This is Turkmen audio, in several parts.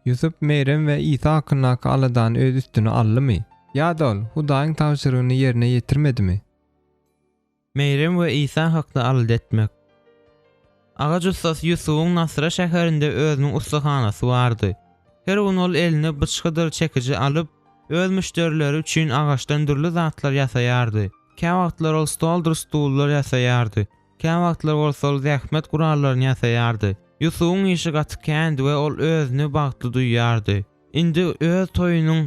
Ýusup Merýem we Isa hakyndaky aladany öz üstüne aldymy? Ýa-da ol Hudaýyň tabşyrygyny ýerine ýetirmedimi? Merýem we Isa hakda alada etmek. Agaç ussasy Ýusubyň Nasyra şäherinde özüniň ussahanasy bardy. Her gün ol eline byçgydyr çekiji alyp, öz müşderileri üçin agaçdan dürli zatlar ýasaýardy. Käwagtlar ol stoldur stullar ýasaýardy. Käwagtlar bolsa ol zähmet gurallaryny ýasaýardy. Ýusubyň işi gaty kändi we ol özüni bagtly duýýardy. Indi öz toýunyň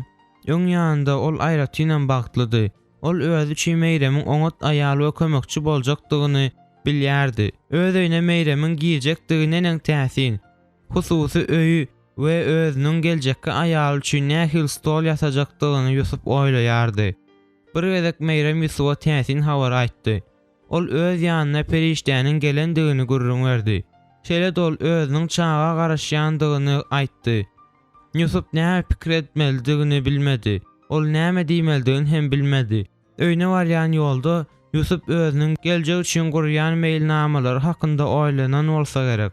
öň ýanynda ol aýratynam bagtlydy. Ol özi üçin Meýremiň oňat aýal we kömekçi boljakdygyny bilýärdi. Öz öýüne Meýremiň girjekdigi neneň täsin! Hususy öýi we özüniň geljekki aýaly üçin nähili stol ýasajakdygyny Ýusup oýlaýardy. Bir gezek Meýrem Ýusuba täsin habary aýtdy. Ol öz ýanyna perişdäniň gelendigini gürrüň berdi. Şeýle-de ol özüniň çaga garaşýandygyny aýtdy. Ýusup näme pikir etmelidigini bilmedi. Ol näme diýmelidigini hem bilmedi. Öýüne barýan ýolda Ýusup özüniň geljek üçin gurýan meýilnamalary hakynda oýlanan bolsa gerek.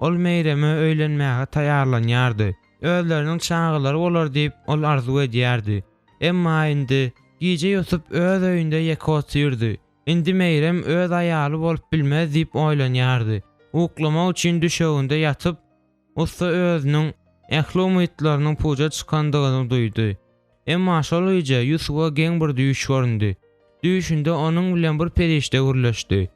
Ol Meýreme öýlenmäge taýýarlanýardy. Özleriniň çagalary bolar diýip, ol arzuw edýärdi. Emma indi, gije Ýusup öz öýünde ýeke otyrdy. Indi Meýrem öz aýaly bolup bilmez diýip oýlanýardy. Uklamak üçin düşeginde ýatyp, ussa özüniň ähli umytlarynyň puja çykandygyny duýdy. Emma şol gije Ýusuba geň bir düýş göründi. Düýşünde onuň bilen bir perişde gürleşdi.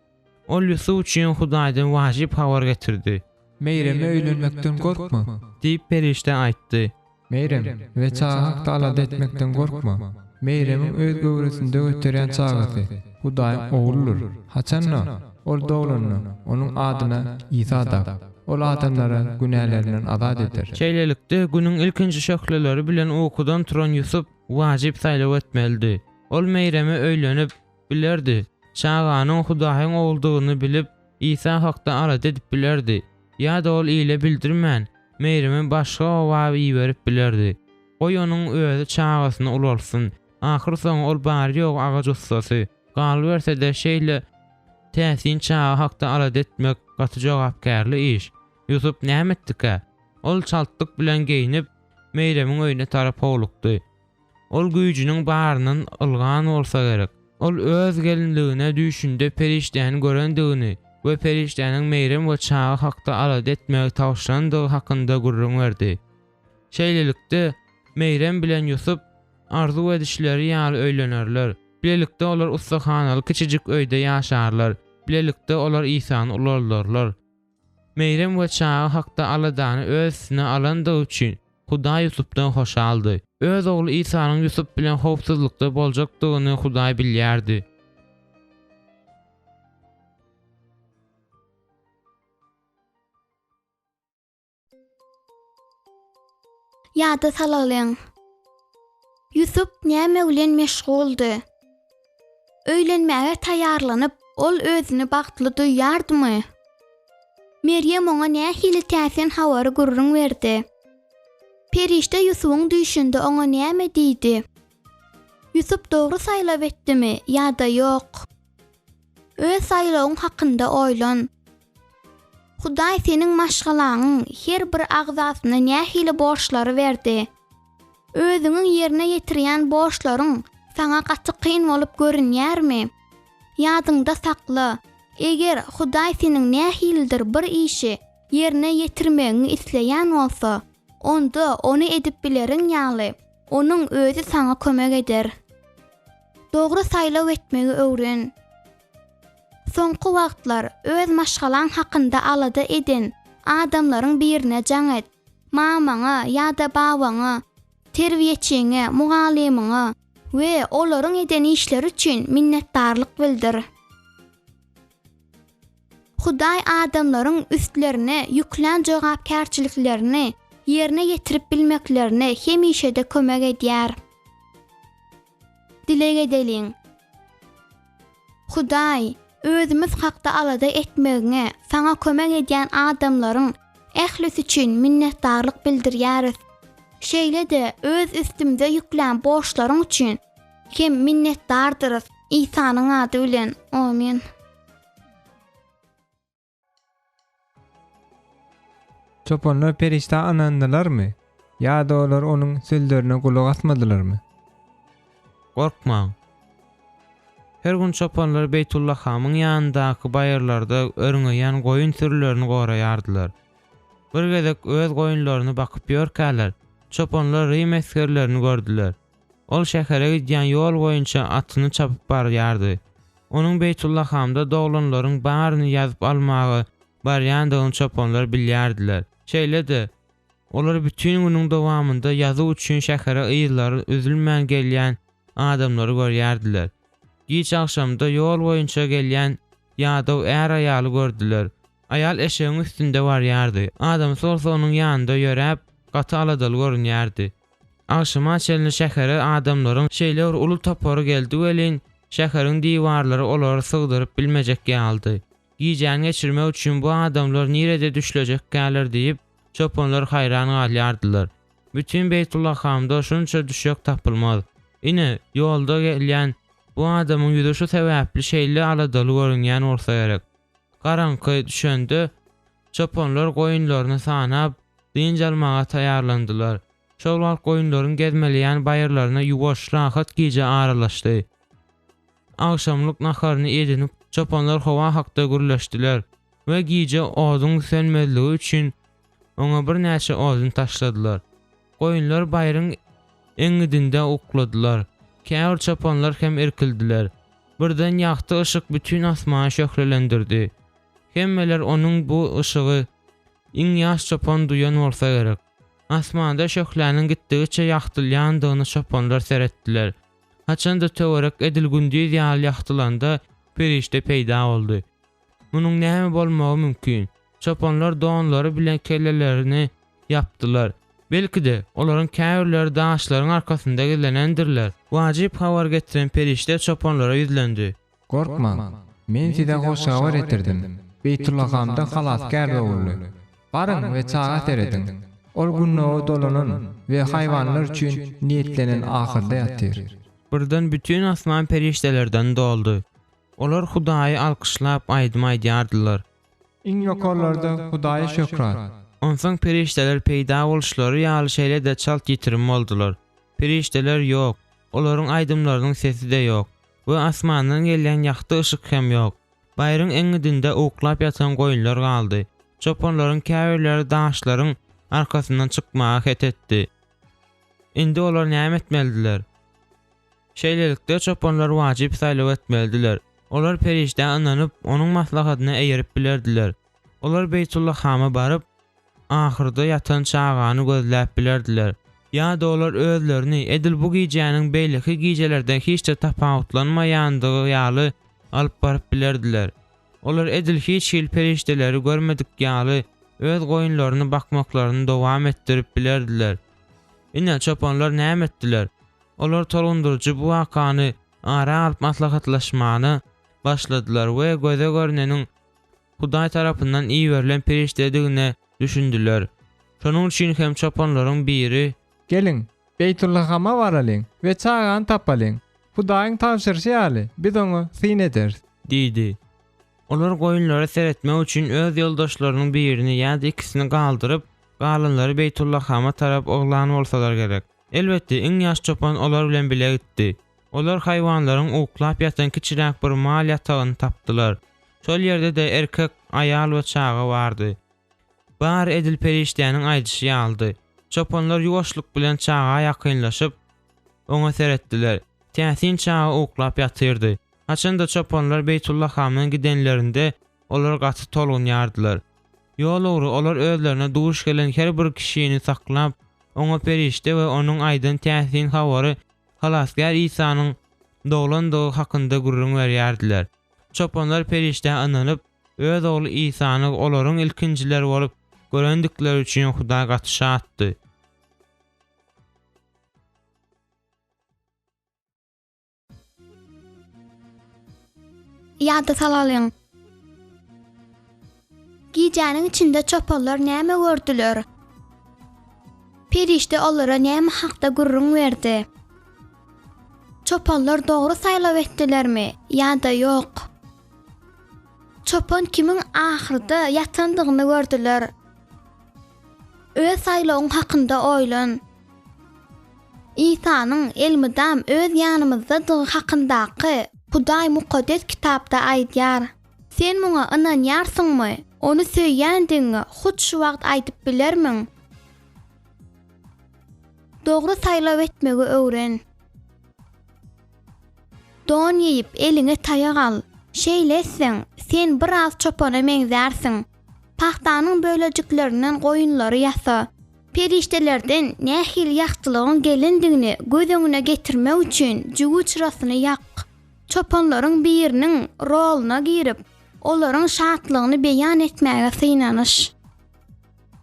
Ol Ýusup üçin Hudaýdan wajyp habar getirdi. Meýreme öýlenmekden gorkma. Diýip, perişde aýtdy. Meýrem, we çaga hakda alada etmekden gorkma. Meýremiň öz göwresinde göterýän çagasy, Hudaýyň Ogludyr. Haçan-da, Ol doglanda, Onuň adyna Isa dak. Ol adamlary günälerinden azat eder. Şeýlelikde, Günüň ilkinji şöhleleri bilen ukudan turan Ýusup wajyp saýlaw etmelidi. Ol Meýreme öýlenip bilerdi, çaganyň Hudaýyň Ogludygyny bilip, Isa hakda alada edip bilerdi. Ýa-da ol ile bildirmän, Meýremi başga oba iberip bilerdi. Goý onuň özi çagasyny ulaltsyn. Ahyrsoňy ol bary-ýogy agaç ussasy. Galyberse-de, şeýle täsin çaga hakda alada etmek gaty jogapkärli iş. Ýusup näme etdikä? Ol çaltlyk bilen geýnip, Meýremiň öýüne tarap howlukdy. Ol güýjüniň baryndan ylgan bolsa gerek. Ol öz gelinligine düýşünde perişdäni görendigini we perişdäniň Meýrem we çaga hakda alada etmegi tabşyrandygy hakynda gürrüň berdi. Şeýlelikde, Meýrem bilen Ýusup arzuw edişleri ýaly öýlenerler. Bilelikde olar ussahanaly kiçijik öýde ýaşarlar. Bilelikde olar Isany ulaldarlar. Meýrem we çaga hakda aladany öz üstüne alandygy üçin, Hudaý Ýusupdan hoşaldy. Öz ogly Isanyň Ýusup bilen howpsuzlykda boljakdygyny Hudaý bilýärdi. Ýada salalyň. Ýusup näme bilen meşguldy? Öýlenmäge taýýarlanyp, ol özüni bagtly duýýardymy? Merýem oňa nähili täsin habary gürrüň berdi? Perişde Ýusubyň düýşünde oňa näme diýdi? Ýusup dogry saýlaw etdimi ýa-da ýok? Öz saýlawyň hakynda oýlan. Hudaý seniň maşgalaňyň her bir agzasyna nähili borçlary berdi? Özüňiň ýerine ýetirýän borçlaryň saňa gaty kyn bolup görünýärmi? Ýadyňda sakla, eger Hudaý seniň nähilidir bir işi ýerine ýetirmegiňi isleýän bolsa, onda ony edip bileriň ýaly, Onuň özi saňa kömek eder. Dogry saýlaw etmegi öwren. Soňky wagtlar öz maşgalaň hakynda alada eden adamlaryň birine jaň et. Mamaňa ýa-da babaňa, terbiýeçiňe, mugallymyňa we olaryň eden işleri üçin minnetdarlyk bildir. Hudaý adamlaryň üstlerine ýüklän jogapkärçiliklerini ýerine ýetirip bilmeklerine hemişe-de kömek edýär. Dileg edeliň. Hudaý, özümiz hakda alada etmegiňe Saňa kömek edýän adamlaryň ählisi üçin minnetdarlyk bildirýäris. Şeýle-de öz üstümize ýüklän borçlaryň üçin hem minnetdardyrys. Isanyň ady bilen, omyn. Çopanlar perişdä ynandylarmy ýa-da olar onuň sözlerine gulak asmadylarmy? Gorkmaň. Her gün çopanlar Beýtullahamyň ýanyndaky baýyrlarda örňeýän goýun sürülerini goraýardylar. Bir gezek öz goýunlaryny bakyp ýörkäler, çopanlar rim esgerlerini gördüler. Ol şähere gidýän ýol boýunça atyny çapyp barýardy. Onuň Beýtullahamda doglanlaryň baryny ýazyp almaga barýandygyny çopanlar bilýärdiler. Şeýle-de, olar bütin günüň dowamynda ýazuw üçin şähere yzlary üzülmän gelýän adamlary görýärdiler. Giç agşamda ýol boýunça gelýän ýadaw är-aýaly gördüler. Aýal eşegiň üstünde barýardy, adamsy bolsa onuň ýanynda ýöräp, gaty aladaly görünýärdi. Agşama çenli şähere adamlaryň şeýle bir uly topary geldi welin, şäheriň diwarlary olary sygdyryp bilmejek ýalydy. Gijäni geçirmek üçin bu adamlar nirede düşlejekkäler diýip, çopanlar haýran galýardylar. Bütin Beýtullahamda şunça düşek tapylmaz. Ine, ýolda gelýän bu adamyň ýüzi şu sebäpli şeýle aladaly görünýän bolsa gerek. Garaňky düşende, çopanlar goýunlaryny sanap, dynç almaga taýýarlandylar. Şol wagt goýunlaryň gezmeleýän baýyrlaryna ýuwaş, rahat gije aralaşdy. Agşamlyk naharyny edinip, çopanlar howa hakda gürleşdiler we gije oduň sönmezligi üçin oňa birnäçe odun taşladylar. Goýunlar baýryň eňňidinde ukladylar. Käbir çopanlar hem irkildiler. Birden ýagty yşyk bütin asmany şöhlelendirdi. Hemmeler onuň bu yşygy iň ýaş çopan duýan bolsa gerek. Asmanda şöhläniň gitdigiçe ýagtylýandygyny çopanlar seretdiler. Haçanda töwerek edil gündiz ýaly ýagtylanda, perişde peýda boldy. Munuň näme bolmagy mümkin? Çopanlar donlary bilen kellelerini ýapdylar. Belki-de, olaryň käbirleri daşlaryň arkasynda gizlenendirler. Wajyp habar getiren perişde çopanlara ýüzlendi. Gorkmaň, men size hoş habar getirdim, Beýtullahamda Halasgär doguldy. Baryň we çaga serediň. Ol gündoga dolanan we haýwanlar üçin niýetlenen ahyrda ýatyr. Birden bütin asman perişdelerden doldy. Olar Hudaýy alkyşlap aýdym aýdýardylar. Iň ýokarlarda Hudaýa şöhrat! Onsoň perişdeler peýda boluşlary ýaly şeýle-de çalt ýitirim boldular. Perişdeler ýok, olaryň aýdymlarynyň sesi-de ýok we asmandan gelýän ýagty yşyk hem ýok. Baýryň eňňidinde uklap ýatan goýunlar galdy. Çopanlaryň käbirleri daşlaryň arkasyndan çykmaga het etdi. Indi olar näme etmelidiler? Şeýlelikde, çopanlar wajyp saýlaw etmelidiler. Olar perişdä ynanyp, onuň maslahatyna eýerip bilerdiler. Olar Beýtullahama baryp, ahyrda ýatan çagany gözläp bilerdiler. Ýa-da olar özlerini edil bu gijäniň beýleki gijelerden hiç-de tapawutlanmaýandygy ýaly alyp baryp bilerdiler. Olar edil hiç hili perişdeleri görmedik ýaly öz goýunlaryny bakmaklaryny dowam etdirip bilerdiler. Ine, çopanlar näme etdiler? Olar tolgundyryjy bu wakany ara alyp maslahatlaşmana başladylar we göze görneniň Hudaý tarapyndan iberilen perişdedigine düşündiler. Şonuň üçin hem çopanlaryň biri. Geliň, Beýtullahama baralyň we çagany tapalyň. Hudaýyň tabşyryşy ýaly, biz oňa syn ederis. Diýdi. Olar goýunlara seretmek üçin öz ýoldaşlarynyň birini ýa-da ikisini galdyryp, galanlary Beýtullahama tarap yglan bolsalar gerek. Elbetde, iň ýaş çopan olar bilen bile gitdi. Olar haýwanlaryň uklap ýatan kiçiräk bir mal ýatagyny tapdylar. Şol ýerde-de erkek, aýal we çaga bardy. Bary edil perişdäniň aýdyşy ýalydy. Çopanlar ýuwaşlyk bilen çaga ýakynlaşyp, oňa seretdiler. Täsin çaga uklap ýatyrdy. Haçan-da çopanlar Beýtullahamdan gidenlerinde, olar gaty tolgunýardylar. Ýol ugry olar özlerine duş gelen her bir kişini saklap, oňa perişde we onuň aýdan täsin habary Halasgär Isanyň doglandygy hakynda gürrüň berýärdiler. Çopanlar perişdä ynanyp, öz ogly Isany olaryň ilkinjiler bolup görendikleri üçin Hudaý gaty şatdy. Ýada salalyň. Gijäniň içinde çopanlar näme gördüler? Perişde olara näme hakda gürrüň berdi? Çopanlar dogry saýlaw etdilermi ýa-da ýok? Çopan kimiň ahyrda ýatandygyny gördüler? Öz saýlawyň hakynda oýlan. Isanyň elmydam öz ýanymyzdadygy hakyndaky Hudaý Mukaddes Kitapda aýdýar. Sen muňa ynanýarsyňmy? Ony söýýändigiňi hut şu wagt aýdyp bilermiň? Dogry saýlaw etmegi öwren. Don geýip, eliňe taýak al. Şeýle etseň, sen biraz çopana meňzärsiň. Pagtanyň bölejiklerinden goýunlary ýasa. Perişdelerden nähili ýagtylygyň gelendigini göz öňüne getirmek üçin jübi çyrasyny ýak. Çopanlaryň biriniň roluna girip, olaryň şatlygyny beýan etmäge synanyş.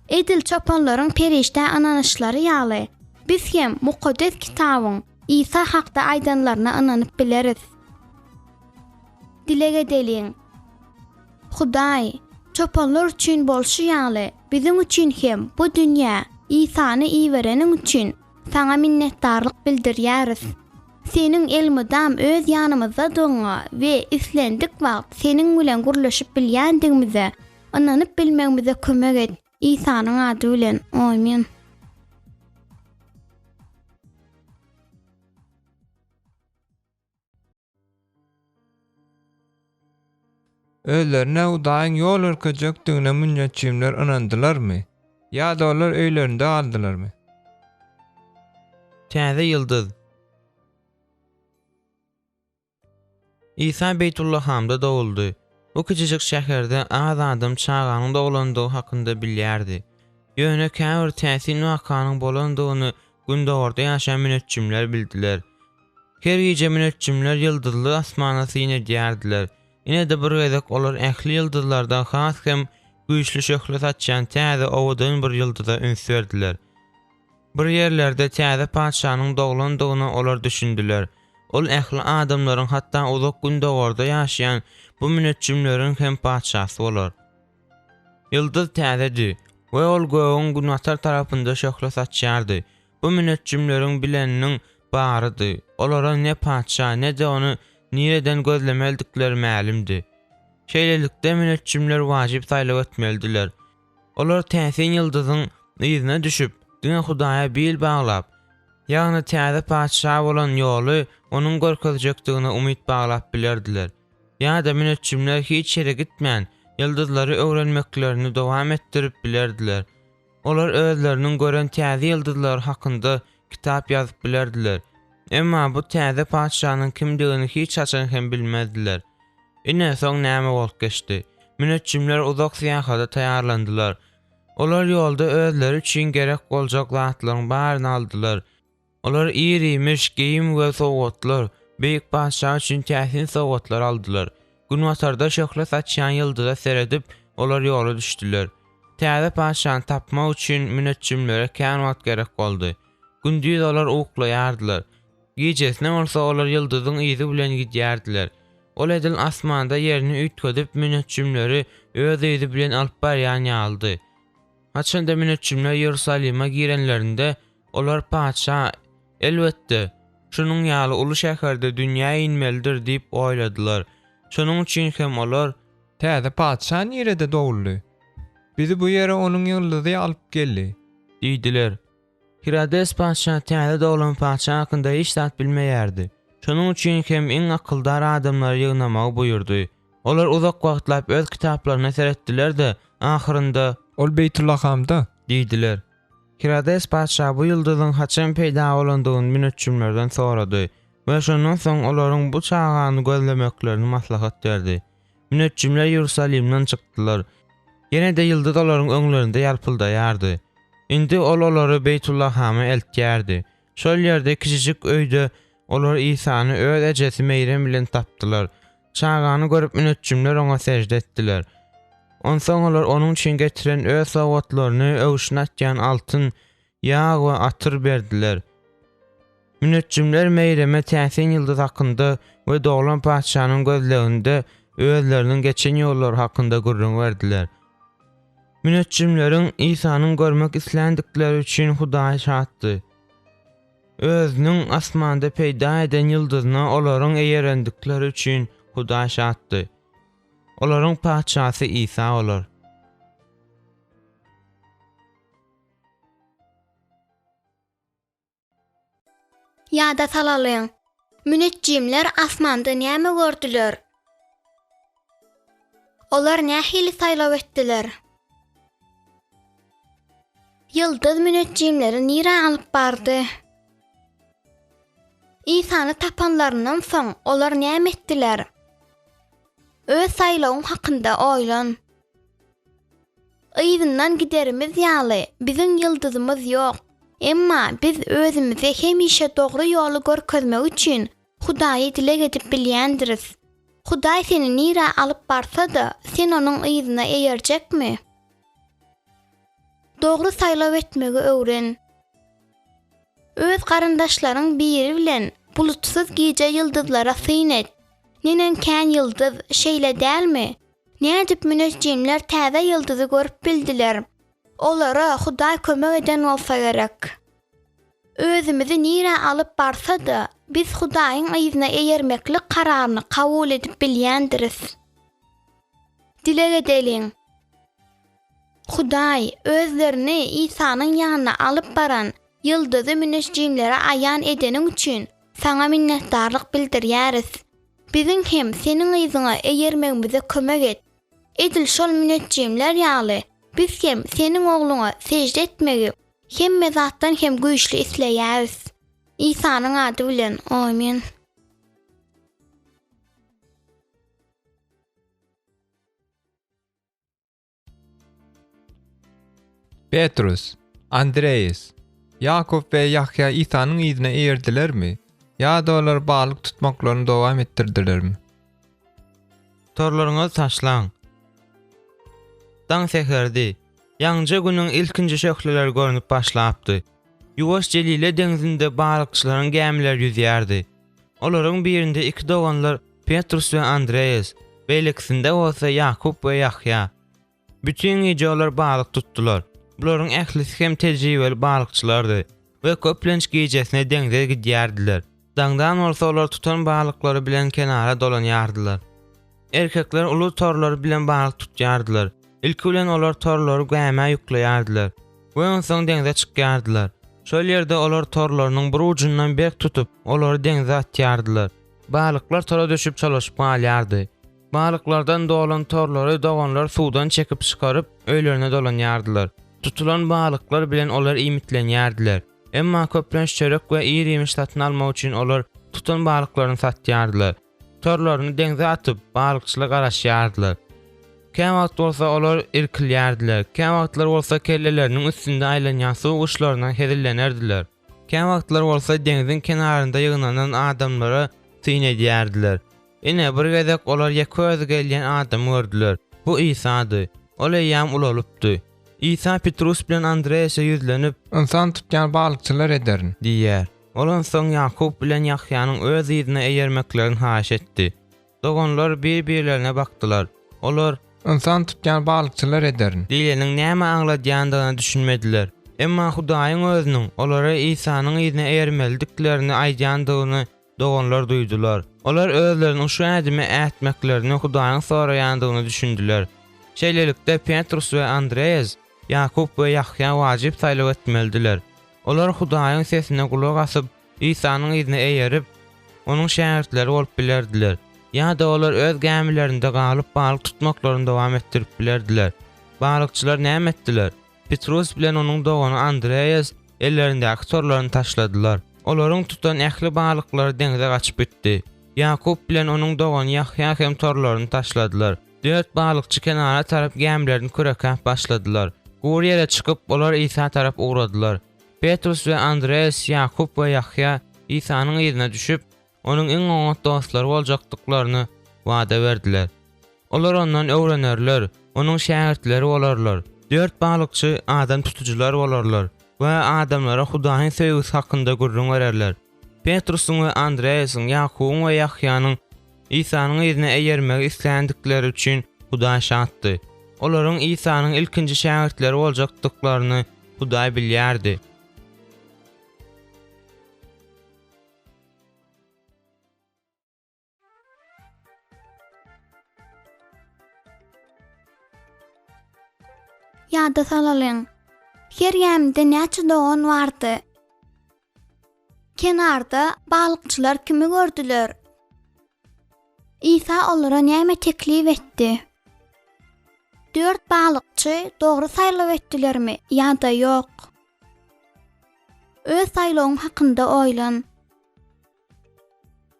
Edil çopanlaryň perişdä ynanyşlary ýaly, biz hem Mukaddes Kitabyň Isa hakda aýdanlaryna ynanyp bileris. Dileg edeliň. Hudaý, çopanlar üçin bolşy ýaly, biziň üçin hem bu dünýä Isany ibereniň üçin Saňa minnetdarlyk bildirýäris. Seniň elmydam öz ýanymyzdadygyňa we islendik wagt Seniň bilen gürleşip bilýändigimize ynanyp bilmegimize kömek et. Isanyň ady bilen. Omyn. Özlerine Hudaýyň ýol görkezjekdigine münneçjimler ynandylarmy? Ýa-da olar öýlerinde galdylarmy? Täze ýyldyz. Isa Beýtullahamda doguldy. Bu kiçijik şäherde az adam çaganyň doglandygy hakynda bilýärdi. Ýöne käbir täsin wakanyň bolandygyny gündogarda ýaşaýan müneçjimler bildiler. Her gije müneçjimler ýyldyzly asmana syn edýärdiler. Ine-de bir gezek olar ähli ýyldyzlardan has hem güýçli şöhle saçýan täze owadan bir ýyldyza üns berdiler. Bir ýerlerde täze patyşanyň doglandygyna olar düşündiler. Ol ähli adamlaryň hatda uzak gündogarda ýaşaýan bu müneçjimleriň hem patyşasy bolar. Ýyldyz täzedi we ol gögüň günbatar tarapynda şöhle saçýardy. Bu müneçjimleriň bileniniň barydy. Olara ne patyşa, ne-de ony nireden gözlemelidikleri mälimdi. Şeýlelikde, müneçjimler wajyp saýlaw etmelidiler. Olar täsin ýyldyzyň yzyna düşüp, diňe Hudaýa bil baglap, ýagny täze patyşa bolan ýoly onuň görkezjekdigine umyt baglap bilerdiler. Ýa-da müneçjimler hiç ýere gitmän, ýyldyzlary öwrenmeklerini dowam etdirip bilerdiler. Olar özleriniň gören täze ýyldyzlary hakynda kitap ýazyp bilerdiler. Emma bu täze patyşanyň kimdigini hiç haçan hem bilmezdiler. Ine, soň näme bolup geçdi. Müneçjimler uzak syýahata taýýarlandylar. Olar ýolda özleri üçin gerek boljak zatlaryň baryny aldylar. Olar ir-iýmiş, geýim we sowgatlar, beýik patyşa üçin täsin sowgatlar aldylar. Günbatarda şöhle saçýan ýyldyza seredip, olar ýola düşdüler. Täze patyşany tapmak üçin müneçjimlere kän wagt gerek boldy. Gündiz olar uklaýardylar. Gijesine bolsa olar ýyldyzyň yzy bilen gidýärdiler. Ol edil asmanda ýerini üýtgedip müneçjimleri öz yzy bilen alyp barýan ýalydy. Haçanda müneçjimler Iýerusalime girenlerinde, olar patyşa, elbetde, şunuň ýaly uly şäherde dünýä inmelidir diýip oýladylar. Şonuň üçin hem olar. Täze patyşa nirede doguldy? Bizi bu ýere onuň ýyldyzy alyp geldi. Diýdiler. Hirodes patyşa täze doglan patyşa hakynda hiç zat bilmeýärdi. Şonuň üçin hem iň akyldar adamlary ýygnamagy buýurdy. Olar uzak wagtlap öz kitaplaryna seretdiler-de, ahyrynda. Ol Beýtullahamda. Diýdiler. Hirodes patyşa bu ýyldyzyň haçan peýda bolandygyny müneçjimlerden sorady we şondan soň olaryň bu çagany gözlemeklerini maslahat berdi. Müneçjimler Iýerusalimden çykdylar. Ýene-de ýyldyz olaryň öňlerinde ýalpyldaýardy. Indi ol olary Beýtullahama eltýärdi. Şol ýerde kiçijik öýde olar Isany öz ejesi Meýrem bilen tapdylar. Çagany görüp müneçjimler oňa sežde etdiler. Onsoň olar onuň üçin getiren öz sowgatlaryny, öwşün atýan altyn, ýag we atyr berdiler. Müneçjimler Meýreme täsin ýyldyz hakynda we doglan patyşanyň gözleginde özleriniň geçen ýollary hakynda gürrüň berdiler. Müneçjimleriň Isanyň görmek isländikleri üçin Hudaý şatdy. Özüniň asmanda peýda eden ýyldyzyna olaryň eýerendikleri üçin Hudaý şatdy. Olaryň patyşasy Isa bolar. Ýada salalyň. Müneçjimler asmanda näme gördüler? Olar nähili saýlaw etdiler? Ýyldyz müneçjimleri nirä alyp bardy? Isany tapanlaryndan soň olar näme etdiler? Öz saýlawyň hakynda oýlan. Yzyndan giderimiz ýaly, biziň ýyldyzymyz ýok. Emma biz özümize hemişe dogry ýoly görkezmegi üçin Hudaýa dileg edip bilýändiris. Hudaý seni nirä alyp barsa-da, sen onuň yzyna eýerjekmi? Dogry saýlaw etmegi öwren. Öz garyndaşlaryň biri bilen bulutsyz gije ýyldyzlara syn et. Neneň kän ýyldyz, şeýle dälmi? Nädip müneçjimler täze ýyldyzy görüp bildiler? Olara Hudaý kömek eden bolsa gerek. Özümizi nirä alyp barsa-da, biz Hudaýyň yzyna eýermeklik kararyny kabul edip bilýändiris. Dileg edeliň. Hudaý, özlerini Isanyň ýanyna alyp baran ýyldyzy müneçjimlere aýan edeniň üçin Saňa minnetdarlyk bildirýäris. Biziň hem Seniň yzyňa eýermegimize kömek et. Edil şol müneçjimler ýaly, biz hem Seniň Ogluňa sežde etmegi hemme zatdan hem güýçli isleýäris. Isanyň ady bilen, omyn. Petrus, Andreas, Ýakup we Ýahýa Isanyň yzyna eýerdilermi ýa-da olar balyk tutmaklaryny dowam etdirdilermi? Torlaryňyzy taşlaň. Daň säherdi. Ýaňyja günüň ilkinji şöhleleri görnüp başlapdy. Ýuwaş Jelile deňzinde balykçylaryň gämileri ýüzýärdi. Olaryň birinde iki doganlar Petrus we Andreas, beýlekisinde bolsa Ýakup we Ýahýa. Bütin gije olar balyk tutdular. Bularyň ählisi hem tejribeli balykçylardy we köplenç gijesine deňze gidýärdiler. Daňdan bolsa olar tutan balyklary bilen kenara dolanýardylar. Erkekler uly torlary bilen balyk tutýardylar. Ilki bilen olar torlary gämä ýükleýärdiler we onsoň deňze çykýardylar. Şol ýerde olar torlarynyň bir ujundan berk tutup, olary deňze atýardylar. Balyklar tora düşüp çolaşyp galýardy. Balyklardan dolan torlary doganlar suwdan çekip çykaryp, öýlerine dolanýardylar. Tutulan balyklar bilen olar iýmitlenýärdiler. Emma köplenç çörek we ir-iýmiş satyn almak üçin olar tutan balyklaryny satýardylar. Torlaryny deňze atyp, balykçylar garaşýardylar. Käwagt bolsa olar irkilýärdiler, käwagtlar bolsa kelleleriniň üstünde aýlanýan suw guşlaryndan hezillenerdiler. Käwagtlar bolsa deňziň kenarynda ýygnanan adamlara syn edýärdiler. Ine, bir gezek olar ýeke özi gelýän adamy gördüler. Bu Isady. Ol eýýäm ulalypdy. Isa Petrus bilen Andrease ýüzlenip. Ynsan tutýan balykçylar ederin. Diýýär. Ol onsoň Ýakup bilen Ýahýanyň öz yzyna eýermeklerini haýyş etdi. Doganlar bir-birlerine bakdylar. Olar. Ynsan tutýan balykçylar ederin. Diýleniň näme aňladýandygyna düşünmediler. Emma Hudaýyň Özüniň olara Isanyň yzyna eýermelidiklerini aýdýandygyny doganlar duýdular. Olar özleriniň şu ädimi ätmeklerini Hudaýyň soraýandygyna düşündiler. Şeýlelikde, Petrus we Andreas, Ýakup we Ýahýa wajyp saýlaw etmelidiler. Olar Hudaýyň sesine gulak asyp, Isanyň yzyna eýerip, Onuň şägirtleri bolup bilerdiler. Ýa-da olar öz gämilerinde galyp balyk tutmaklaryny dowam etdirip bilerdiler. Balykçylar näme etdiler? Petrus bilen onuň dogany Andreas ellerindäki torlaryny taşladylar. Olaryň tutan ähli balyklary deňze gaçyp gitdi. Ýakup bilen onuň dogany Ýahýa hem torlaryny taşladylar. Dört balykçy kenara tarap gämilerini kürekäp başladylar. Gury ýere çykyp, olar Isa tarap ugradylar. Petrus we Andreas, Ýakup we Ýahýa Isanyň yzyna düşüp, onuň iň oňat dostlary boljakdyklaryny wada berdiler. Olar ondan öwrenerler, onuň şägirtleri bolarlar. Dört balykçy adam tutujylar bolarlar we adamlara Hudaýyň söýgüsi hakynda gürrüň bererler. Petrusyň we Andreasyň, Ýakubyň we Ýahýanyň Isanyň yzyna eýermegi isländikleri üçin Hudaý şatdy. Olaryň Isanyň ilkinji şägirtleri boljakdyklaryny Hudaý bilýärdi. Ýada salalyň. Her gämide näçe dogan bardy? Kenarda balykçylar kimi gördüler? Isa olara näme teklip etdi? Dört balykçy dogry saýlaw etdilermi ýa-da ýok? Öz saýlawyň hakynda oýlan.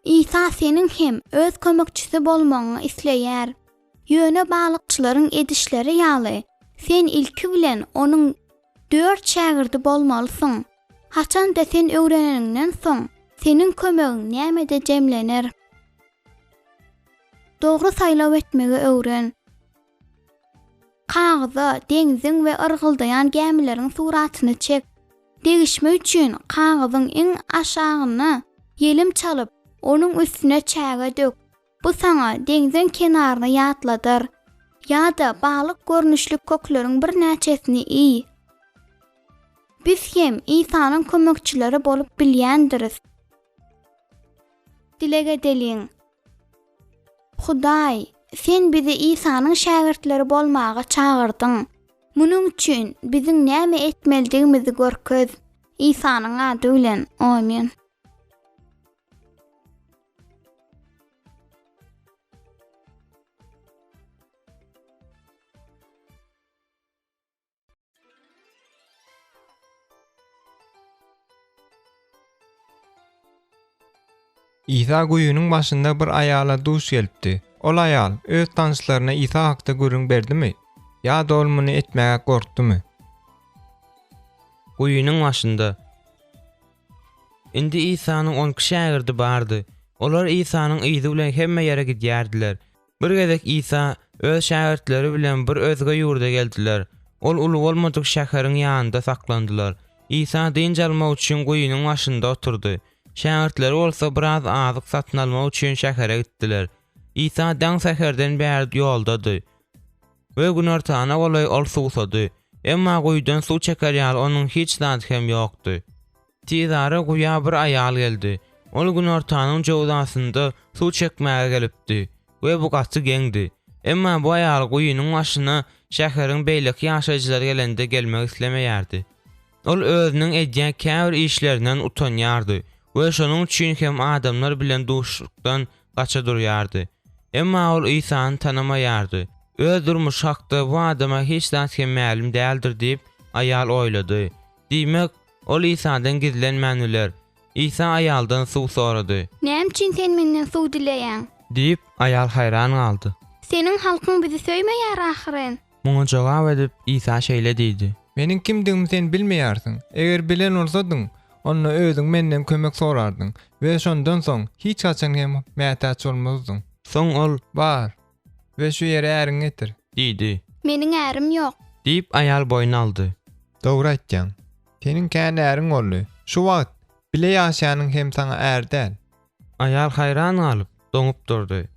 Isa seniň hem öz kömekçisi bolmagyňy isleýär. Ýöne balykçylaryň edişleri ýaly, sen ilki bilen onuň dört şägirdi bolmalysyň. Haçan-da sen öwreneniňden soň, seniň kömegiň nämede jemlener? Dogry saýlaw etmegi öwren. Kagyza deňziň we yrgyldaýan gämileriň suratyny çek. Degişme üçin kagyzyň iň aşagyna ýelim çalyp, onuň üstüne çäge dök. Bu saňa deňziň kenaryny ýatladar. Ýa-da balyk görnüşli kökleriň birnäçesini iý. Biz hem Isanyň kömekçileri bolup bilýändiris. Dileg edeliň. Hudaý, Sen bizi Isanyň şägirtleri bolmaga çagyrdyň. Munuň üçin biziň näme etmelidigimizi görkez. Isanyň ady bilen. Amin. Isa guýynyň başynda bir aýala duş gelipdi. Ol aýal öz tanyşlaryna Isa hakda gürrüň berdimi? Ýa-da ol muny etmäge gorkdumy? Guýynyň başynda. Indi Isanyň on iki şägirdi bardy. Olar Isanyň yzy bilen hemme ýere gidýärdiler. Bir gezek Isa Öz şägirtleri bilen bir özge ýurda geldiler. Ol uly bolmadyk şäheriň ýanynda saklandylar. Isa dynç almak üçin guýynyň başynda oturdy. Şägirtleri bolsa biraz azyk satyn almak üçin şähere gitdiler. Isa daň säherden bäri ýoldady we günortana golaý ol suwsady. Emma guýudan suw çeker ýaly onuň hiç zady hem ýokdy. Tizara guýa bir aýal geldi. Ol günortanyň jöwzasynda suw çekmäge gelipdi we bu gaty geňdi. Emma bu aýal guýynyň başyna şäheriň beýleki ýaşaýjylary gelende gelmek islemeýärdi. Ol özüniň edýän käbir işlerinden utanýardy we şonuň üçin hem adamlar bilen duşuşykdan gaça durýardy. Emma ol Isany tanamaýardy. Öz durmuşy hakda bu adama hiç zat hem mälim däldir diýip, aýal oýlady. Diýmek, ol Isadan gizlenmän biler. Isa aýaldan suw sorady. Näme üçin sen menden suw dileýäň? Diýip, aýal haýran galdy. Seniň halkyň bizi söýmeýär ahyryn. Muňa jogap edip, Isa şeýle diýdi. Meniň kimdigimi sen bilmeýärsiň. Eger bilen bolsadyň, onda özüň menden kömek sorardyň we şondan soň hiç haçan hem mätäç bolmazdyň. Soň ol. Bar we şu ýere äriňi getir. Diýdi. Meniň ärim ýok. Diýip, aýal boýun aldy. Dogry aýtýaň. Seniň kän äriň boldy. Şu wagt bile ýaşaýanyň hem saňa är däl. Aýal haýran galyp, doňup durdy.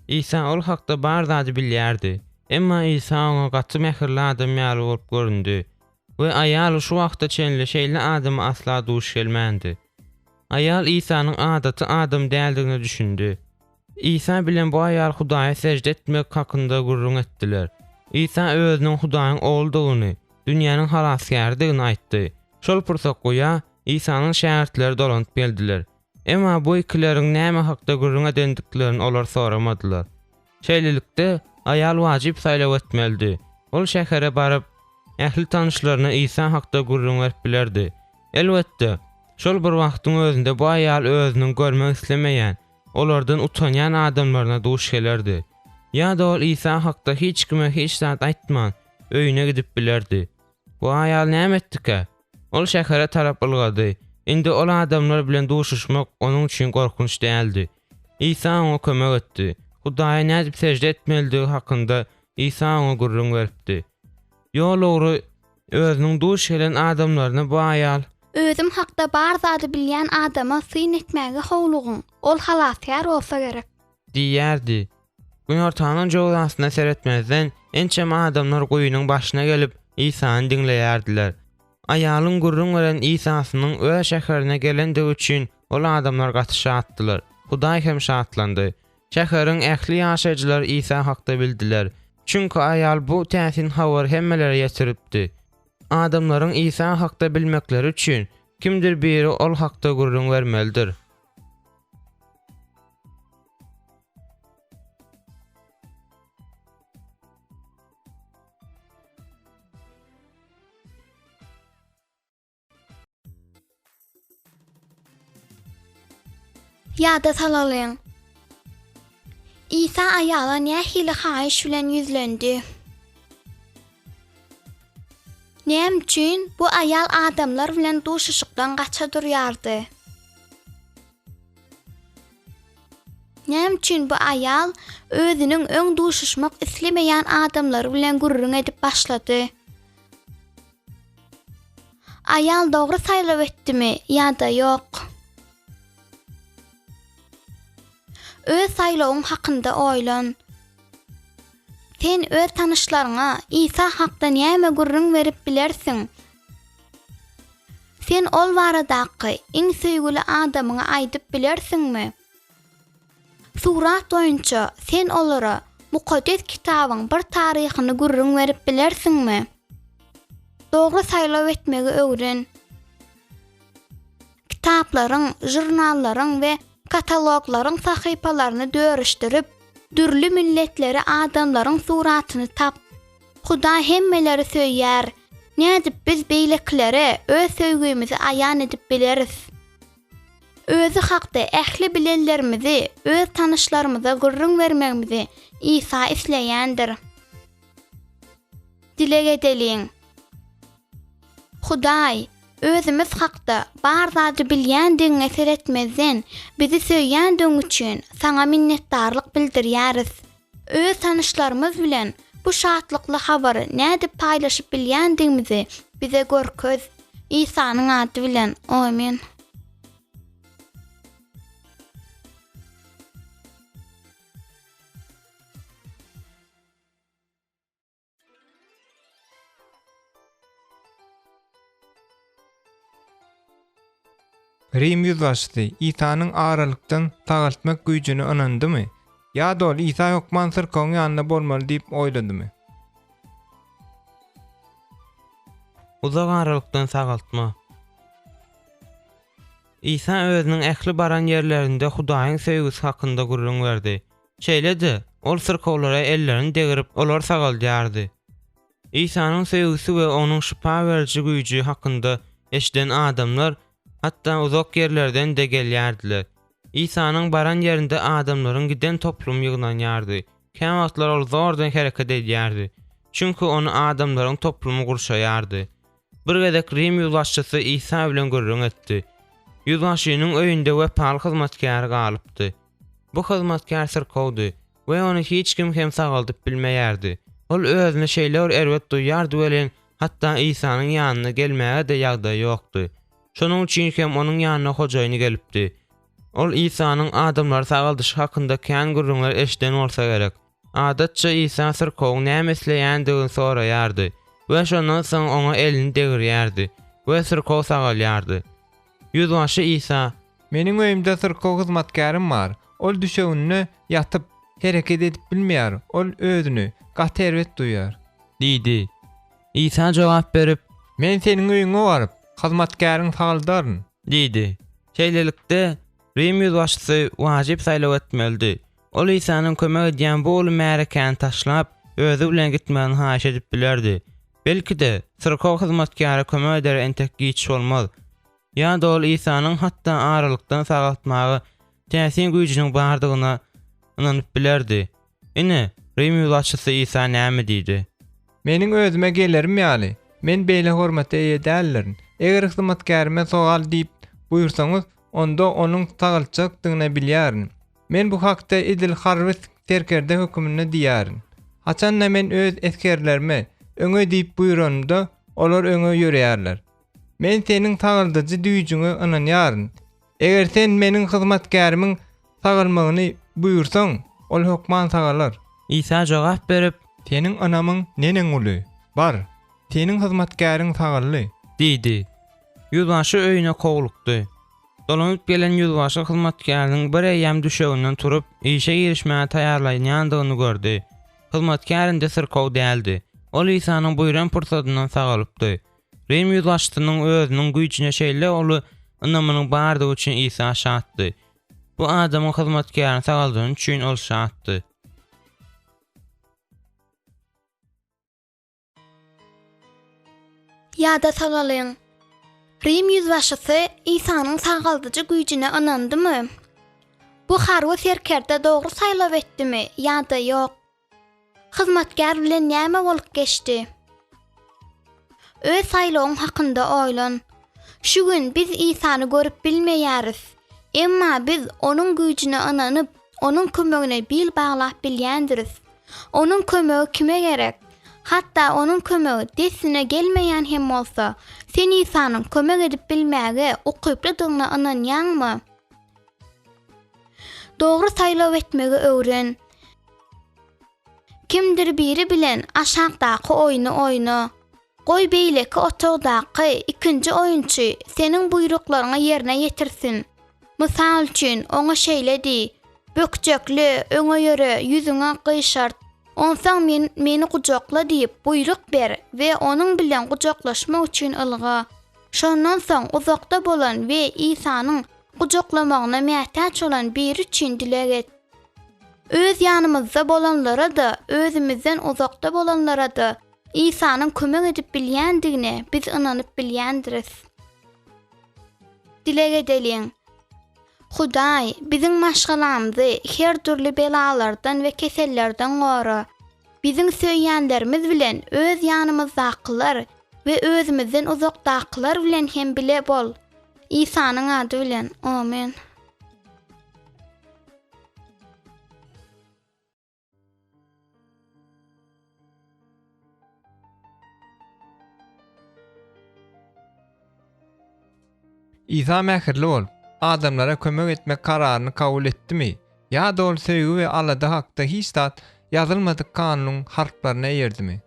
Isa ol hakda bar zady bilýärdi. Emma Isa oňa gaty mähirli adam ýaly bolup göründi we aýal şu wagta çenli şeýle adama asla duş gelmändi. Aýal Isanyň adaty adam däldigine düşündi. Isa bilen bu aýal Hudaýa sežde etmek hakynda gürrüň etdiler. Isa özüniň Hudaýyň Ogludygyny, dünýäniň Halasgäridigini aýtdy. Şol pursat guýa Isanyň şägirtleri dolanyp geldiler. Emma bu ikileriň näme hakda gürrüň edendiklerini olar soramadylar. Şeýlelikde, aýal wajyp saýlaw etmelidi. Ol şähere baryp, ähli tanyşlaryna Isa hakda gürrüň berip bilerdi. Elbetde, şol bir wagtyň özünde bu aýal özüniň görmek islemeýän, olardan utanýan adamlaryna duş gelerdi. Ýa-da ol Isa hakda hiç kime hiç zat aýtman, öýüne gidip bilerdi. Bu aýal näme etdikä? Ol şähere tarap ylgady. Indi ol adamlar bilen duşuşmak onuň üçin gorkunç däldi. Isa oňa kömek etdi. Hudaýa nädip sežde etmelidigi hakynda Isa oňa gürrüň beripdi. Ýol ugry özüniň duş gelen adamlaryna bu aýal. Özüm hakda bar zady bilýän adama syn etmäge howlugyň, ol halasgär bolsa gerek. Diýýärdi. Günortanyň jöwzasyna seretmezden, ençeme adamlar guýynyň başyna gelip, Isany diňleýärdiler. Aýalyň gürrüň beren Isasynyň öz şäherine gelendigi üçin ol adamlar gaty şatdylar. Hudaý hem şatlandy. Şäheriň ähli ýaşaýjylary Isa hakda bildiler. Çünki aýal bu täsin habary hemmelere ýetiripdi. Adamlaryň Isa hakda bilmekleri üçin. Kimdir biri ol hakda gürrüň bermelidir. Ýada salalyň. Isa aýala nähili haýyş bilen ýüzlendi? Näme üçin bu aýal adamlar bilen duşuşykdan gaça durýardy? Näme üçin bu aýal özüniň öň duşuşmak islemeýän adamlary bilen gürrüň edip başlady? Aýal dogry saýlaw etdimi ýa-da ýok? Öz saýlawyň hakynda oýlan. Sen öz tanyşlaryňa Isa hakda näme gürrüň berip bilersiň? Sen ol baradaky iň söýgüli adamyňa aýdyp bilersiňmi? Surat boýunça sen olara Mukaddes Kitabyň bir taryhyny gürrüň berip bilersiňmi? Dogry saýlaw etmegi öwren. Kitaplaryň, žurnallaryň we kataloglaryň sahypalaryny dörüşdirip, dürli milletleri adamlaryň suratyny tap. Hudaý hemmeleri söýýär. Nädip biz beýlekilere öz söýgimizi aýan edip bileris? Özi hakda ähli bilenlerimizi öz tanyşlarymyza gürrüň bermegimizi Isa isleýändir. Dileg edeliň. Hudaý, özümiz hakda bar zady bilýändigiňe seretmezden, bizi söýýändigiň üçin Saňa minnetdarlyk bildirýäris. Öz tanyşlarymyz bilen bu şatlykly habary nädip paýlaşyp bilýändigimizi bize görkez. Isanyň ady bilen, omyn. Rim ýüzbaşysy Isanyň aralykdan sagaltmak güýjüne ynandymy? Ýa-da ol Isa hökman syrkawyň ýanynda bolmaly diýip oýladymy? Uzak aralykdan sagaltma. Isa özüniň ähli baran ýerlerinde Hudaýyň söýgüsi hakynda gürrüň berdi. Şeýle-de, ol syrkawlara ellerini degrip, olary sagaldýardy. Isanyň söýgüsi we onuň şypa beriji güýji hakynda eşiden adamlar hatda uzak ýerlerden-de gelýärdiler. Isanyň baran ýerinde adamlaryň giden toplumy ýygnanýardy. Käwagtlar ol zordan hereket edýärdi, çünki ony adamlaryň toplumy gurşaýardy. Bir gezek Rim ýüzbaşçysy Isa bilen gürrüň etdi. Ýüzbaşynyň öýünde wepaly hyzmatkäri galypdy. Bu hyzmatkär syrkawdy we ony hiç kim hem sagaldyp bilmeýärdi. Ol özüni şeýle bir erbet duýýardy welin, hatda Isanyň ýanyna gelmäge-de ýagdaýy ýokdy. Şonuň üçin hem onuň ýanyna hojaýyny gelipdi. Ol Isanyň adamlary sagaldyşy hakynda kän gürrüňler eşiden bolsa gerek. Adatça Isa syrkawyň näme isleýändigini soraýardy we şondan soň oňa elini degirýärdi we syrkaw sagalýardy. Ýüzbaşy Isa. Meniň öýümde syrkaw hyzmatkärim bar. Ol düşeginde ýatyp, hereket edip bilmeýär, ol özüni gaty erbet duýýar. Diýdi. Isa jogap berip. Men seniň öýüňe baryp, hyzmatkäriňi sagaldaryn. Diýdi. Şeýlelikde, Rim ýüzbaşysy wajyp saýlaw etmelidi. Ol Isanyň kömek edýän bu uly märekäni taşlap, özi bilen gitmegini haýyş edip bilerdi. Belki-de, syrkaw hyzmatkäre kömek edere entek giç bolmaz. Ýa-da ol Isanyň hatda aralykdan sagaltmaga täsin güýjüniň bardygyna ynanyp bilerdi. Ine, Rim ýolbaşçysy Isa näme diýdi. Meniň özüme gelerim ýaly, men beýle hormata eýe däldirin. Eger hyzmatkärime sogal diýip buýursaňyz, onda onuň sagaltjakdygyny bilýärin. Men bu hakda edil harby serkerde höküminde diýýärin. Haçan-da men öz esgerlerime öňe diýip buýranymda, olar öňe ýöreýärler. Men seniň sagaldyjy düýjüňe ynanýaryn. Eger sen meniň hyzmatkärimiň sagalmagyny buýursaň, ol hökman sagalar. Isa jogap berip. Seniň ynamyň neneň uly! Bar, seniň hyzmatkäriň sagaldy. Diýdi. Ýüzbaşy öýüne howlukdy. Dolanyp gelen ýüzbaşy hyzmatkäriniň bir eýýäm düşeginden turup, işe girişmäge taýýarlanýandygyny gördi. Hyzmatkär indi syrkaw däldi. Ol Isanyň buýran pursadyndan sagalypdy. Rim ýüzbaşysynyň özüniň güýjüne şeýle uly ynamynyň bardygy üçin Isa şatdy. Bu adamyň hyzmatkärini sagaldany üçin ol şatdy. Ýada salalyň. Rim ýüzbaşysy Isanyň sagaldyjy güýjüne ynandymy? Bu harby serkerde dogry saýlaw etdimi ýa-da ýok? Hyzmatkär bilen näme bolup geçdi? Öz saýlawyň hakynda oýlan. Şu gün biz Isany görüp bilmeýäris. Emma biz Onuň güýjüne ynanyp, Onuň kömegine bil baglap bilýändiris. Onuň kömegi kime gerek? Hatda Onuň kömegi dessine gelmeýän hem bolsa, sen Isanyň kömek edip bilmäge ukyplydygyna ynanýaňmy? Dogry saýlaw etmegi öwren. Kimdir biri bilen aşakdaky oýny oýna. Goý beýleki otagdaky ikinji oýunçy seniň buýruklaryňy ýerine ýetirsin. Mysal üçin, oňa şeýle diý, Bökjekle, öňe ýöre, ýüzüňi gyşart. Onsoň men, meni gujakla diýip buýruk ber we onuň bilen gujaklaşmak üçin ylga. Şondan soň uzakda bolan we Isanyň gujaklamagyna mätäç bolan biri üçin dileg et. Öz ýanymyzda bolanlara-da, özümizden uzakda bolanlara-da Isanyň kömek edip bilýändigine biz ynanyp bilýändiris. Dileg edeliň. Hudaý, biziň maşgalamyzy her dürli belalardan we kesellerden gora. Biziň söýýänlerimiz bilen öz ýanymyzdakylar we özümizden uzakdakylar bilen hem bile bol. Isanyň ady bilen. Amen. Isa mähirli bolup, adamlara kömek etmek kararyny kabul etdimi ýa-da ol söýgi we alada hakda hiç zat ýazylmadyk kanunyň harplaryna eýerdimi?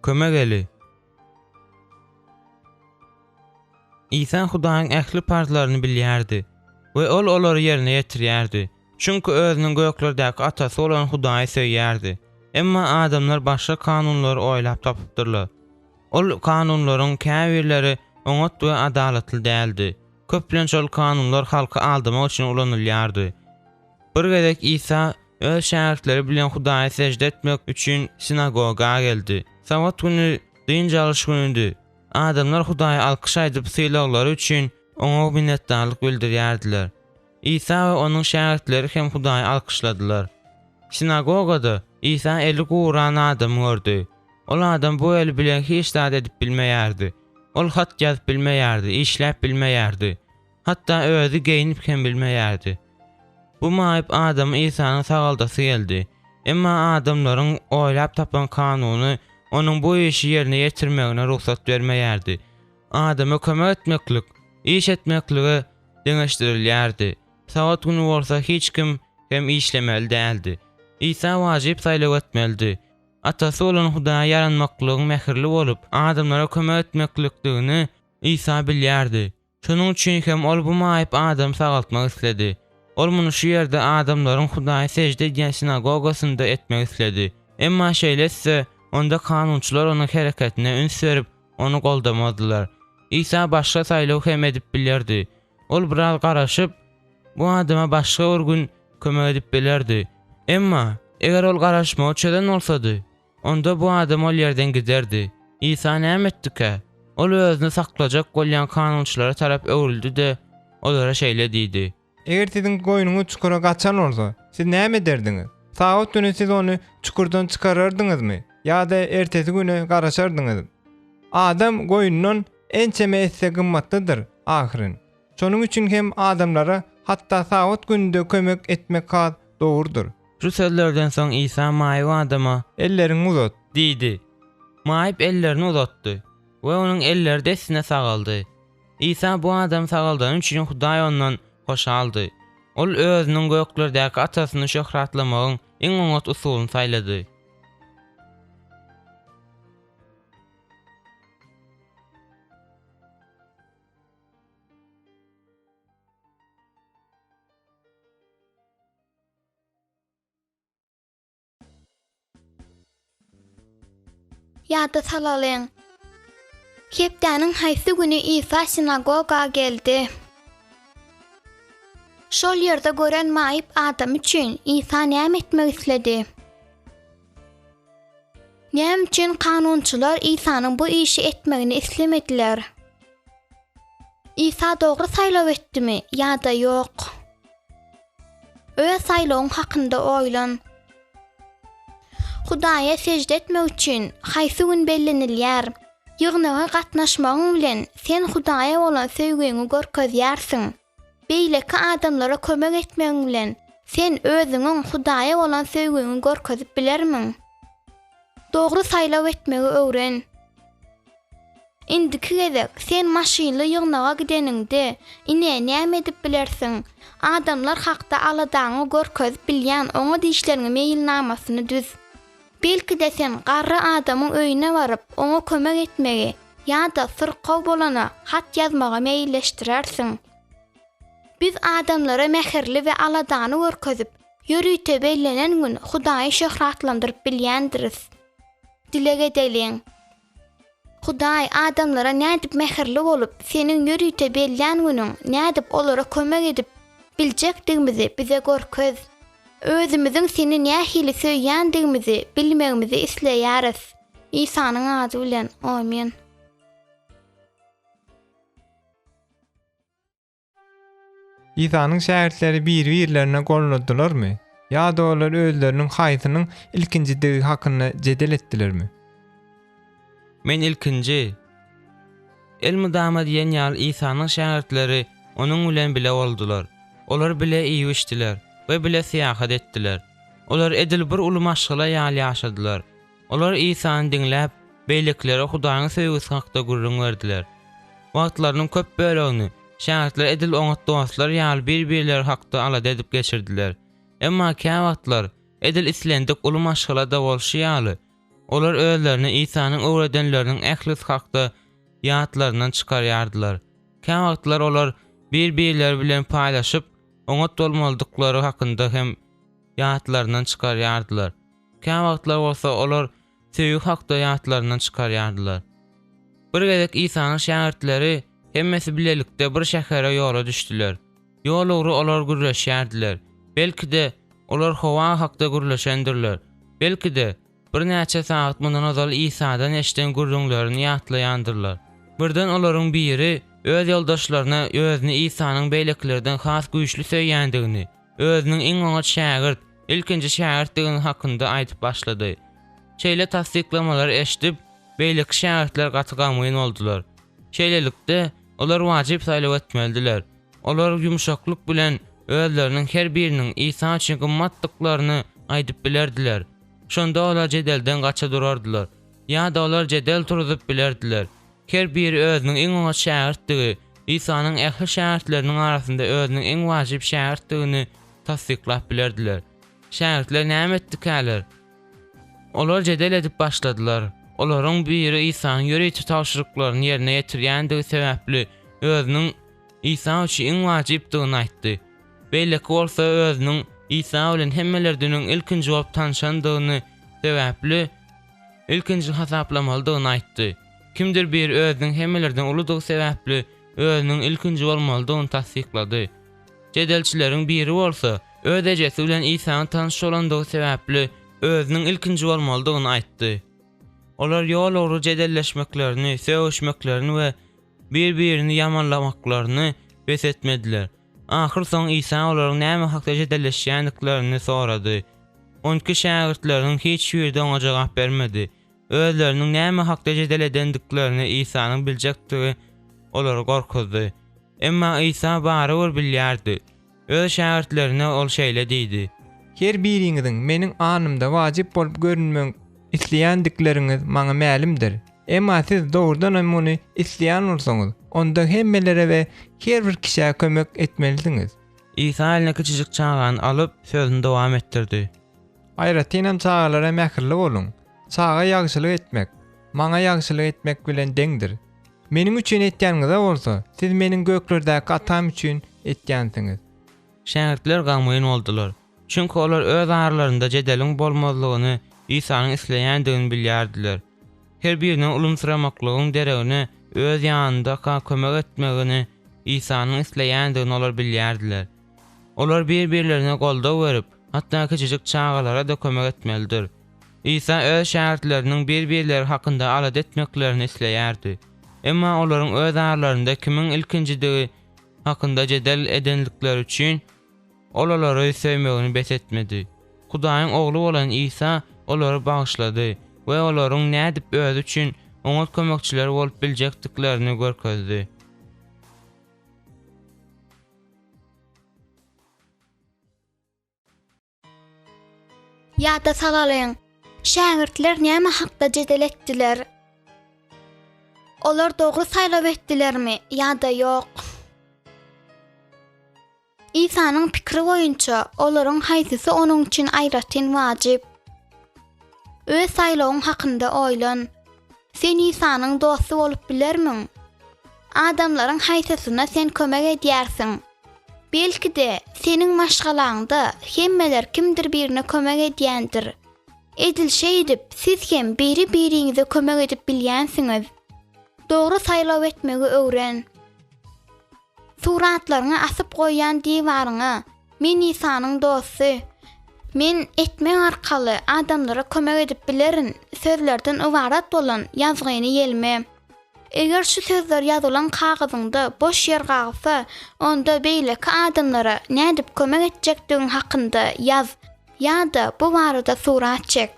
Kömek eli. Isa Hudaýyň ähli parzlaryny bilýärdi we ol olary ýerine ýetirýärdi, çünki özüniň göklerdäki Atasy bolan Hudaýy söýýärdi. Emma adamlar başga kanunlary oýlap tapypdyrlar. Ol kanunlaryň käbirleri oňat we adalatly däldi. Köplenç ol kanunlar halky aldamak üçin ulanylýardy. Bir gezek Isa öz şägirtleri bilen Hudaýa sežde etmek üçin sinagoga geldi. Sabat güni dynç alyş günüdi. Adamlar Hudaýa alkyş aýdyp, sylaglary üçin Oňa minnetdarlyk bildirýärdiler. Isa we onuň şägirtleri hem Hudaýy alkyşladylar. Sinagogada Isa eli guran adamy gördi. Ol adam bu eli bilen hiç zat edip bilmeýärdi. Ol hat ýazyp bilmeýärdi, işläp bilmeýärdi. Hatda özi geýnip hem bilmeýärdi. Bu maýyp adamy Isanyň sagaldasy geldi. Emma adamlaryň oýlap tapan kanuny onuň bu işi ýerine ýetirmegine rugsat bermeýärdi. Adama kömek etmeklik, iş etmeklige deňeşdirilýärdi. Sabat güni bolsa hiç kim hem işlemeli däldi. Isa wajyp saýlaw etmelidi. Atasy bolan Hudaýa ýaranmaklygyň mähirli bolup, adamlara kömek etmeklikdigini Isa bilýärdi. Şonuň üçin hem ol bu maýyp adamy sagaltmak isledi. Ol muny şu ýerde adamlaryň Hudaýa sežde edýän sinagogasynda etmek isledi. Emma şeýle etse, onda kanunçylar onuň hereketine üns berip, ony goldamazdylar. Isa başga saýlaw hem edip bilerdi. Ol biraz garaşyp, bu adama başga bir gün kömek edip bilerdi. Emma, eger ol garaşmagy çözen bolsady, Onda bu adam ol ýerden giderdi. Isa näme etdikä? Ol özüni saklajak bolýan kanunçylara tarap öwrüldi-de, olara şeýle diýdi. Eger siziň goýnuňyz çukura gaçan bolsa, siz näme ederdiňiz? Sabat güni siz ony çukurdan çykarardyňyzmy ýa-da ertesi güne garaşardyňyz? Adam goýundan ençeme esse gymmatlydyr ahyryn. Şonuň üçin hem adamlara hatda sabat gününde kömek etmek has dogrudyr. Şu sözlerden soň Isa maýyp adama. Elleriňi uzat! Diýdi. Maýyp ellerini uzatdy we onuň elleri dessine sagaldy. Isa bu adamy sagaldany üçin Hudaý ondan hoşaldy. Ol özüniň göklerdäki Atasyny şöhratlamagyň iň oňat usulyny saýlady. Ýada salalyň. Hepdäniň haýsy güni Isa sinagoga geldi? Şol ýerde gören maýyp adamy üçin Isa näme etmek isledi? Näme üçin kanunçylar Isanyň bu işi etmegini islemediler? Isa dogry saýlaw etdimi ýa-da ýok? Öz saýlawyň hakynda oýlan. Hudaýa sežde etmek üçin haýsy gün bellenilýär? Ýygnaga gatnaşmagyň bilen sen Hudaýa bolan söýgiňi görkezýärsiň. Beýleki adamlara kömek etmegiň bilen sen özüňiň Hudaýa bolan söýgiňi görkezip bilermiň? Dogry saýlaw etmegi öwren. Indiki gezek sen maşynly ýygnaga gideniňde, ine, näme edip bilersiň, Adamlar hakda aladaňy görkezip bilýän oňat işleriňi meýilnamasyny düz. Belki-de sen garry adamyň öýüne baryp, oňa kömek etmegi ýa-da syrkaw bolana hat ýazmagy meýilleşdirersiň. Biz adamlara mähirli we aladany görkezip, ýörite bellenen gün Hudaýy şöhratlandyryp bilýändiris. Dileg edeliň. Hudaý, adamlara nädip mähirli bolup, Seniň ýörite bellän günüň nädip olara kömek edip biljekdigimizi bize görkez. Özümiziň Seni nähili söýýändigimizi bilmegimizi isleýäris. Isanyň ady bilen, omyn. Isanyň şägirtleri biri-birlerine golladylarmy ýa-da olar özleriniň haýsynyň ilkinjidigi hakynda jedel etdilermi? Men ilkinji. Elmydama diýen ýaly Isanyň şägirtleri Onuň bilen bile boldular. Olar bile iýip-içdiler we bile syýahat etdiler. Olar edil bir uly maşgala ýaly ýaşadylar. Olar Isany diňläp, beýlekilere Hudaýyň söýgüsi hakda gürrüň berdiler. Wagtlarynyň köp bölegini şägirtler edil oňat dostlar ýaly bir-birleri hakda alada edip geçirdiler. Emma käwagtlar, edil islendik uly maşgalada bolşy ýaly, olar özlerini Isanyň öwredenleriniň ählisi hakda ýatlaryndan çykarýardylar. Käwagtlar olar bir-birleri bilen paýlaşyp, oňat bolmalydyklary hakynda hem ýatlaryndan çykarýardylar. Käwagtlar bolsa olar söýgi hakda ýatlaryndan çykarýardylar. Bir gezek Isanyň şägirtleri hemmesi bilelikde bir şähere ýola düşdüler. Ýol ugry olar gürleşýärdiler. Belki-de, olar howa hakda gürleşendirler. Belki-de, birnäçe sagat mundan ozal Isadan eşiden gürrüňlerini ýatlaýandyrlar. Birden olaryň biri öz ýoldaşlaryna özüni Isanyň beýlekilerden has güýçli söýýändigini, özüniň iň oňat şägirt, ilkinji şägirtdigini hakynda aýdyp başlady. Şeýle tassyklamalary eşidip, beýleki şägirtler gaty gamgyn boldular. Şeýlelikde, olar wajyp saýlaw etmelidiler. Olar ýumşaklyk bilen özleriniň her biriniň Isa üçin gymmatdyklaryny aýdyp bilerdiler. Şonda olar jedelden gaça durardylar. Ýa-da olar jedel turzup bilerdiler. Her biri özüniň iň oňat şägirtdigi, Isanyň ähli şägirtleriniň arasynda özüniň iň wajyp şägirtdigini tassyklap bilerdiler. Şägirtler näme etdikäler? Olar jedel edip başladylar. Olaryň biri Isanyň ýörite tabşyryklaryny ýerine ýetirýändigi sebäpli özüniň Isa üçin iň wajypdygyny aýtdy. Beýleki bolsa özüniň Isa bilen hemmelerden öň ilkinji bolup tanşandygyny sebäpli ilkinji hasaplamalydygyny aýtdy. Kimdir biri özüniň hemmelerden uludygy sebäpli özüniň ilkinji bolmalydygyny tassyklady. Jedelçileriň biri bolsa, öz ejesi bilen Isanyň tanyş bolandygy sebäpli özüniň ilkinji bolmalydygyny aýtdy. Olar ýol ugry jedelleşmeklerini, sögüşmeklerini we bir-birini ýamanlamaklaryny bes etmediler. Ahyrsoňy Isa olaryň näme hakda jedelleşýändiklerini sorady. On iki şägirtleriniň hiç biri-de oňa jogap bermedi. Özleriniň näme hakda jedel edendiklerini Isanyň biljekdigi olary gorkuzdy. Emma Isa barybir bilýärdi. Öz şägirtlerine ol şeýle diýdi. Her biriňiziň meniň alnymda wajyp bolup görünmek isleýändikleriňiz maňa mälimdir. Emma siz dogrudanam muny isleýän bolsaňyz, onda hemmelere we her bir kişä kömek etmelisiňiz. Isa eline kiçijik çagany alyp, sözüni dowam etdirdi. Aýratynam çagalara mähirli boluň. Çaga ýagşylyk etmek, maňa ýagşylyk etmek bilen deňdir. Meniň üçin etýäniňize bolsa, siz meniň göklerdäki Atam üçin etýänsiňiz. Şägirtler gamgyn boldular. Çünki olar öz aralarynda jedeliň bolmazlygyny Isanyň isleýändigini bilýärdiler. Her birinden ulumsyramaklygyň deregine öz ýanyndaka kömek etmegini Isanyň isleýändigini olar bilýärdiler. Olar bir-birlerine goldaw berip, hatda kiçijik çagalara-da kömek etmelidir. Isa öz şägirtleriniň bir-birleri hakynda alada etmeklerini isleýärdi. Emma olaryň öz aralarynda kimiň ilkinjidigi hakynda jedel edendikleri üçin, Ol olary söýmegini bes etmedi. Hudaýyň Ogly bolan Isa olary bagyşlady we olaryň nädip özi üçin oňat kömekçiler bolup biljekdiklerini görkezdi. Ýada salalyň, şägirtler näme hakda jedel etdiler? Olar dogry saýlaw etdilermi ýa-da ýok? Isanyň pikiri boýunça, olaryň haýsysy onuň üçin aýratyn wajyp? Öz saýlawyň hakynda oýlan. Sen Isanyň dosty bolup bilermiň? Adamlaryň haýsysyna sen kömek edýärsiň? Belki-de, seniň maşgalaňda hemmeler kimdir birine kömek edýändir. Edil şeýdip, siz hem biri-biriňize kömek edip bilýänsiňiz. Dogry saýlaw etmegi öwren. Suratlaryňy asyp goýýan diwaryňa, Men Isanyň dosty. Men etmek arkaly adamlara kömek edip bilerin sözlerden ybarat bolan ýazgyny ýelme. Eger şu sözler ýazylan kagyzyňda boş ýer galsa, onda beýleki adamlara nädip kömek etjekdigiň hakynda ýaz ýa-da bu barada surat çek.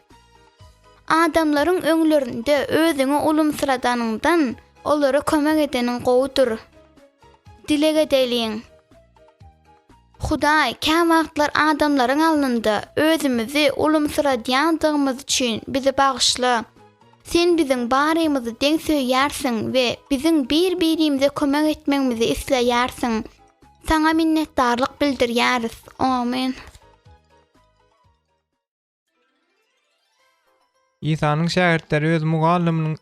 Adamlaryň öňlerinde özüňi ulumsyradanyňdan, olara kömek edeniň gowudyr. Dileg edeliň. Hudaý, käwagtlar adamlaryň alnynda özümizi ulumsyradýandygymyz üçin bizi bagyşla. Sen biziň barymyzy deň söýýärsiň we biziň bir-birimize kömek etmegimizi isleýärsiň. Saňa minnetdarlyk bildirýäris. Omyn. Isanyň şägirtleri öz mugallymynyň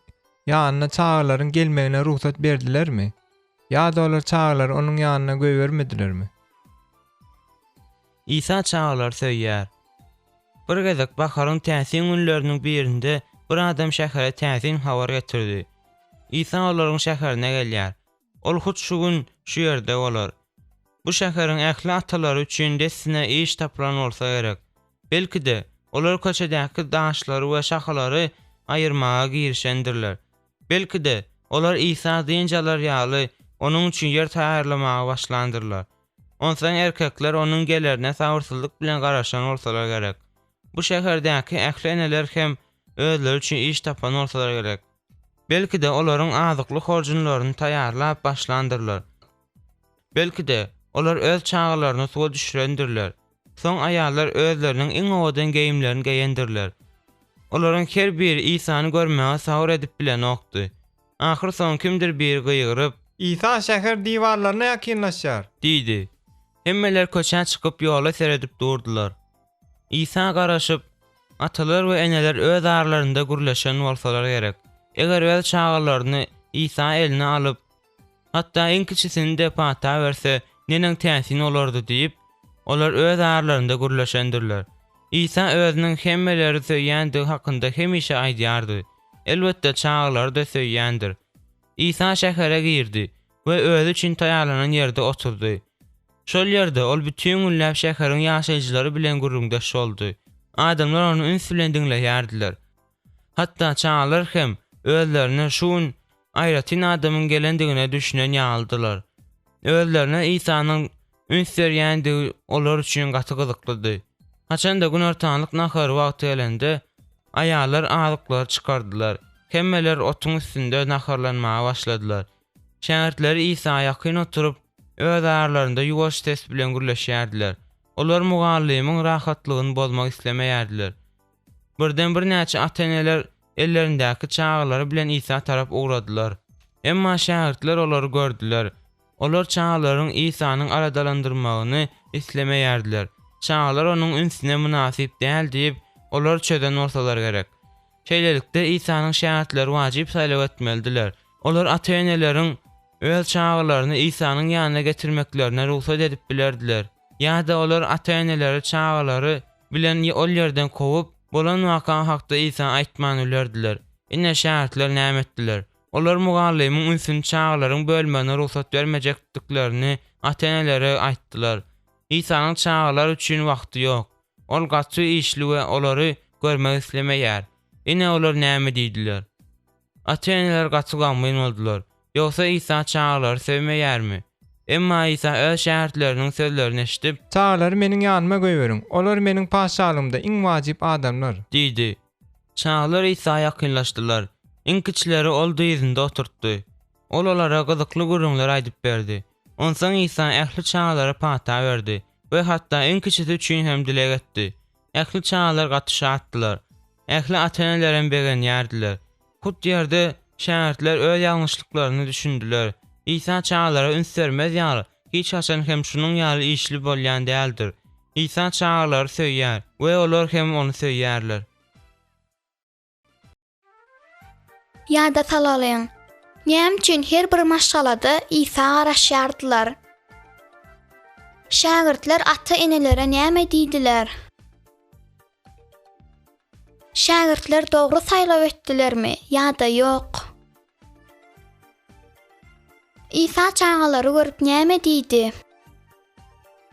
ýanyna çagalaryň gelmegine rugsat berdilermi? Ýa-da olar çagalary onuň ýanyna goýbermedilermi? Isa çagalary söýýär. Bir gezek baharyň täsin günleriniň birinde bir adam şähere täsin habar getirdi. Isa olaryň şäherine gelýär. Ol hut şu gün şu ýerde bolar. Bu şäheriň ähli atalary üçin dessine iş tapylan bolsa gerek. Belki-de, olar köçedäki daşlary we şahalary aýyrmaga girişendirler. Belki-de, olar Isa dynç alar ýaly, onuň üçin ýer taýýarlamaga başlandyrlar. Onsoň erkekler onuň gelerine sabyrsyzlyk bilen garaşan bolsalar gerek. Bu şäherdäki ähli eneler hem özleri üçin iş tapan bolsalar gerek. Belki-de, olaryň azykly horjunlaryny taýýarlap başlandyrlar. Belki-de, olar öz çagalaryny suwa düşürendirler. Soň aýallar özleriniň iň owadan geýimlerini geýendirler. Olaryň her biri Isany görmäge sabyr edip bilenokdy. Ahyrsoňy kimdir biri gygyryp. Isa şäher diwarlaryna ýakynlaşýar! Diýdi. Hemmeler köçä çykyp, ýola seredip durdular. Isa garaşyp, atalar we eneler öz aralarynda gürleşen bolsalar gerek. Eger öz çagalaryny Isa eline alyp, hatda iň kiçisini-de pata berse, neneň täsin bolardy diýip, olar öz aralarynda gürleşendirler. Isa özüniň hemmeleri söýýändigi hakynda hemişe aýdýardy. Elbetde, çagalary-da söýýändir. Isa şähere girdi we özi üçin taýýarlanan ýerde oturdy. Şol ýerde ol bütin günläp şäheriň ýaşaýjylary bilen gürrüňdeş boldy. Adamlar ony üns bilen diňleýärdiler. Hatda çagalar hem özlerine şu gün aýratyn adamyň gelendigine düşünen ýalydylar. Özlerine Isanyň üns berýändigi olar üçin gaty gyzyklydy. Haçanda günortanlyk nahary wagty gelende, aýallar azyklary çykardylar. Hemmeler otuň üstünde naharlanmaga başladylar. Şägirtleri Isa ýakyn oturyp, öz aralarynda ýuwaş ses bilen gürleşýärdiler. Olar mugallymyň rahatlygyny bozmak islemeýärdiler. Birden birnäçe ata-eneler ellerindäki çagalary bilen Isa tarap ugradylar. Emma şägirtler olary gördüler. Olar çagalaryň Isanyň aladalandyrmagyny islemeýärdiler. Çagalar onuň ünsüne mynasyp däl diýip, olar çözen bolsalar gerek. Şeýlelikde, Isanyň şägirtleri wajyp saýlaw etmelidiler. Olar ata-eneleriň öz çagalaryny Isanyň ýanyna getirmeklerine rugsat edip bilerdiler. Ýa-da olar ata-eneleri çagalary bilen ol ýerden kowup, bolan waka hakda Isa aýtman bilerdiler. Ine, şägirtler näme etdiler. Olar mugallymyň ünsüni çagalaryň bölmegine rugsat bermejekdiklerini ata-enelere aýtdylar. Isanyň çagalar üçin wagty ýok. Ol gaty işli we olary görmek islemeýär. Ine, olar näme diýdiler. Ata-eneler gaty gamgyn boldular. Ýogsa Isa çagalary söýmeýärmi? Emma Isa öz şägirtleriniň sözlerini eşidip. Çagalary meniň ýanyma goýberiň, olar meniň Patyşalygymda iň wajyp adamlar. Diýdi. Çagalar Isa ýakynlaşdylar. Iň kiçileri ol dyzynda oturtdy. Ol olara gyzykly gürrüňler aýdyp berdi. Onsoň Isa ähli çagalara pata berdi we hatda iň kiçisi üçin hem dileg etdi. Ähli çagalar gaty şatdylar. Ähli ata-enelerem begenýärdiler. Hut ýerde şägirtler öz ýalňyşlyklaryna düşündiler. Isa çagalara üns bermez ýaly, hiç haçan hem şunuň ýaly işli bolýan däldir. Isa çagalary söýýär we olar hem ony söýýärler. Ýada salalyň. Näme üçin her bir maşgalada Isa garaşýardylar? Şägirtler ata-enelere näme diýdiler? Şägirtler dogry saýlaw etdilermi ýa-da ýok? Isa çagalary görüp näme diýdi?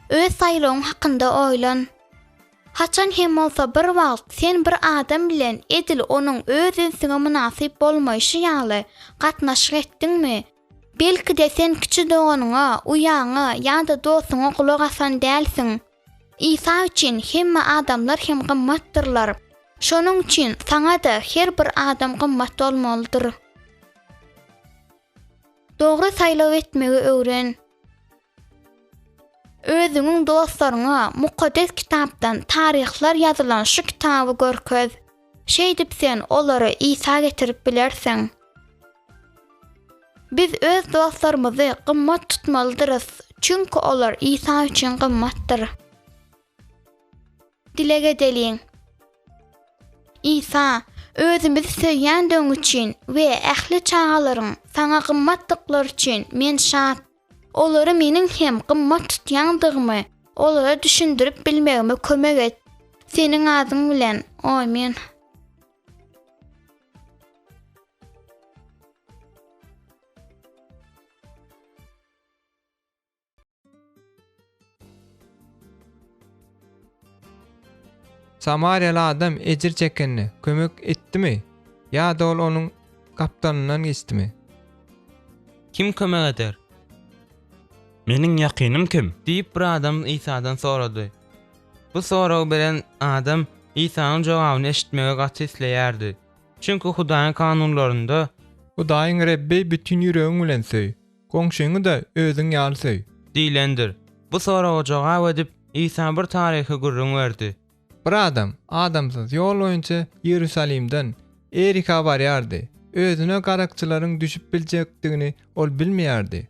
Öz saýlawyň hakynda oýlan. Haçan hem bolsa bir wagt sen bir adam bilen edil onuň öz ünsüňe mynasyp bolmaýşy ýaly gatnaşyk etdiňmi? Belki-de sen kiçi doganyňa, uýaňa ýa-da dostuňa gulak asan dälsiň. Isa üçin hemme adamlar hem gymmatdyrlar. Şonuň üçin saňa-da her bir adam gymmat bolmalydyr. Dogry saýlaw etmegi öwren. Özüňiň dostlaryňa Mukaddes Kitapdan taryhlar ýazylan şu kitaby görkez. Şeýdip sen olary Isa getirip bilersiň. Biz öz dostlarymyzy gymmat tutmalydyrys, çünki olar Isa üçin gymmatdyr. Dileg edeliň. Isa, özümizi söýýändigiň üçin we ähli çagalaryň Saňa gymmatdyklary üçin men şat. Olary meniň hem gymmat tutýandygymy olara düşündirip bilmegime kömek et. Seniň adyň bilen. Amin. Samariýaly adam ejir çekende kömek etdimi ýa-da ol onuň gapdalyndan geçdimi? Kim kömek eder? Meniň ýakynym kim? Diýip, bir adam Isadan sorady. Bu soragy beren adam Isanyň jogabyny eşitmegi gaty isleýärdi. Çünki Hudaýyň kanunlarynda. Hudaýyň Rebbi bütin ýüregiň bilen söý, goňşyňy-da özüň ýaly söý. Diýlendir. Bu soraga jogap edip, Isa bir taryhy gürrüň berdi. Bir adam adamsyz ýol boýunça Iýerusalimden Erika barýardy. Özüne garakçylaryň düşüp biljekdigini ol bilmeýärdi.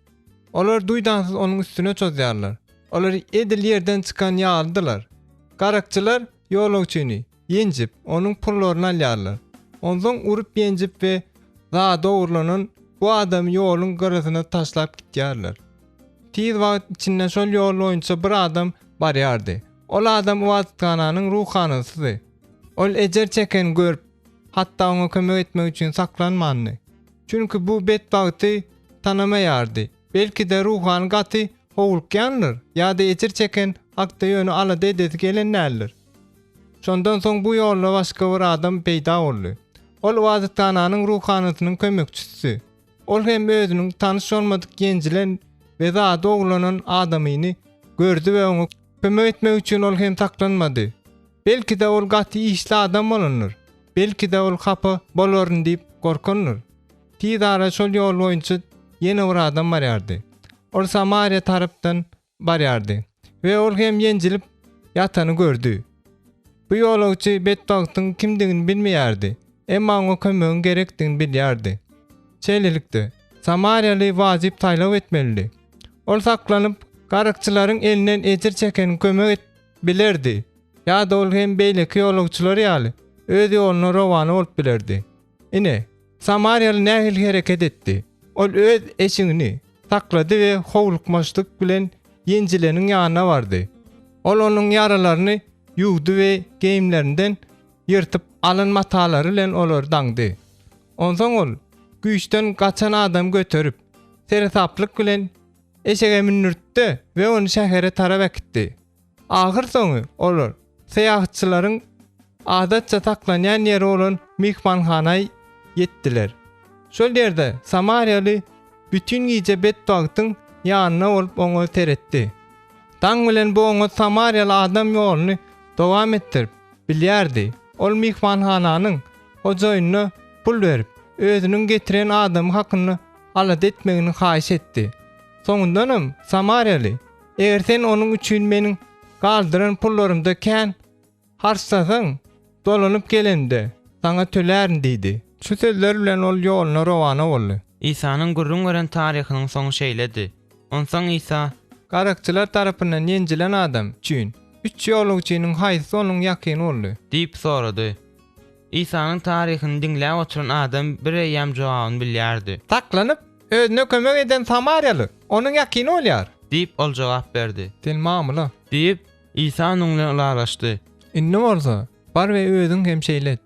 Olar duýdansyz onuň üstüne çozýarlar. Olar edil ýerden çykan ýalydylar. Garakçylar ýolagçyny ýenjip, onuň pullaryny alýarlar. Onsoň urup-ýenjip we zady ogurlanan bu adamy ýoluň gyrasyna taşlap gitýärler. Tiz wagt içinde şol ýol boýunça bir adam barýardy. Ol adam ybadathananyň ruhanysydy. Ol ejir çekeni görüp, hatda oňa kömek etmek üçin saklanmandy. Çünki bu betbagty tanamaýardy. Belki-de ruhany gaty howlukýandyr ýa-da ejir çeken hakda ýöne alada edesi gelen däldir. Şondan soň bu ýolda başga bir adam peýda boldy. Ol ybadathananyň ruhanysynyň kömekçisidi. Ol hem özüniň tanyş bolmadyk ýenjilen we zady ogurlanan adamyny gördi we oňa kömek etmek üçin ol hem saklanmady. Belki-de ol gaty işli adam bolandyr. Belki-de ol hapa bolaryn diýip gorkandyr. Tiz ara şol ýol boýunça ýene bir adam barýardy. Ol Samariýa tarapdan barýardy we ol hem ýenjilip ýatany gördi. Bu ýolagçy betbagtyň kimdigini bilmeýärdi, emma oňa kömegiň gerekdigini bilýärdi. Şeýlelikde, samariýaly wajyp saýlaw etmelidi. Ol saklanyp, garakçylaryň elinden ejir çekeni kömek edip bilerdi ýa-da ol hem beýleki ýolagçylar ýaly öz ýoluna rowana bolup bilerdi. Ine, samariýaly nähili hereket etdi. Ol öz eşigini saklady we howlukmaçlyk bilen ýenjileniň ýanyna bardy. Ol onuň ýaralaryny ýuwdy we geýimlerinden ýyrtyp alan matalary bilen olary daňdy. Onsoň ol güýçden gaçan adamy göterip, seresaplyk bilen eşege mündürtdi we ony şähere tarap äkitdi. Ahyrsoňy olar syýahatçylaryň adatça saklanýan ýeri bolan myhmanhana ýetdiler. Şol ýerde samariýaly bütin gije betbagtyň ýanynda bolup oňa seretdi. Daň bilen bu oňat samariýaly adam ýoluny dowam etdirip bilýärdi. Ol myhmanhananyň hojaýynyna pul berip, özüniň getiren adamy hakynda alada etmegini haýyş etdi. Soňundanam samariýaly Eger sen onuň üçin meniň galdyran pullarymda kän harçlasaň, dolanyp gelenimde, saňa tölärin diýdi. Şu sözler bilen ol ýoluna rowana boldy. Isanyň gürrüň beren taryhynyň soňy şeýledi. Onsoň Isa. Garakçylar tarapyndan ýenjilen adam üçin üç ýolagçynyň haýsysy onuň ýakyny boldy? Diýip sorady. Isanyň taryhyny diňläp oturan adam bireýýäm jogabyny bilýärdi. Saklanyp, özüne kömek eden samariýaly onuň ýakyny bolýar. Diýip, ol jogap berdi. Sen mamla. Diýip, Isa onuň bilen ylalaşdy. Indi bolsa, bar we özüň hem şeýle et.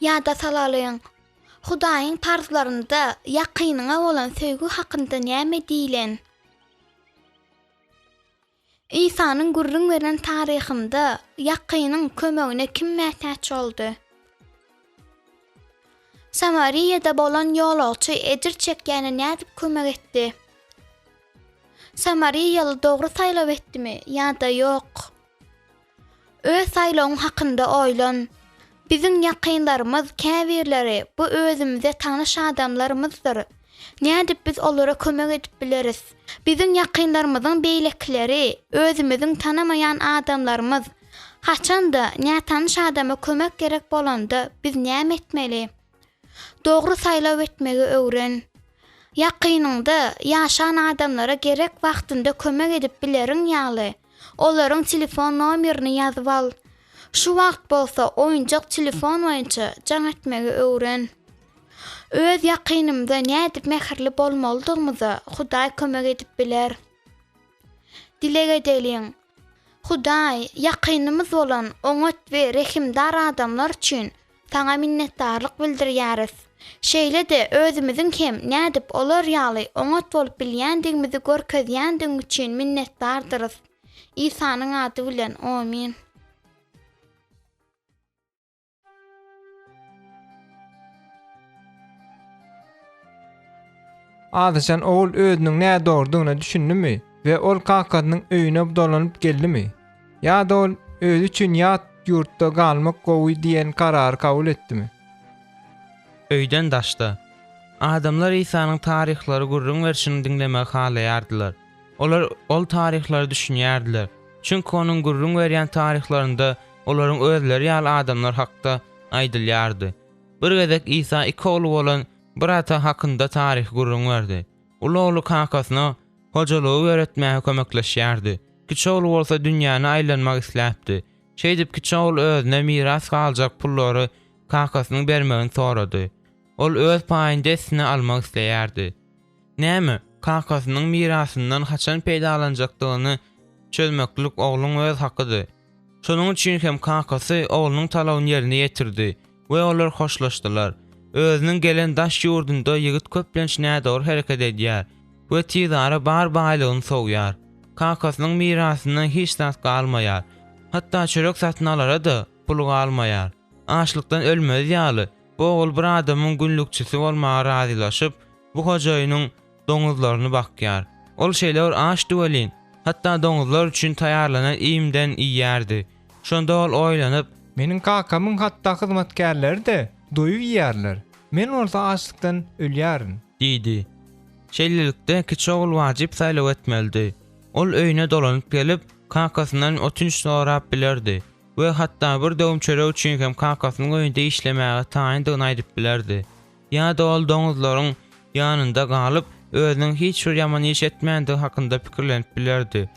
Ýada salalyň, Hudaýyň parzlarynda ýakynyňa bolan söýgi hakynda näme diýlen? Isanyň gürrüň beren taryhynda ýakynyň kömegine kim mätäç boldy? Samariýada bolan ýolagçy ejir çekýäne nädip kömek etdi? Samariýaly dogry saýlaw etdimi ýa-da ýok? Öz saýlawyň hakynda oýlan. Biziň ýakynlarymyz käbirleri bu özümize tanyş adamlarymyzdyr. Nädip biz olara kömek edip bileris? Biziň ýakynlarymyzyň beýlekileri özümiziň tanamaýan adamlarymyz. Haçanda nätanyş adama kömek gerek bolanda biz näme etmeli? Dogry saýlaw etmegi öwren. Ýakynyňda ýaşan adamlara gerek wagtynda kömek edip bileriň ýaly, olaryň telefon nomerini ýazyp al. Şu wagt bolsa oýunjak telefon boýunça jaň etmegi öwren. Öz ýakynymyza nädip mähirli bolmalydygymyza Hudaý kömek edip biler. Dileg edeliň. Hudaý, ýakynymyz bolan oňat we rehimdar adamlar üçin Saňa minnetdarlyk bildirýäris. Şeýle-de özümiziň hem nädip olar ýaly oňat bolup bilýändigimizi görkezýändigiň üçin minnetdardyrys. Isanyň ady bilen, omyn. Azaşan ogul özüniň nädogrudygyna düşündimi we ol kakasynyň öýüne dolanyp geldimi? Ýa-da ol özi üçin ýat ýurtda galmak gowy diýen karary kabul etdimi? Öýden daşda. Adamlar Isanyň taryhlary gürrüň berşini diňlemegi halaýardylar. Olar ol taryhlara düşünýärdiler. Çünki onuň gürrüň berýän taryhlarynda olaryň özleri ýaly adamlar hakda aýdylýardy. Bir gezek Isa iki ogly bolan bir ata hakynda taryhy gürrüň berdi. Uly ogly kakasyna hojalygy ýöretmäge kömekleşýärdi. Kiçi ogly bolsa dünýäni aýlanmak isläpdi. Şeýdip kiçi ogul özüne miras galjak pullary kakasynyň bermegini sorady. Ol öz paýyny dessine almak isleýärdi. Näme, kakasynyň mirasyndan haçan peýdalanjakdygyny çözmeklik ogluň öz hakydy. Şonuň üçin hem kakasy oglunyň talabyny ýerine ýetirdi we olar hoşlaşdylar. Özüniň gelen daş ýurdunda ýigit köplenç nädogry hereket edýär we tizara bar baýlygyny sowýar. Kakasynyň mirasyndan hiç zat galmaýar. Hatda çörek satyn alara-da puly galmaýar. Açlykdan ölmez ýaly, bu ogul bir adamyň günlükçisi bolmaga razylaşyp, bu hojaýynyň doňuzlaryny bakýar. Ol şeýle bir açdy welin, hatda doňuzlar üçin taýýarlanan iýmden iýýärdi. Şonda ol oýlanyp. Meniň kakamyň hatda hyzmatkärleri-de doýup iýýärler, men bolsa açlykdan ölýärin. Diýdi. Şeýlelikde, kiçi ogul wajyp saýlaw etmelidi. Ol öýüne dolanyp gelip, kakasyndan ötünç sorap bilerdi we hatda bir döwüm çörek üçin hem kakasynyň öýünde işlemäge taýyndygyny aýdyp bilerdi. Ýa-da ol doňuzlaryň ýanynda galyp, özüniň hiç bir ýaman iş etmändigi hakynda pikirlenip bilerdi.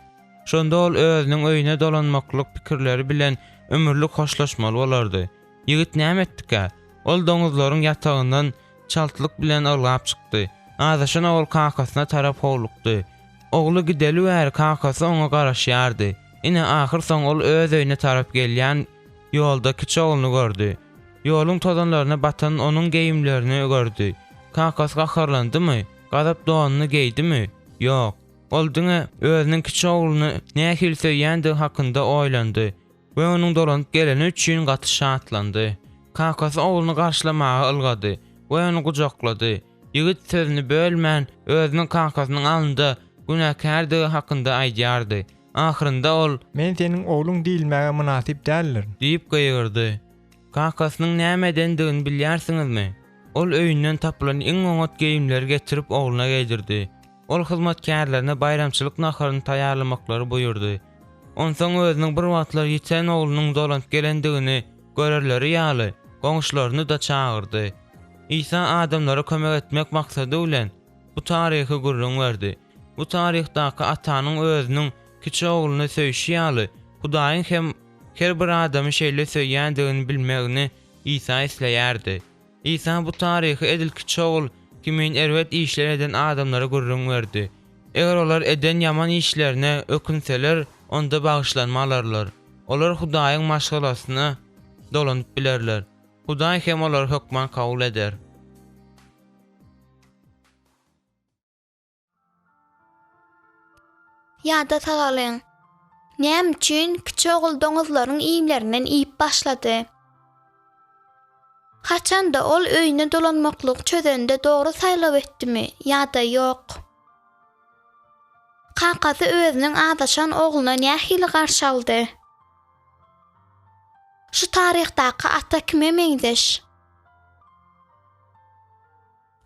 Şonda ol özüniň öýüne dolanmaklyk pikirleri bilen ömürlik hoşlaşmaly bolardy. Ýigit näme etdikä? Ol doňuzlaryň ýatagyndan çaltlyk bilen ylgap çykdy. Azaşan ogul kakasyna tarap howlukdy. Ogly gideli bäri kakasy oňa garaşýardy. Ine, ahyrsoňy ol öz öýüne tarap gelýän ýolda kiçi ogluny gördi. Ýoluň tozanlaryna batan onuň geýimlerini gördi. Kakasy gaharlandymy? Gazap donuny geýdimi? Ýok. Ol diňe özüniň kiçi ogluny nähili söýýändigi hakynda oýlandy we onuň dolanyp geleni üçin gaty şatlandy. Kakasy ogluny garşylamaga ylgady we ony gujaklady. Ýigit sözüni bölmän, özüniň kakasynyň alnynda günäkärdigi hakynda aýdýardy. Ahyrynda ol. Men seniň ogluň diýilmäge mynasyp däldirin. Diýip gygyrdy. Kakasynyň näme edendigini bilýärsiňizmi? Ol öýünden tapylan iň oňat geýimleri getirip ogluna geýdirdi. Ol hyzmatkärlerine baýramçylyk naharyny taýýarlamaklary buýurdy. Onsoň özüniň bir wagtlar ýiten oglunyň dolanyp gelendigini görerleri ýaly, goňşularyny-da çagyrdy. Isa adamlara kömek etmek maksady bilen, bu taryhy gürrüň berdi. Bu taryhdaky atanyň özüniň kiçi ogluny söýşi ýaly, Hudaýyň hem her bir adamy şeýle söýýändigini bilmegini Isa isleýärdi. Isa bu taryhy edil kiçi ogul kimin erbet işler eden adamlara gürrüň berdi. Eger olar eden ýaman işlerine ökünseler, onda bagyşlanma alarlar. Olar Hudaýyň maşgalasyna dolanyp bilerler. Hudaý hem olary hökman kabul eder. Ýada salalyň. Näme üçin kiçi ogul doňuzlaryň iýmlerinden iýip başlady? Haçanda ol öýüne dolanmaklygy çözende dogry saýlaw etdimi ýa-da ýok? Kakasy özüniň azaşan ogluna nähili garşy aldy? Şu taryhdaky ata kime meňzeş?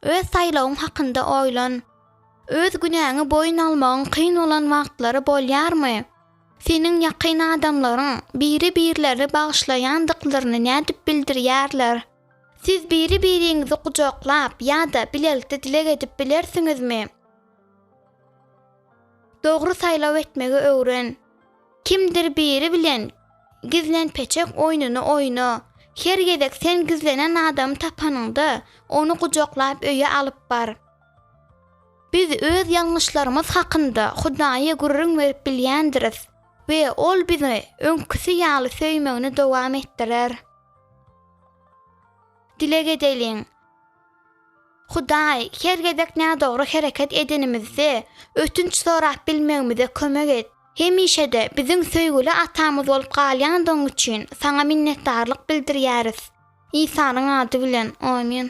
Öz saýlawyň hakynda oýlan. Öz günäňi boýun almagyň kyn bolan wagtlary bolýarmy? Seniň ýakyn adamlaryň biri-birlerini bagyşlaýandyklaryny nädip bildirýärler? Siz biri-biriňizi gujaklap ýa-da bilelikde dileg edip bilersiňizmi? Dogry saýlaw etmegi öwren. Kimdir biri bilen gizlenpeçek oýnuny oýna. Her gezek sen gizlenen adamy tapanyňda, ony gujaklap öýe alyp bar. Biz öz ýalňyşlarymyz hakynda Hudaýa gürrüň berip bilýändiris we Ol bizi öňküsi ýaly söýmegini dowam etdirer. Dileg edeliň. Hudaý, her gezek nädogry hereket edenimizde, ötünç sorap bilmegimize kömek et. Hemişe-de biziň söýgüli Atamyz bolup galýandygyň üçin Saňa minnetdarlyk bildirýäris. Isanyň ady bilen, omyn.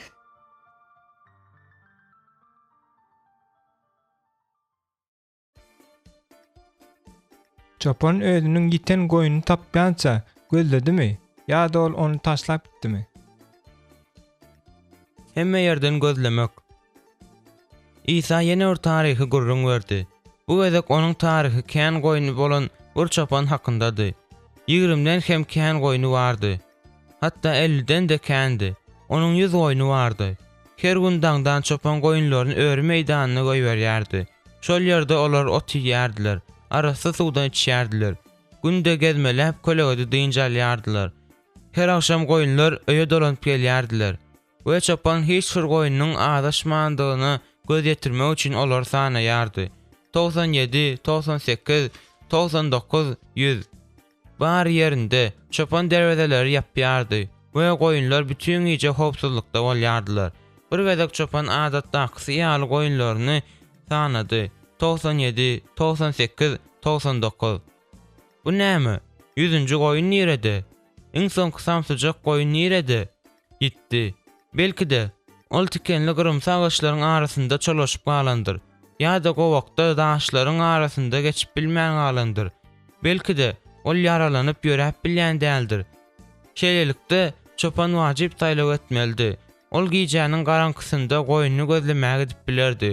Çopan özüniň ýiten goýnuny tapýança gözledimi ýa-da ol ony taşlap gitdimi? Hemme ýerden gözlemek. Isa ýene bir taryhy gürrüň berdi. Bu gezek onuň taryhy kän goýny bolan bir çopan hakyndady. Ýigrimden hem kän goýny bardy. Hatda elliden-de kändi. Onuň ýüz goýny bardy. Her gün daňdan çopan goýunlaryny öri meýdanyna goýberýärdi. Şol ýerde olar ot iýýärdiler, arassa suwdan içýärdiler. Günde gezmeläp kölegede dynç alýardylar. Her agşam goýunlar öýe dolanyp gelýärdiler we çopan hiç bir goýnunyň azaşmandygyna göz ýetirmek üçin olary sanaýardy. 97, 98, 99, 100. Bary ýerinde, çopan derwezeleri ýapýardy we goýunlar bütin gije howpsuzlykda bolýardylar. Bir gezek çopan adatdakysy ýaly goýunlaryny sanady, 97, 98, 99. Bu näme? Ýüzünji goýun nirede? Iň soňky samsyjak goýun nirede? Ýitdi. Belki-de, ol tikenli gyrymsy agaçlaryň arasynda çolaşyp galandyr. Ýa-da gowakda daşlaryň arasynda geçip bilmän galandyr. Belki-de, ol ýaralanyp ýöräp bilýän däldir. Şeýlelikde, çopan wajyp saýlaw etmelidi. Ol gijäniň garaňkysynda goýnuny gözlemäge gidip bilerdi.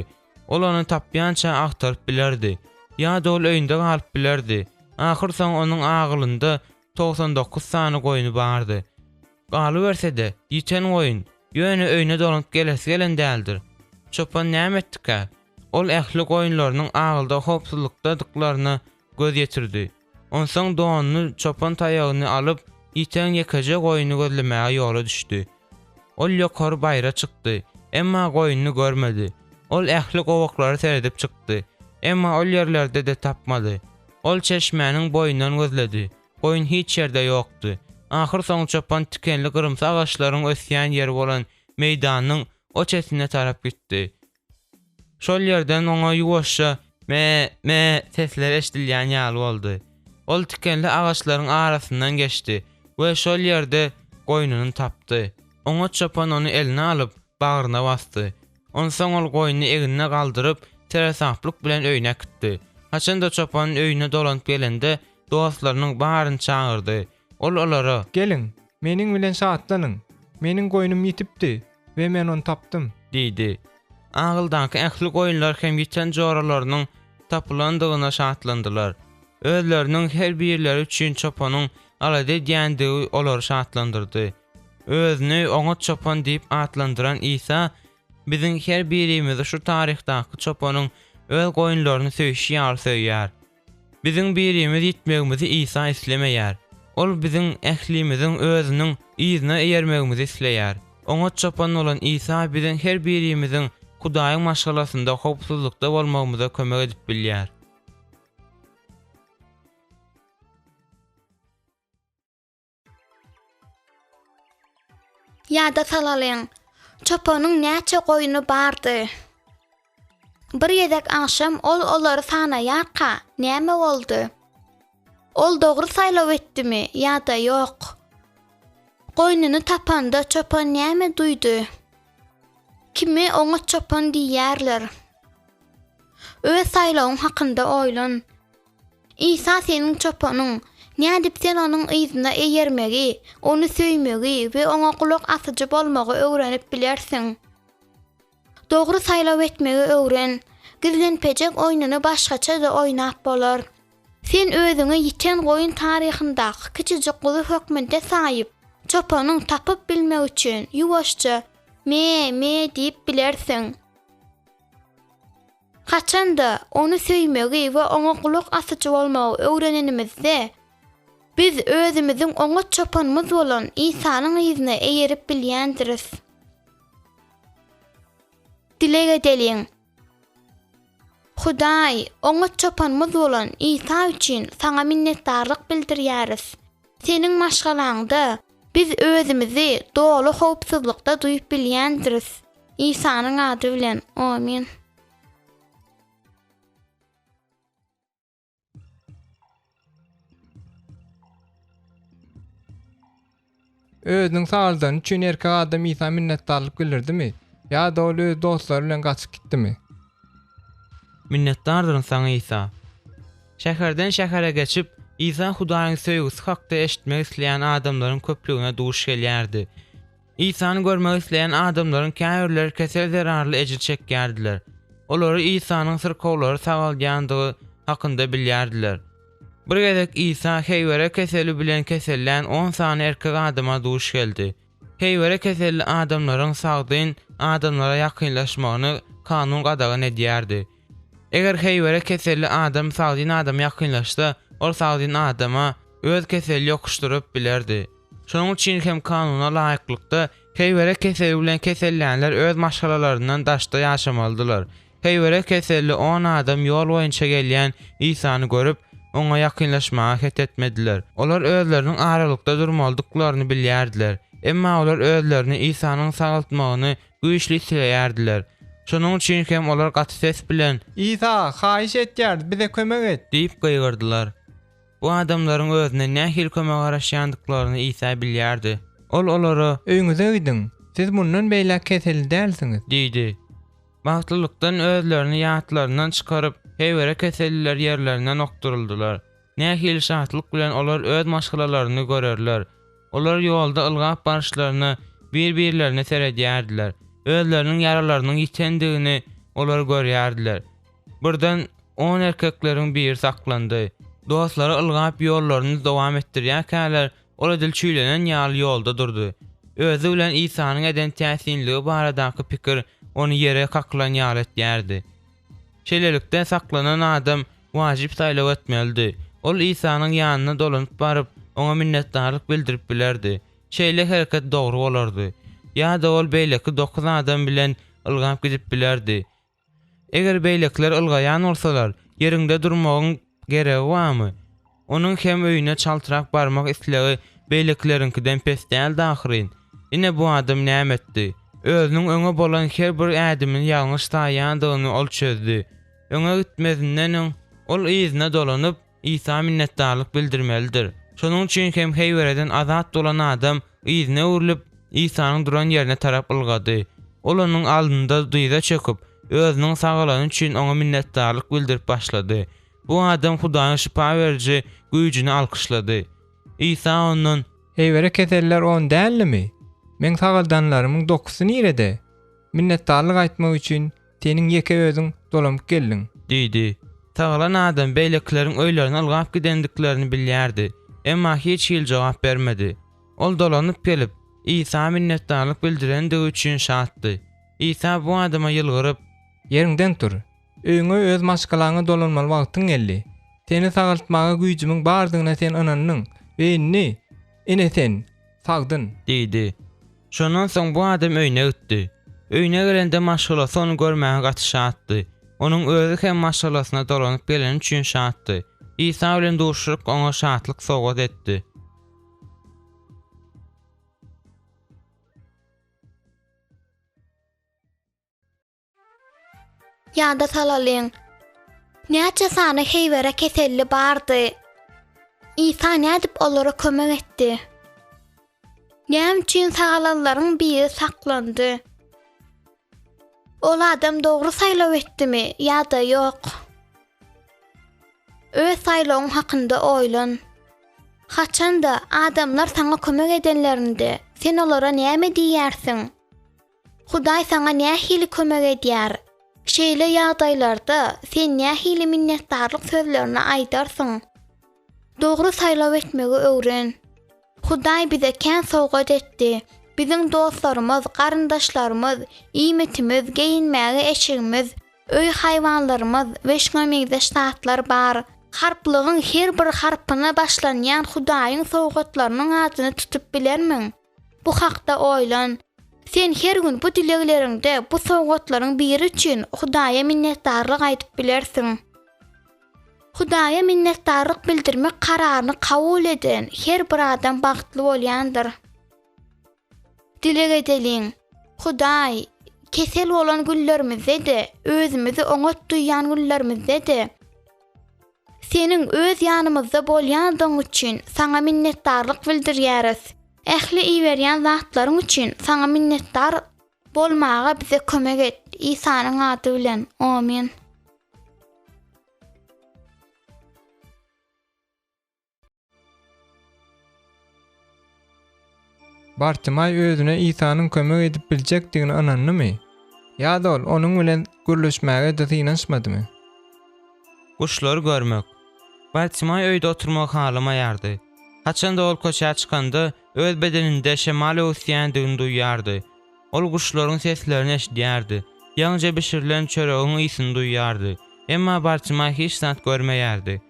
Ol ony tapýança agtaryp bilerdi. Ýa-da ol öýünde galyp bilerdi. Ahyrsoňy onuň agylynda 99 sany goýny bardy. Galyberse-de, ýiten goýun, ýöne öýüne dolanyp gelesi gelen däldir. Çopan näme etdikä? Ol ähli goýunlarynyň agylda howpsuzlykdadyklaryna göz ýetirdi. Onsoň donuny, çopan taýagyny alyp, ýiten ýekeje goýuny gözlemäge ýola düşdi. Ol ýokary baýra çykdy, emma goýnuny görmedi. Ol ähli gowaklara seredip çykdy. Emma ol ýerlerde-de tapmady. Ol çeşmäniň boýundan gözledi. Goýun hiç ýerde ýokdy. Ahyrsoňy çopan tikenli gyrymsy agaçlaryň ösýän ýeri bolan meýdanyň o çetine tarap gitdi. Şol ýerden oňa ýuwaşja Me, me sesleri eşidilýän ýaly boldy. Ol tikenli agaçlaryň arasyndan geçdi we şol ýerde goýnuny tapdy. Oňat çopan ony eline alyp, bagryna basdy. Onsoň ol goýnuny egnine galdyryp, seresaplyk bilen öýüne äkitdi. Haçan-da çopan öýüne dolanyp gelende, dostlarynyň baryny çagyrdy. Ol olara. Geliň, meniň bilen şatlanyň! Meniň goýnum ýitipdi we men ony tapdym. Diýdi. Agyldaky ähli goýunlar hem ýiten joralarynyň tapylandygyna şatlandylar. Özleriniň her birleri üçin çopanyň alada edýändigi olary şatlandyrdy. Özüni oňat çopan diýip atlandyran Isa biziň her birimizi şu taryhdaky çopanyň öz goýunlaryny söýşi ýaly söýýär. Biziň birimiz ýitmegimizi Isa islemeýär. Ol biziň ählimiziň özüniň yzyna eýermegimizi isleýär. Oňat çopan bolan Isa biziň her birimiziň Hudaýyň maşgalasynda howpsuzlykda bolmagymyza kömek edip bilýär. Ýada salalyň, çopanyň näçe goýny bardy? Bir gezek agşam ol olary sanaýarka, näme boldy? Ol dogry saýlaw etdimi ýa-da ýok? Goýnuny tapanda çopan näme duýdy? Kime oňat çopan diýýärler? Öz saýlawyň hakynda oýlan. Isa seniň çopanyň. Nädip sen onuň yzyna eýermegi, ony söýmegi we oňa gulak asyjy bolmagy öwrenip bilersiň? Dogry saýlaw etmegi öwren. Gizlenpejek oýnuny başgaça-da oýnap bolar. Sen özüňi ýiten goýun taryhyndaky kiçijik guzy hökmünde saýyp, çopanyň tapyp bilmegi üçin ýuwaşja Me, me diýip bilersiň. Haçan-da, Ony söýmegi we Oňa gulak asyjy bolmagy öwrenenimizde, biz özümiziň oňat çopanymyz bolan Isanyň yzyna eýerip bilýändiris. Dileg edeliň. Hudaý, oňat çopanymyz bolan Isa üçin Saňa minnetdarlyk bildirýäris. Seniň maşgalaňda biz özümizi doly howpsuzlykda duýup bilýändiris. Isanyň ady bilen, omyn. Özüniň sagaldany üçin erkek adam Isa minnetdarlyk bildirdimi ýa-da ol öz dostlary bilen gaçyp gitdimi? Minnetdardyryn saňa Isa. Şäherden şähere geçip, Isa Hudaýyň söýgüsi hakda eşitmek isleýän adamlaryň köplügine duş gelýärdi. Isany görmek isleýän adamlaryň käbirleri kesel zerarly ejir çekýärdiler. Olary Isanyň syrkawlary sagaldýandygy hakynda bilýärdiler. Bir gezek Isa heýwere keseli bilen kesellän on sany erkek adama duş geldi. Heýwere keselli adamlaryň sagdyn adamlara ýakynlaşmagyny kanun gadagan edýärdi. Eger heýwere keselli adam sagdyn adama ýakynlaşsa, ol sagdyn adama öz keselini ýokuşdyryp bilerdi. Şonuň üçin hem kanuna laýyklykda, heýwere keseli bilen kesellänler öz maşgalalaryndan daşda ýaşamalydylar. Heýwere keselli on adam ýol boýunça gelýän Isany görüp, oňa ýakynlaşmaga het etmediler. Olar özleriniň aralykda durmalydyklaryny bilýärdiler. Emma olar özlerini Isanyň sagaltmagyny güýçli isleýärdiler. Şonuň üçin hem olar gaty ses bilen. Isa, haýyş etýäris, bize kömek et! Diýip gygyrdylar. Bu adamlaryň özüne nähili kömege garaşýandyklaryny Isa bilýärdi. Ol olara. Öýüňize gidiň, siz mundan beýläk keselli dälsiňiz. Diýdi. Bagtlylykdan özlerini ýatlaryndan çykaryp, heýwere keselliler ýerlerinden okduryldylar. Nähili şatlyk bilen olar öz maşgalalaryny görerler! Olar ýolda ylgap baryşlaryna bir-birlerine seredýärdiler. Özleriniň ýaralarynyň ýitendigini olar görýärdiler. Birden on erkekleriň biri saklandy. Dostlary ylgap ýollaryny dowam etdirýärkäler, ol edil çüýlenen ýaly ýolda durdy. Özi bilen Isanyň eden täsinligi baradaky pikir ony ýere kakylan ýaly etýärdi. Şeýlelikde, saklanan adam wajyp saýlaw etmelidi. Ol Isanyň ýanyna dolanyp baryp, oňa minnetdarlyk bildirip bilerdi. Şeýle hereket dogry bolardy. Ýa-da ol beýleki dokuz adam bilen ylgap gidip bilerdi. Eger beýlekiler ylgaýan bolsalar, ýeriňde durmagyň geregi barmy? Onuň hem öýüne çaltrak barmak islegi beýlekileriňkiden pes däldi ahyryn. Ine bu adam näme etdi? Özüniň öňe bolan her bir ädimini ýalňyş saýýandygyny ol çözdi. Öňe gitmezinden öň, ol yzyna dolanyp, Isa minnetdarlyk bildirmelidir. Şonuň üçin hem heýwereden azat bolan adam yzyna öwrülip, Isanyň duran ýerine tarap ylgady. Ol onuň alnynda dyza çöküp, özüniň sagalany üçin oňa minnetdarlyk bildirip başlady. Bu adam Hudaýyň şypa beriji güýjüni alkyşlady. Isa ondan. Heýwere keseller on däldimi? Meň sagaldanlarymyň dokusy nirede? Minnetdarlyk aýtmak üçin seniň ýeke özüň dolanyp geldiň. Diýdi. Sagalan adam beýlekileriň öýlerine ylgap gidendiklerini bilýärdi, emma hiç hili jogap bermedi. Ol dolanyp gelip, Isa minnetdarlyk bildirendigi üçin şatdy. Isa bu adama ýylgyryp. Ýeriňden tur. Öýüňe öz maşgalaňa dolanmaly wagtyň geldi. Seni sagaltmaga güýjümiň bardygyna sen ynandyň we indi, ine sen, sagdyn. Diýdi. Şondan soň bu adam öýüne gitdi. Öýüne gelende maşgalasy ony görmäge gaty şatdy. Onuň özi hem maşgalasyna dolanyp geleni üçin şatdy. Isa bilen duşuşyk oňa şatlyk sowgat etdi. Ýada salalyň. Näçe sany heýwere keselli bardy? Isa nädip olara kömek etdi? Näme üçin sagalanlaryň biri saklandy? Ol adam dogry saýlaw etdimi ýa-da ýok? Öz saýlawyň hakynda oýlan. Haçan-da, adamlar saňa kömek edenlerinde, sen olara näme diýýärsiň? Hudaý saňa nähili kömek edýär? Şeýle ýagdaýlarda sen nähili minnetdarlyk sözlerini aýdarsyň? Dogry saýlaw etmegi öwren. Hudaý bize kän sowgat etdi. Biziň dostlarymyz, garyndaşlarymyz, iýmitimiz, geýinmäge eşigimiz, öý haýwanlarymyz we şuňa meňzeş zatlar bar. Harplygyň her bir harpyna başlanýan Hudaýyň sowgatlarynyň adyny tutup bilermiň? Bu hakda oýlan. Sen her gün bu dilegleriňde bu sowgatlaryň biri üçin Hudaýa minnetdarlyk aýdyp bilersiň. Hudaýa minnetdarlyk bildirmek kararyny kabul eden her bir adam bagtly bolýandyr. Dileg edeliň. Hudaý, kesel bolan günlerimizde-de, özümizi oňat duýýan günlerimizde-de, Seniň öz ýanymyzda bolýandygyň üçin Saňa minnetdarlyk bildirýäris. Ähli iberýän zatlaryň üçin Saňa minnetdar bolmaga bize kömek et. Isanyň ady bilen. Omyn. Bartimaý özüne Isanyň kömek edip biljekdigine ynandymy? Ýa-da ol onuň bilen gürleşmäge-de synanyşmadymy? Guşlary görmek. Bartimaý öýde oturmagy halamaýardy. Haçanda ol köçä çykanda, öz bedeninde şemal öwüsýändigini duýýardy. Ol guşlaryň seslerini eşidýärdi, ýaňyja bişirilen çöregiň ysyny duýýardy. Emma Bartimaý hiç zat görmeýärdi.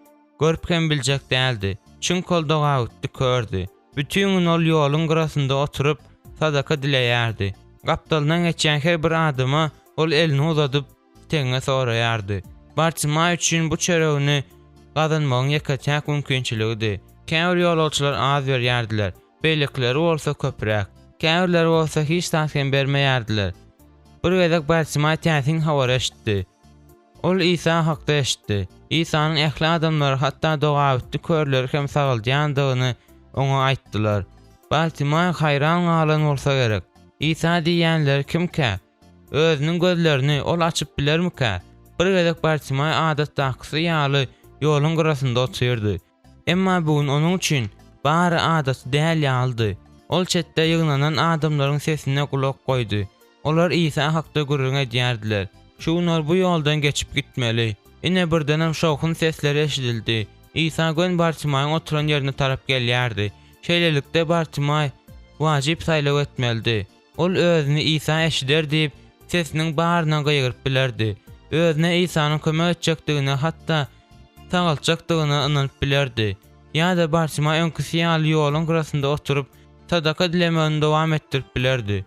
Görüp hem biljek däldi. Çünki ol dogabitdi kördi. Bütin gün ol ýoluň gyrasynda oturyp, sadaka dileýärdi. Gapdalyndan geçýän her bir adama ol elini uzadyp, teňňe soraýardy. Bartimaý üçin bu çöregini gazanmagyň ýeke-täk mümkinçiligidi. Käbir ýolagçylar az berýärdiler, beýlekileri bolsa köpräk. Käbirleri bolsa hiç zat hem bermeýärdiler. Bir gezek Bartimaý täsin habary eşitdi. Ol Isa hakda eşitdi. Isanyň ähli adamlary, hatda dogabitdi körleri hem sagaldýandygyny oňa aýtdylar. Bartimaý haýran galan bolsa gerek. Isa diýýänleri kimkä? Özüniň gözlerini ol açyp bilermikä? Bir gezek Bartimaý adatdakysy ýaly ýoluň gyrasynda otyrdy. Emma bu gün onuň üçin bary adaty däl ýalydy. Ol çetde ýygnanan adamlaryň sesine gulak goýdy. Olar Isa hakda gürrüň edýärdiler. Şu gün ol bu ýoldan geçip gitmeli. Ine birdenem şowhun sesleri eşidildi. Isa göni Bartimaýyň oturan ýerine tarap gelýärdi. Şeýlelikde Bartimaý wajyp saýlaw etmelidi. Ol özüni Isa eşider diýip, sesiniň baryna gygyryp bilerdi. Özüne Isanyň kömek etjekdigine, hatda sagaltjakdygyna ynanyp bilerdi. Ýa-da Bartimaý öňküsi ýaly ýoluň gyrasynda oturyp, sadaka dilemegini dowam etdirip bilerdi.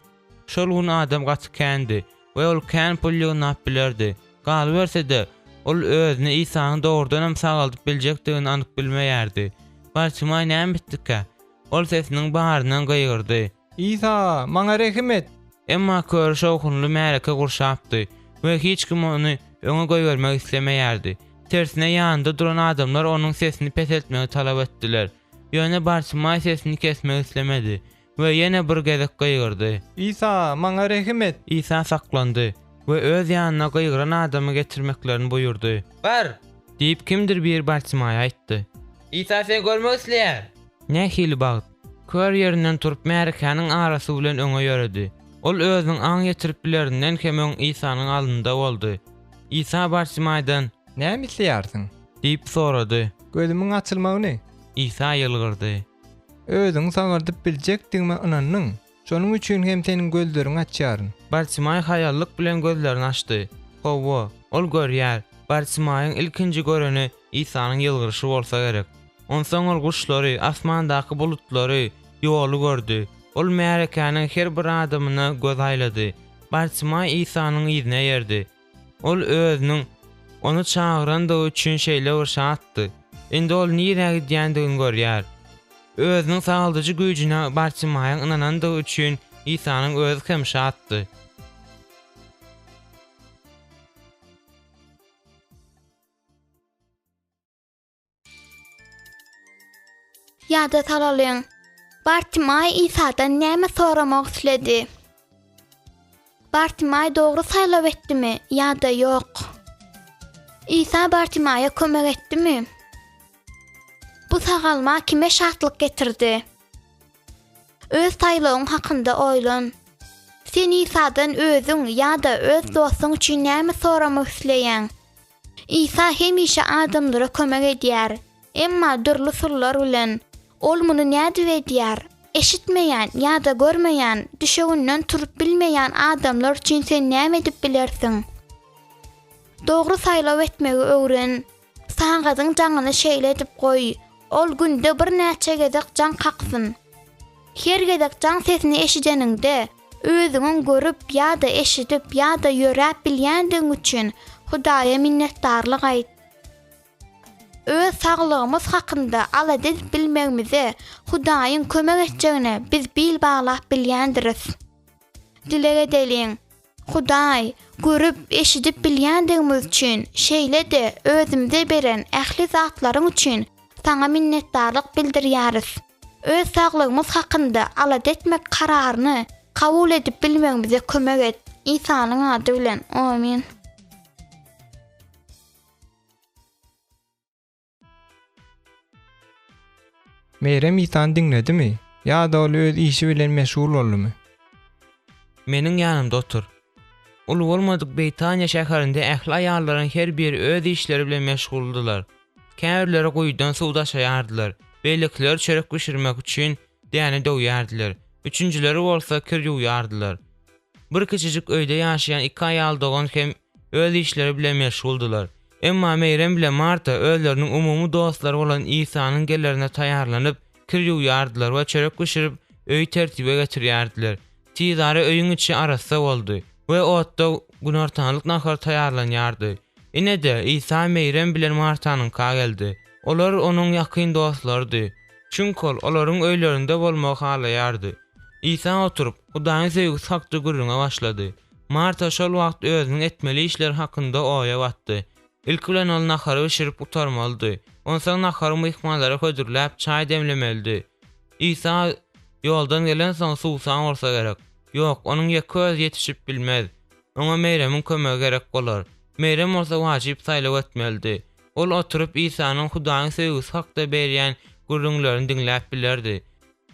Şol gün adam gaty kändi we ol kän pul ýygnap bilerdi. Galyberse-de, ol özüni Isanyň dogrudanam sagaldyp biljekdigini anyk bilmeýärdi. Bartimaý näme etdikä? Ol sesiniň baryndan gygyrdy. Isa, maňa rehim et! Emma köri şowhunly märeke gurşapdy we hiç kim ony öňe goýbermek islemeýärdi. Tersine ýanynda duran adamlar onuň sesini peseltmegi talap etdiler. Ýöne Bartimaý sesini kesmek islemedi we ýene bir gezek gygyrdy. Isa, maňa rehim et! Isa saklandy we öz ýanyna gygyran adamy getirmeklerini buýurdy. Bar! Diýip, kimdir biri Bartimaýa aýtdy. Isa seni görmek isleýär! Nähili bagt! Kör ýerinden turup, märekäniň arasy bilen öňe ýöredi. Ol özüniň aň ýetirip bilerinden hem öň Isanyň alnynda boldy. Isa Bartimaýdan. Näme isleýärsiň? Diýip sorady. Gözümiň açylmagyny. Isa ýylgyrdy. Özüňi sagaldyp biljekdigime ynandyň. Şonuň üçin hem seniň gözleriňi açýaryn. Bartimaý haýallyk bilen gözlerini açdy. Hawa, ol görýär. Bartimaýyň ilkinji göreni Isanyň ýylgyryşy bolsa gerek. Onsoň ol guşlary, asmandaky bulutlary, ýoly gördi. Ol märekäniň her bir adamyna göz aýlady. Bartimaý Isanyň yzyna eýerdi. Ol özüniň Ony çagyrandygy üçin şeýle bir şatdy. Indi ol nirä gidýändigini görýär. Özüniň sagaldyjy güýjüne Bartimaýyň ynanandygy üçin Isanyň özi hem şatdy. Ýada salalyň. Bartimaý Isadan näme soramak isledi? Bartimaý dogry saýlaw etdimi ýa-da ýok? Isa Bartimaýa kömek etdimi? Bu sagalma kime şatlyk getirdi? Öz saýlawyň hakynda oýlan. Sen Isadan özüň ýa-da öz dostuň üçin näme soramak isleýäň? Isa hemişe adamlara kömek edýär, emma dürli usullar bilen. Ol muny nädip edýär? Eşitmeýän ýa-da görmeýän, düşeginden turup bilmeýän adamlar üçin sen näme edip bilersiň? Dogry saýlaw etmegi öwren. Sagadyň jaňyny şeýle edip goý, ol günde birnäçe gezek jaň kaksyn. Her gezek jaň sesini eşideniňde, özüňiň görüp ýa-da eşidip ýa-da ýöräp bilýändigiň üçin Hudaýa minnetdarlyk aýt. Öz saglygymyz hakynda alada edip bilmegimize Hudaýyň kömek etjegine biz bil baglap bilýändiris. Dileg edeliň. Hudaý, görüp, eşidip bilýändigimiz üçin, şeýle-de özümize beren ähli zatlaryň üçin Saňa minnetdarlyk bildirýäris. Öz saglygymyz hakynda alada etmek kararyny kabul edip bilmegimize kömek et. Isanyň ady bilen. Omyn. Meýrem Isany diňledimi ýa-da ol öz işi bilen meşgul boldumy? Meniň ýanymda otur. Uly bolmadyk Beýtaniýa şäherinde ähli aýallaryň her biri öz işleri bilen meşguldylar. Käbirleri guýudan suw daşaýardylar, beýlekileri çörek bişirmek üçin däne döwýärdiler, üçünjileri bolsa kir ýuwýardylar. Bir kiçijik öýde ýaşaýan iki aýal dogan hem öz işleri bilen meşguldylar. Emma Meýrem bilen Marta özleriniň umumy dostlary bolan Isanyň gelerine taýýarlanyp, kir ýuwýardylar we çörek bişirip, öýi tertibe getirýärdiler. Tizara öýüň içi arassa boldy we otda günortanlyk nahary taýýarlanýardy. Ine-de, Isa Meýrem bilen Martanyňka geldi. Olar onuň ýakyn dostlarydy. Çünki ol olaryň öýlerinde bolmagy halaýardy. Isa oturyp, Hudaýyň söýgüsi hakda gürrüňe başlady. Marta şol wagt özüniň etmeli işleri hakynda oýa batdy. Ilki bilen ol nahary bişirip gutarmalydy. Onsoň nahary myhmanlara hödürläp, çaý demlemelidi. Isa ýoldan gelensoň suwsan bolsa gerek. Ýok, onuň ýeke özi ýetişip bilmez. Oňa Merýemiň kömegi gerek bolar. Merýem bolsa wajyp saýlaw etmelidi. Ol oturyp Isanyň Hudaýyň söýgüsi hakda berýän gürrüňlerini diňläp bilerdi.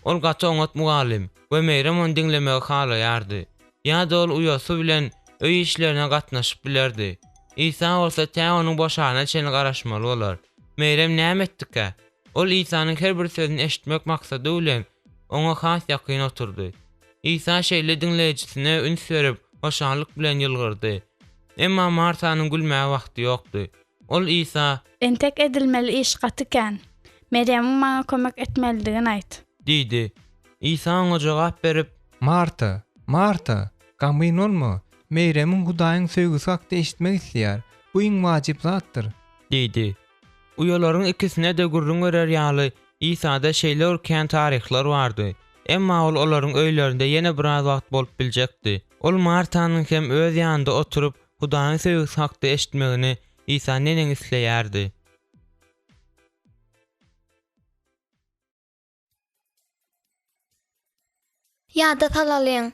Ol gaty oňat mugallym we Meýrem ony diňlemegi halaýardy. Ýa-da ol uýasy bilen öý işlerine gatnaşyp bilerdi. Isa bolsa tä onuň boşanyna çenli garaşmaly bolar. Meýrem näme etdikä? Ol Isanyň her bir sözüni eşitmek maksady bilen, oňa has ýakyn oturdy. Isa şeýle diňleýjisine üns berip, hoşallyk bilen ýylgyrdy. Emma Martanyň gülmäge wagty ýokdy. Ol Isa. Entek edilmeli iş gaty kän. Merýemiň maňa kömek etmelidigini aýt. Diýdi. Isa oňa jogap berip. Marta, Marta, gamgyn bolma. Meýremiň Hudaýyň söýgüsi hakda eşitmek isleýär. Bu iň wajyp zatdyr. Diýdi. Uýalaryň ikisine-de gürrüň berer ýaly, Isada şeýle bir kän taryhlar bardy. Emma ol olaryň öýlerinde ýene biraz wagt bolup biljekdi. Ol Martanyň hem öz ýanynda oturyp, Hudaýyň söýgüsi hakda eşitmegini Isa neneň isleýärdi! Ýada salalyň.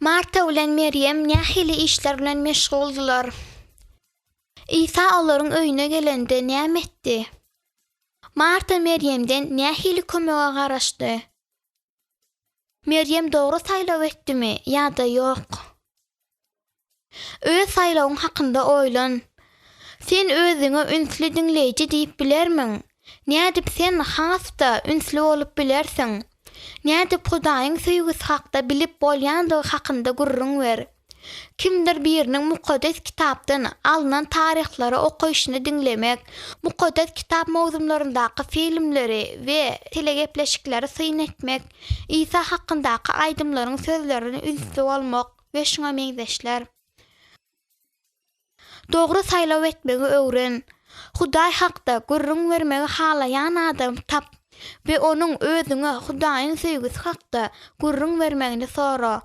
Marta bilen Merýem nähili işler bilen meşguldylar? Isa olaryň öýüne gelende näme etdi? Marta Merýemden nähili kömege garaşdy? Merýem dogry saýlaw etdimi ýa-da ýok? Öz saýlawyň hakynda oýlan. Sen özüňe ünsli diňleýji diýip bilermiň? Nädip sen has-da ünsli bolup bilersiň? Nädip Hudaýyň söýgüsi hakda bilip bolýandygy hakynda gürrüň ber. Kimdir biriniň Mukaddes Kitapdan alnan taryhlary okaýşyny diňlemek, Mukaddes Kitap mowzumlaryndaky filmleri we telegepleşikleri syn etmek, Isa hakyndaky aýdymlaryň sözlerine ünsli bolmak we şuňa meňzeşler. Dogry saýlaw etmegi öwren. Hudaý hakda gürrüň bermegi halaýan adam tap we onuň özüňe Hudaýyň söýgüsi hakda gürrüň bermegini sora.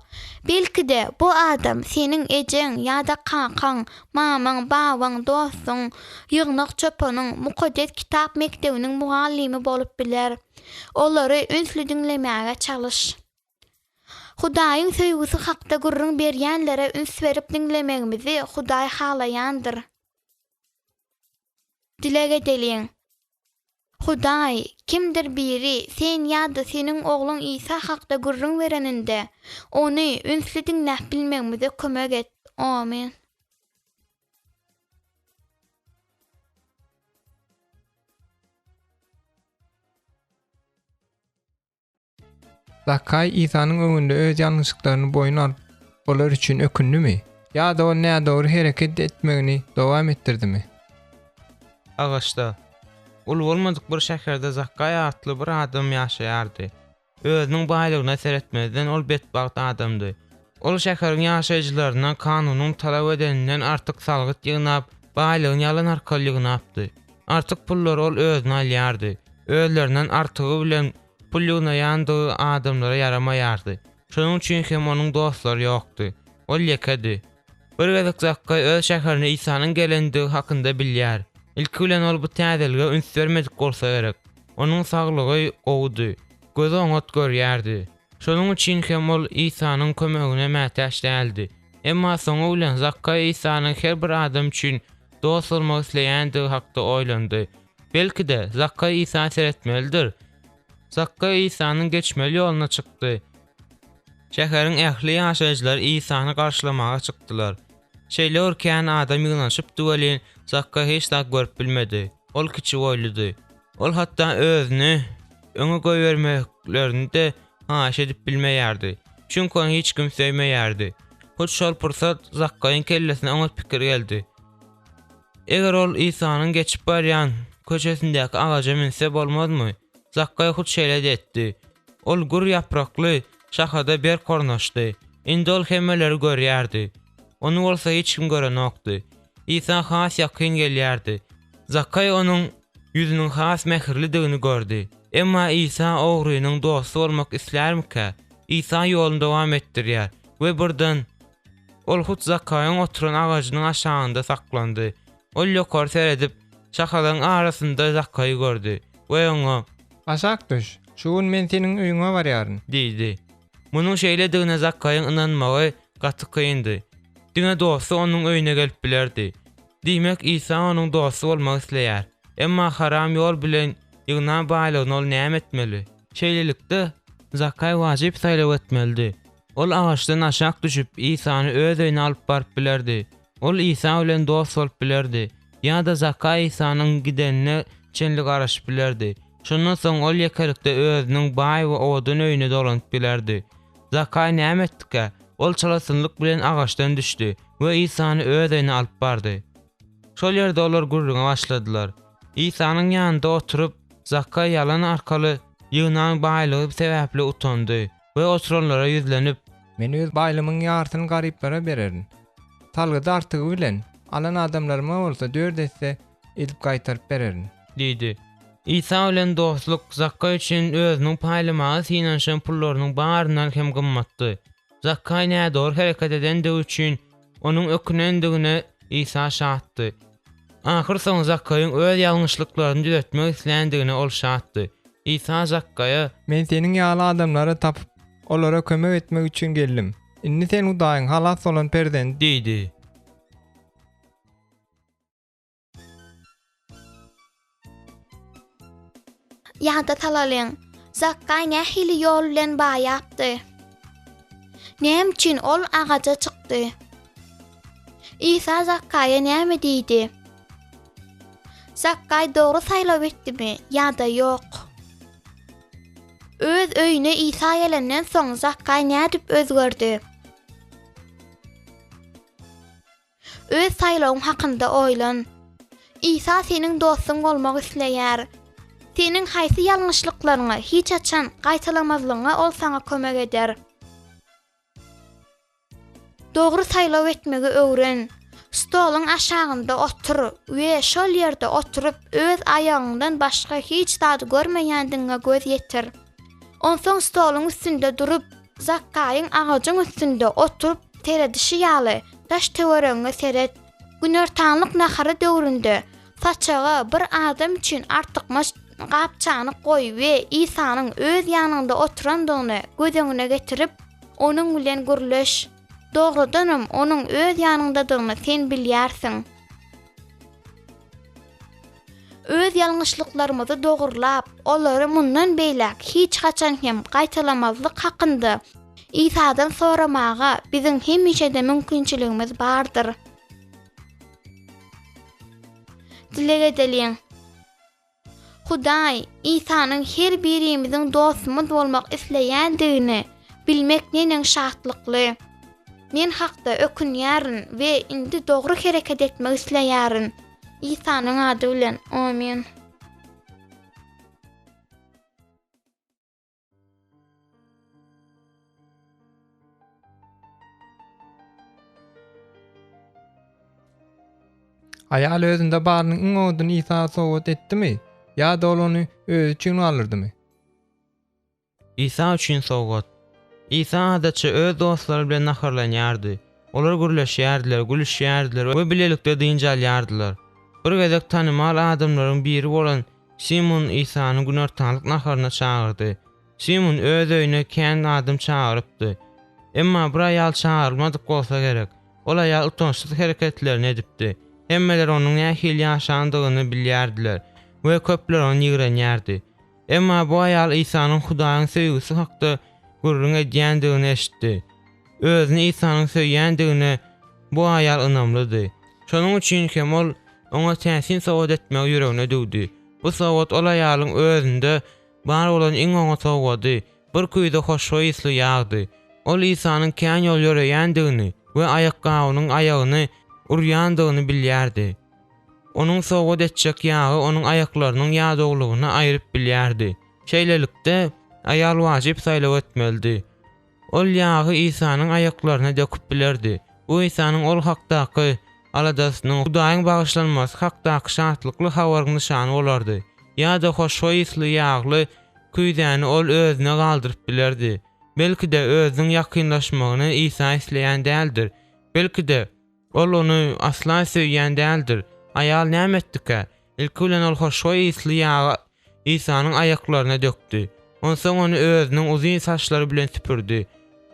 Belki-de, bu adam seniň ejeň ýa-da kakaň, mamaň, babaň, dostuň, ýygnak çopanyň, Mukaddes Kitap mekdebiniň mugallymy bolup biler. Olary ünsli diňlemäge çalyş. Hudaýyň söýgüsi hakda gürrüň berýänlere üns berip diňlemegimizi Hudaý halaýandyr. Dileg edeliň. Hudaý, kimdir biri Sen ýa-da Seniň Ogluň Isa hakda gürrüň bereninde, ony ünsli diňläp bilmegimize kömek et. Omyn. Zakkaý Isanyň öňünde öz ýalňyşlyklaryny boýun alyp, olar üçin ökündimi? Ýa-da ol nädogry hereket etmegini dowam etdirdimi? Agaçda. Uly bolmadyk bir şäherde Zakkaý atly bir adam ýaşaýardy. Özüniň baýlygyna seretmezden ol betbagt adamdy. Ol şäheriň ýaşaýjylaryndan kanunyň talap edeninden artyk salgyt ýygnap, baýlygyny ýalan arkaly ýygnapdy. Artyk pullary ol özüne alýardy. Özlerinden artygy bilen pul ýygnaýandygy adamlara ýaramaýardy. Şonuň üçin hem onuň dostlary ýokdy. Ol ýekedi. Bir gezek Zakkaý öz şäherine Isanyň gelendigi hakynda bilýär. Ilki bilen ol bu täzelige üns bermedik bolsa gerek. Onuň saglygy gowudy. Gözi oňat görýärdi. Şonuň üçin hem ol Isanyň kömegine mätäç däldi. Emma soňy bilen Zakkaý Isanyň her bir adam üçin dost bolmak isleýändigi hakda oýlandy. Belki-de, Zakkaý Isa seretmelidir. Zakkaý Isanyň geçmeli ýoluna çykdy. Şäheriň ähli ýaşaýjylary Isany garşylamaga çykdylar. Şeýle bir kän adam ýygnanyşypdy welin, Zakkaý hiç zat görüp bilmedi. Ol kiçi boýludy. Ol hatda özüni öňe goýbermeklerini-de haýyş edip bilmeýärdi. Çünki ony hiç kim söýmeýärdi. Hut şol pursat Zakkaýyň kellesine oňat pikir geldi. Eger ol Isanyň geçip barýan köçesindäki agaja münse bolmazmy? Zakkaý hut şeýle-de etdi. Ol gür ýaprakly şahada berk ornaşdy. Indi ol hemmeleri görýärdi. Ony bolsa hiç kim görenokdy. Isa has ýakyn gelýärdi. Zakkaý onuň ýüzüniň has mähirlidigini gördi. Emma Isa ogrynyň dosty bolmak islärmikä? Isa ýoluny dowam etdirýär we birden Ol hut Zakkaýyň oturan agajynyň aşagynda saklandy. Ol ýokary seredip, şahalaryň arasynda Zakkaýy gördi we oňa. Aşak düş, şu gün men seniň öýüňe barýaryn. Diýdi. Munuň şeýledigine Zakkaýyň ynanmagy gaty kyndy. Diňe dosty onuň öýüne gelip bilerdi. Diýmek, Isa onuň dosty bolmak isleýär. Emma haram ýol bilen ýygnan baýlygyny ol näme etmeli? Şeýlelikde, Zakkaý wajyp saýlaw etmelidi. Ol agaçdan aşak düşüp, Isany öz öýüne alyp baryp bilerdi. Ol Isa bilen dost bolup bilerdi. Ýa-da Zakkaý Isanyň gidenine çenli garaşyp bilerdi. Şondan soň ol ýekelikde özüniň baý we owadan öýüne dolanyp gelerdi. Zakkaý näme etdikä? Ol çalasynlyk bilen agaçdan düşdi we Isany öz öýüne alyp bardy. Şol ýerde olar gürrüňe başladylar. Isanyň ýanynda oturyp, Zakkaý ýalan arkaly ýygnan baýlygy sebäpli utandy we oturanlara ýüzlenip. Men öz baýlygymyň ýarysyny garyplara bererin. Salgydy artygy bilen, alan adamlaryma bolsa dört esse edip gaýtaryp bererin. Diýdi. Isa bilen dostluk Zakkaý üçin özüniň paýlamaga synanyşan pullarynyň baryndan hem gymmatdy. Zakkaý nädogry hereket edendigi üçin onuň ökünendigine Isa şatdy. Ahyrsoňy Zakkaýyň öz ýalňyşlyklaryny düzetmek isländigine ol şatdy. Isa Zakkaýa. Men seniň ýaly adamlary tapyp, olara kömek etmek üçin geldim. Indi sen Hudaýyň halas bolan perzendi. Diýdi. Ýada salalyň, Zakkaý nähili ýol bilen baýapdy? Näme üçin ol agaja çykdy? Isa Zakkaýa näme diýdi? Zakkaý dogry saýlaw etdimi ýa-da ýok? Öz öýüne Isa gelenden soň Zakkaý nädip özgerdi? Öz saýlawyň hakynda oýlan. Isa seniň dostuň bolmak isleýär. Seniň haýsy ýalňyşlyklaryňy hiç haçan gaýtalamazlygyňa ol saňa kömek eder. Dogry saýlaw etmegi öwren. Stoluň aşagynda otur we şol ýerde oturyp öz aýagyňdan başga hiç zady görmeýändigiňe göz ýetir. Onsoň stoluň üstünde durup, Zakkaýyň agajyň üstünde oturyp seredişi ýaly, daş-töweregiňe seret. Günortanlyk nahary döwründe saçaga bir adam üçin artykmaç gap-çanak goý we Isanyň öz ýanyňda oturandygyny göz öňüne getirip, Onuň bilen gürleş. Dogrudanam, Onuň öz ýanyňdadygyny sen bilýärsiň. Öz ýalňyşlyklarymyzy dogurlap, olary mundan beýläk hiç haçan hem gaýtalamazlyk hakynda Isadan soramaga biziň hemişe-de mümkinçiligimiz bardyr. Dileg edeliň. Hudaý, Isanyň her birimiziň dostumyz bolmak isleýändigini bilmek neneň şatlykly! Men hakda ökünýärin we indi dogry hereket etmek isleýärin. Isanyň ady bilen, omyn. Aýal özünde barynyň iň owadyny Isa sowgat etdimi ýa-da ol ony özi üçin galdyrdymy? Isa üçin sowgat. Isa adatça öz dostlary bilen naharlanýardy. Olar gürleşýärdiler, gülüşýärdiler we bilelikde dynç alýardylar. Bir gezek tanymal adamlaryň biri bolan Simun Isany günortanlyk naharyna çagyrdy. Simun öz öýüne kän adam çagyrypdy. Emma bir aýal çagyrylmadyk bolsa gerek. Ol aýal utançsyz hereketlerini edipdi. Hemmeler onuň nähili ýaşandygyny bilýärdiler we köpler ony ýigrenýärdi. Emma bu aýal Isanyň Hudaýyň söýgüsi hakda gürrüň edýändigini eşitdi. Özüni Isanyň söýýändigine bu aýal ynamlydy. Şonuň üçin hem ol Oňa täsin sowgat etmegi ýüregine düwdi. Bu sowgat ol aýalyň özünde bar bolan iň oňat sowgady, bir küýze hoşboý ysly ýagdy. Ol Isanyň kän ýol ýöreýändigini we aýakgabynyň aýagyny urýandygyny bilýärdi. Onuň sowgat etjek ýagy onuň aýaklarynyň ýadawlygyny aýryp bilýärdi. Şeýlelikde, aýal wajyp saýlaw etmelidi. Ol ýagy Isanyň aýaklaryna döküp bilerdi. Bu Isanyň ol hakdaky aladasynyň, Hudaýyň bagyşlanmasy hakdaky şatlykly habaryň nyşany bolardy. Ýa-da hoşboý ysly ýagly küýzäni ol özüne galdyryp bilerdi. Belki-de, özüniň ýakynlaşmagyny Isa isleýän däldir. Belki-de, Ol ony asla söýýän däldir. Aýal näme etdikä? Ilki bilen ol hoşboý ysly ýagy Isanyň aýaklaryna dökdi. Onsoň ony özüniň uzyn saçlary bilen süpürdi.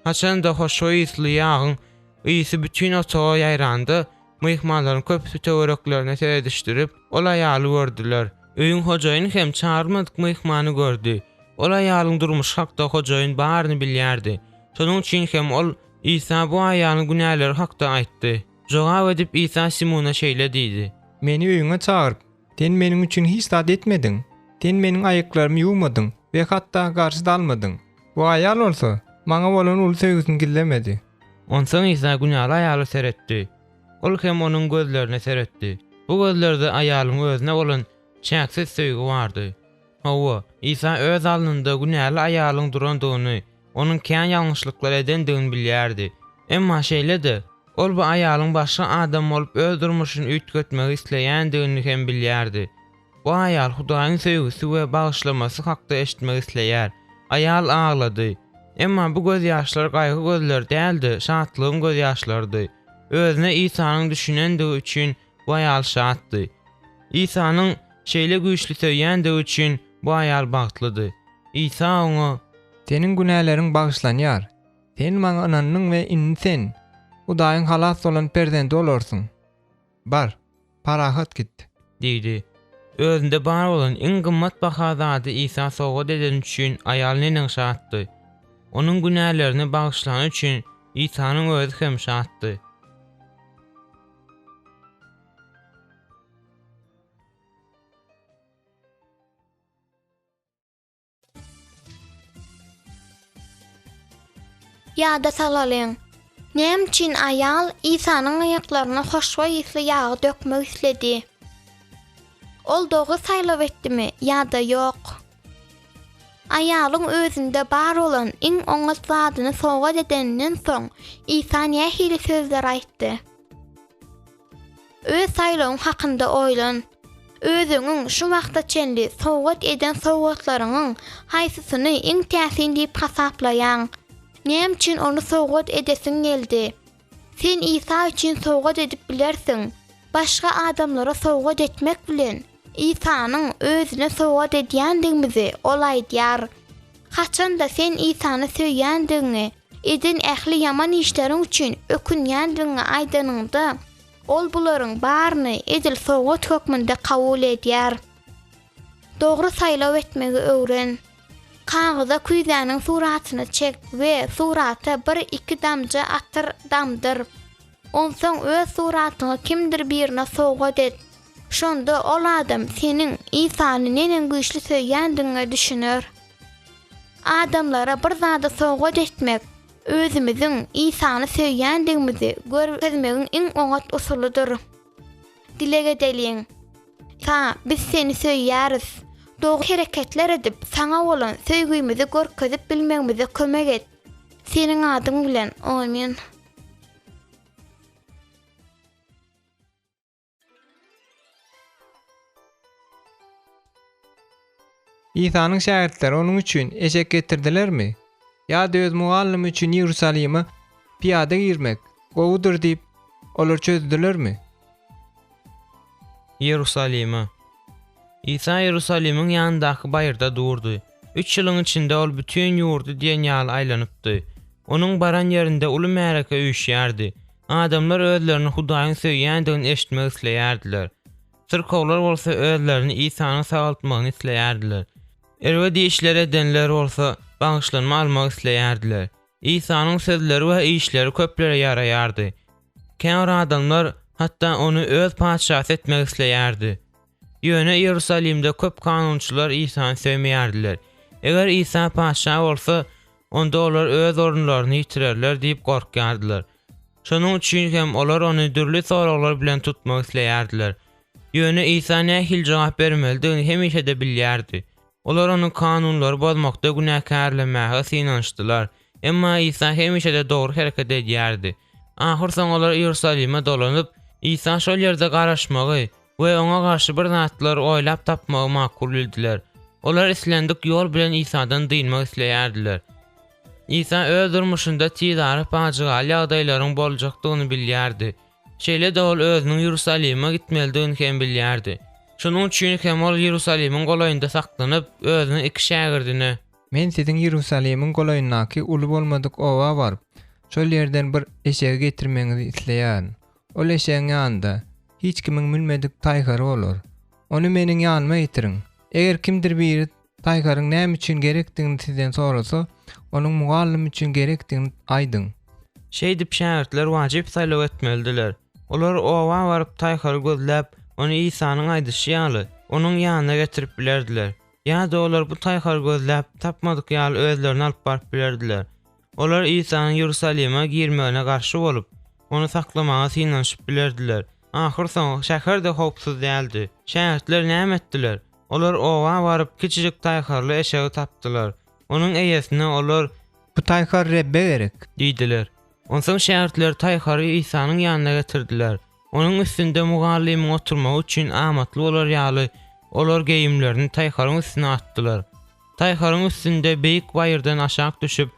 Haçan-da hoşboý ysly ýagyň ysy bütin otaga ýaýranda, myhmanlaryň köpüsi töwereklerine seredişdirip, ol aýaly gördüler. Öýüň hojaýyny hem çagyrylmadyk myhmany gördi. Ol aýalyň durmuşy hakda hojaýyn baryny bilýärdi. Şonuň üçin hem ol Isa bu aýalyň günäleri hakda aýtdy. Jogap edip Isa Simuna şeýle diýdi. Meni öýüňe çagyryp, sen meniň üçin hiç zat etmediň. Sen meniň aýaklarymy ýuwmadyň we hatda garşy-da almadyň. Bu aýal bolsa, maňa bolan uly söýgüsini gizlemedi. Onsoň Isa günäli aýala seretdi. Ol hem onuň gözlerine seretdi. Bu gözlerde aýalyň özüne bolan çäksiz söýgi bardy. Hawa, Isa öz alnynda günäli aýalyň durandygyny, onuň kän ýalňyşlyklar edendigini bilýärdi. Emma şeýle-de, Ol bu aýalyň başga adam bolup öz durmuşyny üýtgetmegi isleýändigini hem bilýärdi. Bu aýal Hudaýyň söýgüsi we bagyşlamasy hakda eşitmek isleýär. Aýal aglady. Emma bu gözýaşlar gaýgy gözleri däl-de, şatlygyň gözýaşlarydy. Özüne Isanyň düşünendigi üçin bu aýal şatdy. Isanyň şeýle güýçli söýýändigi üçin bu aýal bagtlydy. Isa oňa. Seniň günäleriň bagyşlanýar. Sen maňa ynandyň we indi sen Hudaýyň halas bolan perzendi bolarsyň. Bar, parahat git. Diýdi. Özünde bar bolan iň gymmat baha zady Isa sowgat edeni üçin aýal neneň şatdy! Onuň günälerini bagyşlany üçin Isanyň özi hem şatdy. Ýada salalyň. Näme üçin aýal Isanyň aýaklaryna hoşboý ysly ýagy dökmek isledi? Ol dogry saýlaw etdimi ýa-da ýok? Aýalyň özünde bar bolan iň oňat zadyny sowgat edeninden soň, Isa nähili sözler aýtdy? Öz saýlawyň hakynda oýlan. Özüňiň şu wagta çenli sowgat eden sowgatlaryňyň haýsysyny iň täsin diýip hasaplaýaň? Näme üçin ony sowgat edesiň geldi? Sen Isa üçin sowgat edip bilersiň. Başga adamlara sowgat etmek bilen, Isanyň özüne sowgat edýändigimizi ol aýdýar. Haçanda sen Isany söýýändigiňi Eden ähli ýaman işleriň üçin ökünýändigiňi aýdanyňda, ol bularyň baryny edil sowgat hökmünde kabul edýär. Dogry saýlaw etmegi öwren. Kagyza küýzäniň suratyny çek we surata bir-iki damja atyr damdyr. Onsoň öz suratyňy kimdir birine sowgat et. Şonda ol adam seniň Isany neneň güýçli söýýändigiňe düşüner. Adamlara bir zady sowgat etmek, özümiziň Isany söýýändigimizi görkezmegiň iň oňat usulydyr. Dileg edeliň. Isa, biz Seni söýýäris. Dogry hereketler edip, Saňa bolan söýgimizi görkezip bilmegimize kömek et. Seniň adyň bilen. Omyn. Isanyň şägirtleri onuň üçin eşek getirdilermi? Ýa-da öz mugallymy üçin Iýerusalime pyýada girmek gowudyr diýip, olar çözdülermi? Iýerusalime. Isa Iýerusalimiň ýanyndaky baýyrda durdy. Üç ýylyň içinde ol bütin ýurdy diýen ýaly aýlanypdy. Onuň baran ýerinde uly märeke üýşýärdi. Adamlar özlerini Hudaýyň söýýändigini eşitmek isleýärdiler. Syrkawlar bolsa özlerini Isanyň sagaltmagyny isleýärdiler. Erbet işler edenler bolsa bagyşlanma almak isleýärdiler. Isanyň sözleri we işleri köplere ýaraýardy. Käbir adamlar hatda ony öz patyşasy etmek isleýärdi. Ýöne Iýerusalimde köp kanunçylar Isany söýmeýärdiler. Eger Isa patyşa bolsa, onda olar öz orunlaryny ýitirerler diýip gorkýardylar. Şonuň üçin hem olar ony dürli soraglar bilen tutmak isleýärdiler. Ýöne Isa nähili jogap bermelidigini hemişe-de bilýärdi. Olar ony kanunlary bozmakda günäkärlemäge synanyşdylar. Emma Isa hemişe-de dogry hereket edýärdi. Ahyrsoňy olar Iýerusalime dolanyp, Isa şol ýerde garaşmagy we oňa garşy bir zatlar oýlap tapmagy makul bildiler. Olar islendik ýol bilen Isadan dynmak isleýärdiler. Isa öz durmuşynda tizara pajygaly ýagdaýlaryň boljakdygyny bilýärdi. Şeýle-de ol özüniň Iýerusalime gitmelidigini hem bilýärdi. Şonuň üçin hem ol Iýerusalimiň golaýynda saklanyp, özüniň iki şägirdine. Men siziň Iýerusalimiň golaýyndaky uly bolmadyk oba baryp, şol ýerden bir eşegi getirmegiňizi isleýärin. Ol eşegiň ýanynda hiç kimiň münmedik taýhary bolar. Ony meniň ýanyma getiriň. Eger kimdir biri taýharyň näme üçin gerekdigini sizden sorasa, onuň mugallym üçin gerekdigini aýdyň. Şeýdip, şägirtler wajyp saýlaw etmelidiler. Olar oba baryp taýhary gözläp, ony Isanyň aýdyşy ýaly, onuň ýanyna getirip bilerdiler. Ýa-da olar bu taýhary gözläp, tapmadyk ýaly özlerini alyp baryp bilerdiler. Olar Isanyň Iýerusalime girmegine garşy bolup, ony saklamaga synanyşyp bilerdiler. Ahyrsoňy, şäher-de howpsuz däldi. Şägirtler näme etdiler? Olar oba baryp, kiçijik taýharly eşegi tapdylar. Onuň eýesine olar. Bu taýhar Rebbe gerek. Diýdiler. Onsoň şägirtler taýhary Isanyň ýanyna getirdiler. Onuň üstünde mugallymyň oturmagy üçin amatly bolar ýaly, olar geýimlerini taýharyň üstüne atdylar. Taýharyň üstünde beýik baýyrdan aşak düşüp,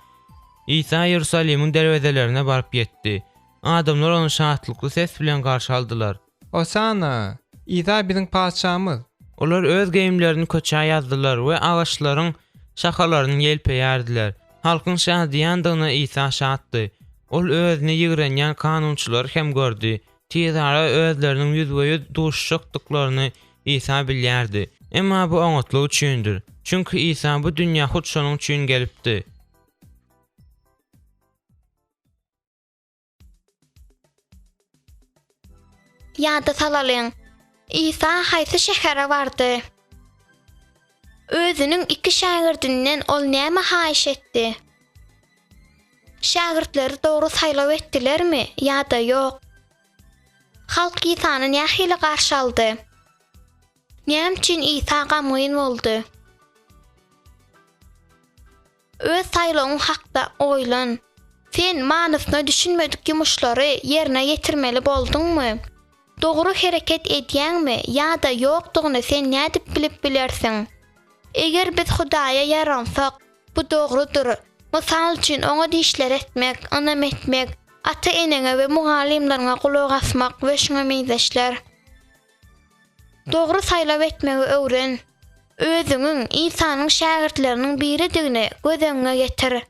Isa Iýerusalimiň derwezelerine baryp ýetdi. Adamlar ony şatlykly ses bilen garşy aldylar. Osana! Isa biziň Patyşamyz! Olar öz geýimlerini köçä ýazdylar we agaçlaryň şahalaryny ýelpeýärdiler. Halkyň şadyýandygyna Isa şatdy. Ol özüni ýigrenýän kanunçylary hem gördi. Tizara özleriniň ýüzbe-ýüz duşuşjakdyklaryny Isa bilýärdi. Emma bu oňatlyk üçindir. Çünki Isa bu dünýä hut şonuň üçin gelipdi. Ýada salalyň. Isa haýsy şähere bardy? Özüniň iki şägirdinden ol näme haýyş etdi? Şägirtleri dogry saýlaw etdilermi ýa-da ýok? Halk Isany nähili garşy aldy? Näme üçin Isa gamgyn boldy? Öz saýlawyň hakda oýlan. Sen manysyna düşünmedik ýumuşlary ýerine ýetirmeli bolduňmy? Dogry hereket edýäňmi ýa-da ýokdugyny sen nädip bilip bilersiň? Eger biz Hudaýa ýaransak, bu dogrudyr. Mysal üçin, oňat işler etmek, ynam etmek, ata-eneňe we mugallymlaryňa gulak asmak we şuňa meňzeşler. Dogry saýlaw etmegi öwren. Özüňiň Isanyň şägirtleriniň biridigini göz öňüňe getir.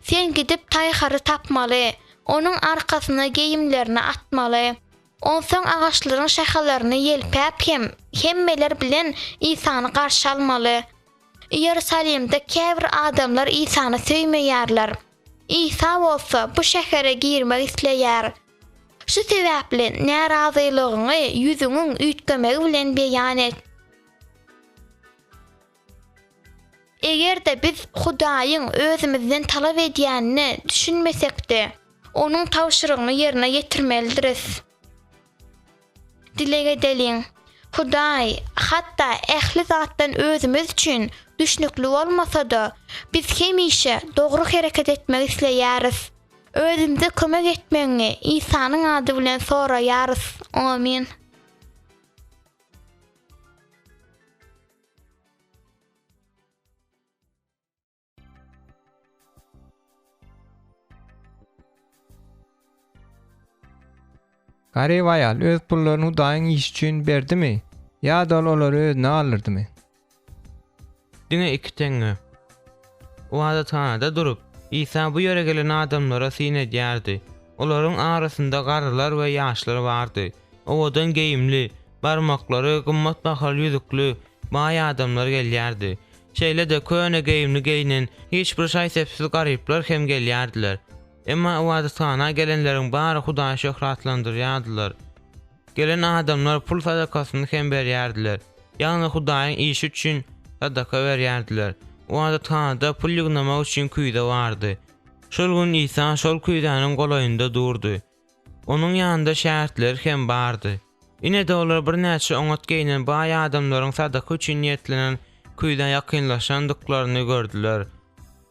Sen gidip taýhary tapmaly, onuň arkasyna geýimlerini atmaly. Onsoň agaçlaryň şahalaryny ýelpäp hem hemmeler bilen Isany garşy almaly. Iýerusalimde käbir adamlar Isany söýmeýärler. Isa bolsa bu şähere girmek isleýär. Şu sebäpli närazylygyňy ýüzüňiň üýtgemegi bilen beýan et. Eger-de biz Hudaýyň özümizden talap edýänine düşünmesek-de, Onuň tabşyrygyny ýerine ýetirmelidiris. Dileg edeliň. Hudaý, hatda ähli zatdan özümiz üçin düşnükli bolmasa-da, biz hemişe dogry hereket etmek isleýäris. Özümize kömek etmegiňi Isanyň ady bilen soraýarys. Omyn. Garyp aýal öz pullaryny Hudaýyň işi üçin berdimi ýa-da ol olary özüne galdyrdymy? Diňe iki teňňe. Ybadathanada durup, Isa bu ýere gelen adamlara syn edýärdi. Olaryň arasynda garrylar we ýaşlar bardy. Owadan geýimli, barmaklary gymmat bahaly ýüzükli baý adamlar gelýärdi. Şeýle-de köne geýimli geýnen, hiç bir şaý-sepsiz garyplar hem gelýärdiler. Emma ybadathana gelenleriň bary Hudaýy şöhratlandyrýardylar. Gelen adamlar pul sadakasyny hem berýärdiler, ýagny Hudaýyň işi üçin sadaka berýärdiler. Ybadathanada pul ýygnamak üçin küýze bardy. Şol gün Isa şol küýzäniň golaýynda durdy. Onuň ýanynda şägirtleri hem bardy. Ine-de olar birnäçe oňat geýnen baý adamlaryň sadaka üçin niýetlenen küýzä ýakynlaşandyklaryny gördüler.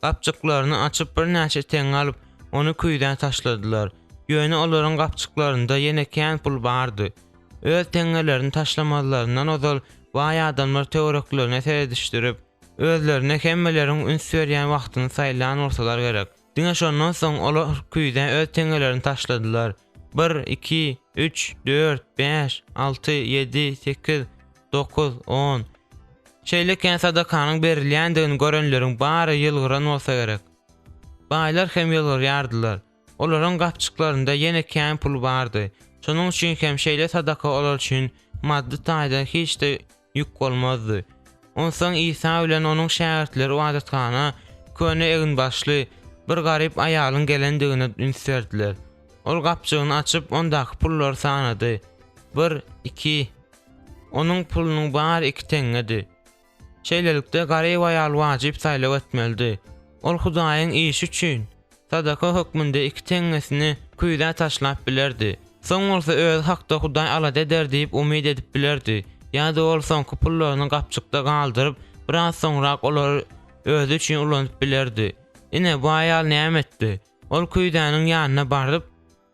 Gapjyklaryny açyp birnäçe teňňe alyp, ony küýzä taşladylar. Ýöne olaryň gapjyklarynda ýene kän pul bardy. Öz teňňelerini taşlamazlaryndan ozal baý adamlar töwereklerine seredişdirip, özlerine hemmeleriň üns berýän wagtyny saýlan bolsalar gerek. Diňe şondan soň olar küýzä öz teňňelerini taşladylar. Bir, iki, üç, dört, bäş, alty, ýedi, sekiz, dokuz, on. Şeýle kän sadakanyň berilýändigini görenleriň bary ýylgyran bolsa gerek. Baýlar hem ýylgyrýardylar. Olaryň gapjyklarynda ýene kän pul bardy. Şonuň üçin hem şeýle sadaka olar üçin maddy taýdan hiç-de ýük bolmazdy. Onsoň Isa bilen onuň şägirtleri ybadathana köne eginbaşly bir garyp aýalyň gelendigine üns berdiler. Ol gapjygyny açyp, ondaky pullary sanady. Bir, iki. Onuň pulunyň bary iki teňňedi. Şeýlelikde, garyp aýal wajyp saýlaw etmelidi. Ol Hudaýyň işi üçin sadaka hökmünde iki teňňesini küýzä taşlap bilerdi. Soň bolsa özi hakda Hudaý alada eder diýip umyt edip bilerdi. Ýa-da ol soňky pullaryny gapjykda galdyryp, biraz soňrak olary özi üçin ulanyp bilerdi. Ine, bu aýal näme etdi? Ol küýzäniň ýanyna baryp,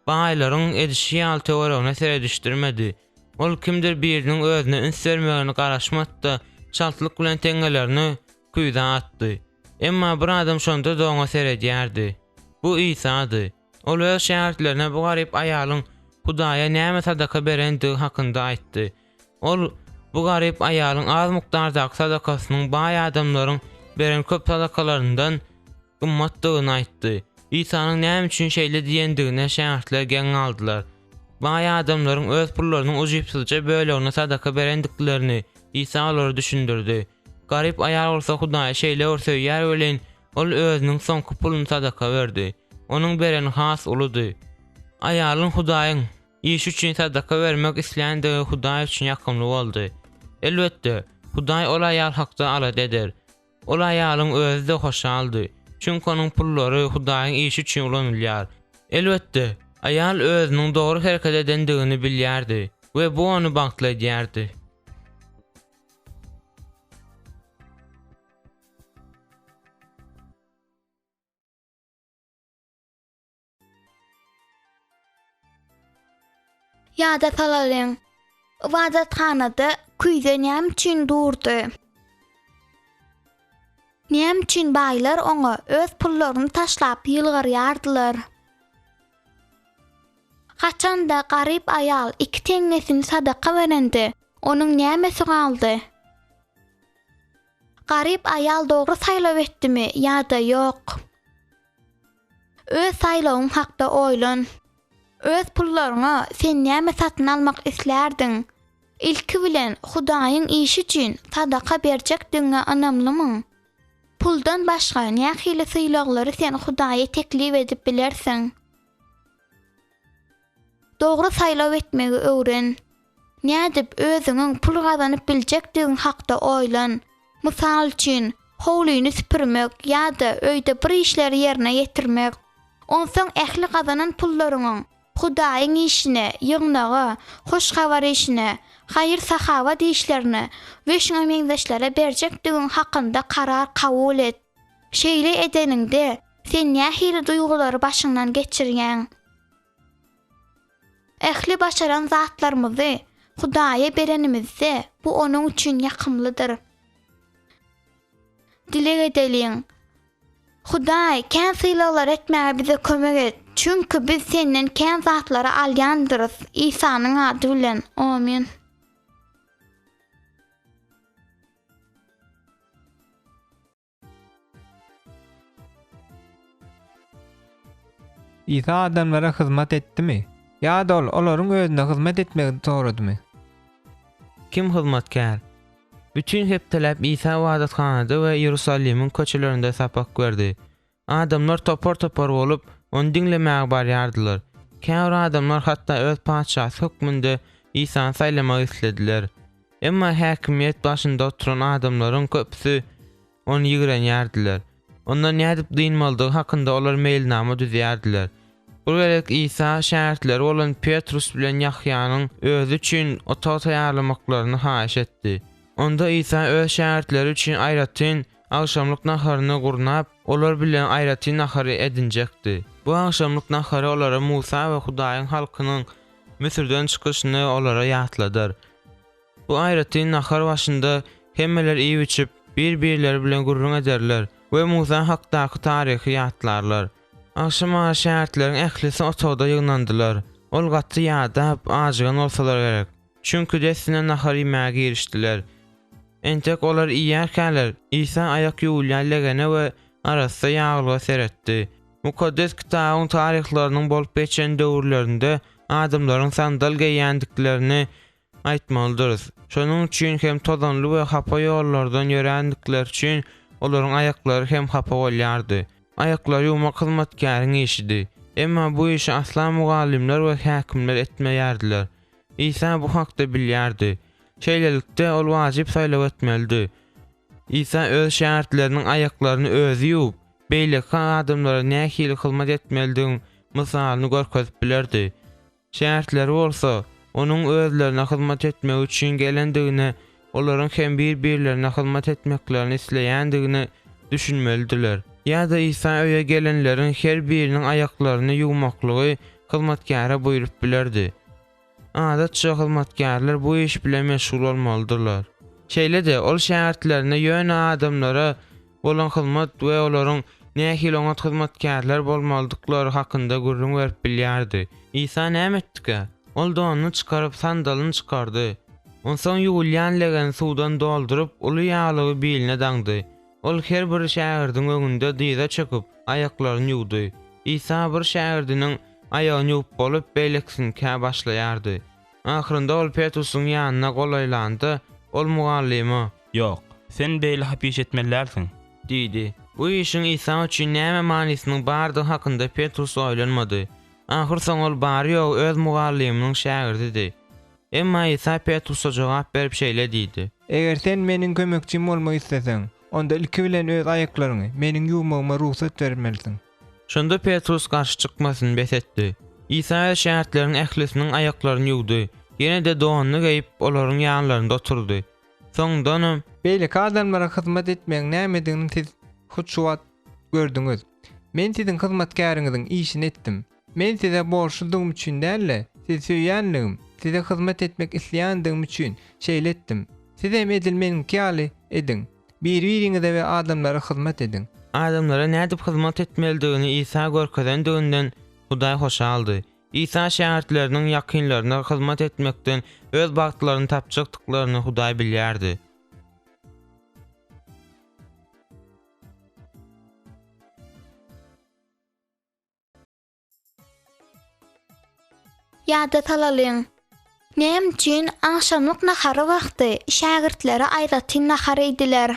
baýlaryň edişi ýaly töweregine seredişdirmedi. Ol kimdir biriniň özüne üns bermegine garaşmady-da, çaltlyk bilen teňňelerini küýzä atdy. Emma bir adam şonda-da oňa seredýärdi. Bu Isady. Ol öz şägirtlerine bu garyp aýalyň Hudaýa näme sadaka berendigi hakynda aýtdy. Ol bu garyp aýalyň az mukdardaky sadakasynyň baý adamlaryň beren köp sadakalaryndan gymmatdygyny aýtdy. Isanyň näme üçin şeýle diýendigine şägirtler geň galdylar. Baý adamlaryň öz pullarynyň ujypsyzja bölegini sadaka berendiklerini Isa olara düşündirdi. Garyp aýal bolsa Hudaýy şeýle bir söýýär welin, ol özüniň soňky puluny sadaka berdi. Onuň bereni has uludy. Aýalyň Hudaýyň işi üçin sadaka bermek isländigi Hudaý üçin ýakymly boldy. Elbetde, Hudaý ol aýal hakda alada eder. Ol aýalyň özi-de hoşaldy, çünki onuň pullary Hudaýyň işi üçin ulanylýar. Elbetde, aýal özüniň dogry hereket edendigini bilýärdi we bu ony bagtly edýärdi. Ýada salalyň. Ybadathanada küýze näme üçin durdy? Näme üçin baýlar oňa öz pullaryny taşlap ýylgyrýardylar? Haçanda garyp aýal iki teňňesini sadaka berende, onuň nämesi galdy? Garyp aýal dogry saýlaw etdimi ýa-da ýok? Öz saýlawyň hakda oýlan. Öz pullaryňa sen näme satyn almak islärdiň? Ilki bilen, Hudaýyň işi üçin sadaka berjekdigiňe ynamlymyň? Puldan başga nähili sylaglary sen Hudaýa teklip edip bilersiň? Dogry saýlaw etmegi öwren. Nädip özüňiň pul gazanyp biljekdigiň hakda oýlan. Mysal üçin, howlyny süpürmek ýa-da öýde bir işleri ýerine ýetirmek. Onsoň ähli gazanan pullaryňyň Hudaýyň işine, ýygnaga, hoş habar işine, haýyr-sahawat işlerine we şuňa meňzeşlere berjekdigiň hakynda karar kabul et. Şeýle edeniňde, sen nähili duýgulary başyňdan geçirýäň? Ähli başaran zatlarymyzy Hudaýa berenimizde, bu Onuň üçin ýakymlydyr. Dileg edeliň. Hudaý, kän sylaglar etmäge bize kömek et, çünki biz Senden kän zatlary alýandyrys, Isanyň ady bilen. Omyn. Isa adamlara hyzmat etdimi? Ýa-da ol olaryň özüne hyzmat etmegini soradymy? Kim hyzmatkär? Bütin hepdeläp Isa ybadathanada we Iýerusalimiň köçelerinde sapak berdi. Adamlar topar-topar bolup, ony diňlemäge barýardylar. Käbir adamlar hatda öz patyşasy hökmünde Isany saýlamak islediler. Emma häkimiýet başynda oturan adamlaryň köpüsi ony ýigrenýärdiler. Ondan nädip dynmalydygy hakynda olar meýilnama düzýärdiler. Bir gezek Isa şägirtleri bolan Petrus bilen Ýahýanyň özi üçin otag taýýarlamaklaryny haýyş etdi. Onda Isa öz şägirtleri üçin aýratyn agşamlyk naharyny gurnap, olar bilen aýratyn nahar edinjekdi. Bu agşamlyk nahary olara Musa we Hudaýyň halkynyň Müsürden çykyşyny olara ýatladar. Bu aýratyn nahar başynda hemmeler iýip-içip, bir-birleri bilen gürrüň ederler we Musa hakdaky taryhy ýatlarlar. Agşamara şägirtleriň ählisi otagda ýygnandylar. Ol gaty ýadap, ajygan bolsalar gerek. Çünki dessine nahar iýmäge girişdiler. Entek olar iýýärkäler, Isa aýak ýuwulýan legene we arassa ýaglyga seretdi. Mukaddes Kitabyň taryhlarynyň bolup geçen döwürlerinde adamlaryň sandal geýýändiklerini aýtmalydyrys. Şonuň üçin hem tozanly we hapa ýollardan ýörändikleri üçin olaryň aýaklary hem hapa bolýardy. Aýaklary ýuwmak hyzmatkäriň işidi. Emma bu işi asla mugallymlar we häkimler etmeýärdiler. Isa bu hakda bilýärdi. Şeýlelikde, ol wajyp saýlaw etmelidi. Isa öz şägirtleriniň aýaklaryny özi ýuwup, beýleki adamlara nähili hyzmat etmelidigiň mysalyny görkezip bilerdi. Şägirtleri bolsa, onuň özlerine hyzmat etmek üçin gelendigine, olaryň hem bir-birlerine hyzmat etmeklerini isleýändigine düşünmelidiler. Ýa-da Isa öýe gelenleriň her biriniň aýaklaryny ýuwmaklygy hyzmatkäre buýrup bilerdi. Adatça, hyzmatkärler bu iş bilen meşgul bolmalydyrlar. Şeýle-de, ol şägirtlerine ýöne adamlara bolan hyzmat we olaryň nähili oňat hyzmatkärler bolmalydyklary hakynda gürrüň berip bilýärdi. Isa näme etdikä? Ol donuny çykaryp, sandalyny çykardy. Onsoň ýuwulýan legeni suwdan dolduryp, uly ýaglygy biline daňdy. Ol her bir şägirdiň öňünde dyza çöküp, aýaklaryny ýuwdy. Isa bir şägirdiniň aýagyny ýuwup bolup, beýlekisinikä başlaýardy. Ahyrynda ol Petrusyň ýanyna golaýlanda, ol mugallyma. Ýok, sen beýle hapa iş etmeli dälsiň. Diýdi. Bu işiň Isa üçin näme manysynyň bardygy hakynda Petrus oýlanmady. Ahyrsoňy ol bary-ýogy öz mugallymynyň şägirdidi. Emma Isa Petrusa jogap berip şeýle diýdi. Eger sen meniň kömekçim bolmak isleseň, onda ilki bilen öz aýaklaryňy meniň ýuwmagyma rugsat bermelisiň. Şonda Petrus garşy çykmasyny bes etdi. Isa öz şägirtleriniň ählisiniň aýaklaryny ýuwdy, ýene-de donuny geýip, olaryň ýanlarynda oturdy. Soňundanam. Beýleki adamlara hyzmat etmegiň nämedigini siz hut şu wagt gördüňiz. Men siziň hyzmatkäriňiziň işini etdim. Men size borçludygym üçin däl-de, sizi söýýänligim, size hyzmat etmek isleýändigim üçin şeýle etdim. Siz hem edil meniňki ýaly ediň. Biri-biriňize we adamlara hyzmat ediň. Adamlara nädip hyzmat etmelidigini Isa görkezendiginden Hudaý hoşaldy. Isa şägirtleriniň ýakynlaryna hyzmat etmekden öz bagtlaryny tapjakdyklaryny Hudaý bilýärdi. Ýada salalyň. Näme üçin agşamlyk nahary wagty şägirtleri aýratyn nahar iýdiler?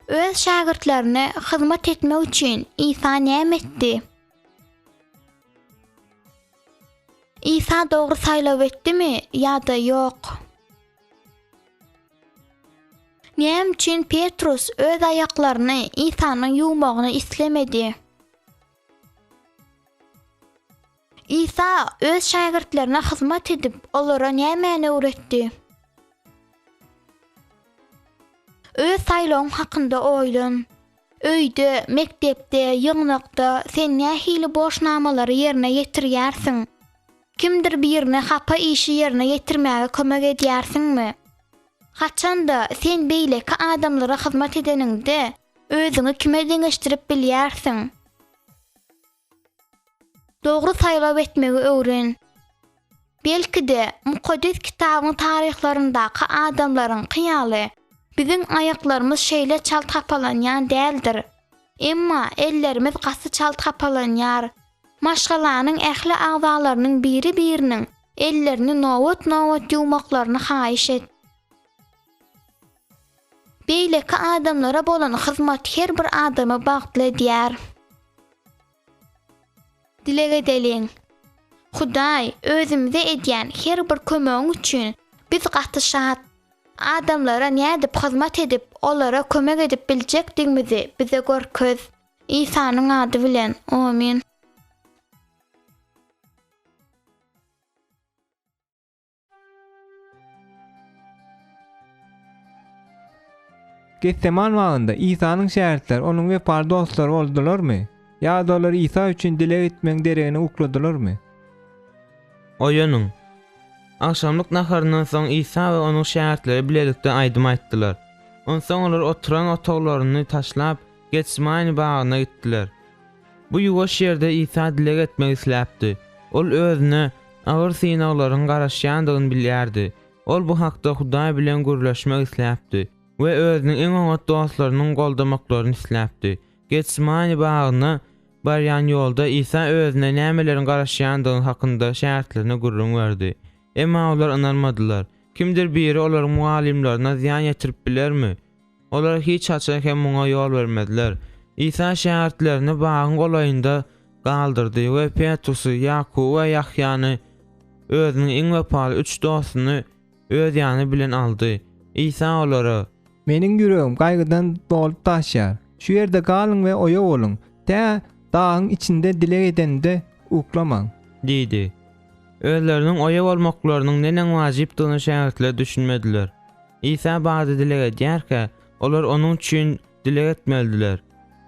Öz şägirtlerine hyzmat etmek üçin Isa näme etdi? Isa dogry saýlaw etdimi ýa-da ýok? Näme üçin Petrus öz aýaklaryny Isanyň ýuwmagyny islemedi? Isa öz şägirtlerine hyzmat edip, olara nämäni öwretdi? Öz saýlawyň hakynda oýlan. Öýde, mekdepde, ýygnakda sen nähili borçnamalary ýerine ýetirýärsiň? Kimdir birine hapa işi ýerine ýetirmäge kömek edýärsiňmi? Haçan-da, sen beýleki adamlara hyzmat edeniňde, özüňi kime deňeşdirip bilýärsiň? Dogry saýlaw etmegi öwren. Belki-de, Mukaddes Kitabyň taryhlaryndaky adamlaryňky ýaly, biziň aýaklarymyz şeýle çalt hapalanýan däldir. Emma ellerimiz gaty çalt hapalanýar. Maşgalanyň ähli agzalarynyň biri-biriniň ellerini nobat-nobat ýuwmaklaryny haýyş et. Beýleki adamlara bolan hyzmat her bir adamy bagtly edýär. Dileg edeliň. Hudaý, özümize edýän her bir kömegiň üçin biz gaty şat. Adamlara nädip hyzmat edip, olara kömek edip biljekdigimizi bize görkez. Isanyň ady bilen, omyn. Getseman bagynda Isanyň şägirtleri onuň wepaly dostlary boldularmy? Ýa-da olar Isa üçin dileg etmegiň deregine ukladylarmy? Oýanyň! Agşamlyk naharyndan soň Isa we onuň şägirtleri bilelikde aýdym aýtdylar. Onsoň olar oturan otaglaryny taşlap, Getsemani bagyna gitdiler. Bu ýuwaş ýerde Isa dileg etmek isläpdi. Ol özüne agyr synaglaryň garaşýandygyny bilýärdi. Ol bu hakda Hudaý bilen gürleşmek isläpdi we özüniň iň oňat dostlarynyň goldamaklaryny isläpdi. Getsemani bagyna barýan ýolda Isa özüne nämeleriň garaşýandygy hakynda şägirtlerine gürrüň berdi. Emma olar ynanmadylar. Kimdir biri olaryň mugallymlaryna zyýan ýetirip bilermi? Olar hiç haçan hem muňa ýol bermezler. Isa şägirtlerini bagyň golaýynda galdyrdy we Petrusy, Ýakuby we Ýahýany, özüniň iň wepaly üç dostuny öz ýany bilen aldy. Isa olara. Meniň ýüregim gaýgydan dolup daşýar. Şu ýerde galyň we oýa boluň. Tä dagyň içinde dileg edenimde uklamaň. Diýdi. Özleriniň oýa bolmaklarynyň neneň wajypdygyna şägirtler düşünmediler. Isa bagda dileg edýärkä, olar onuň üçin. dileg etmelidiler.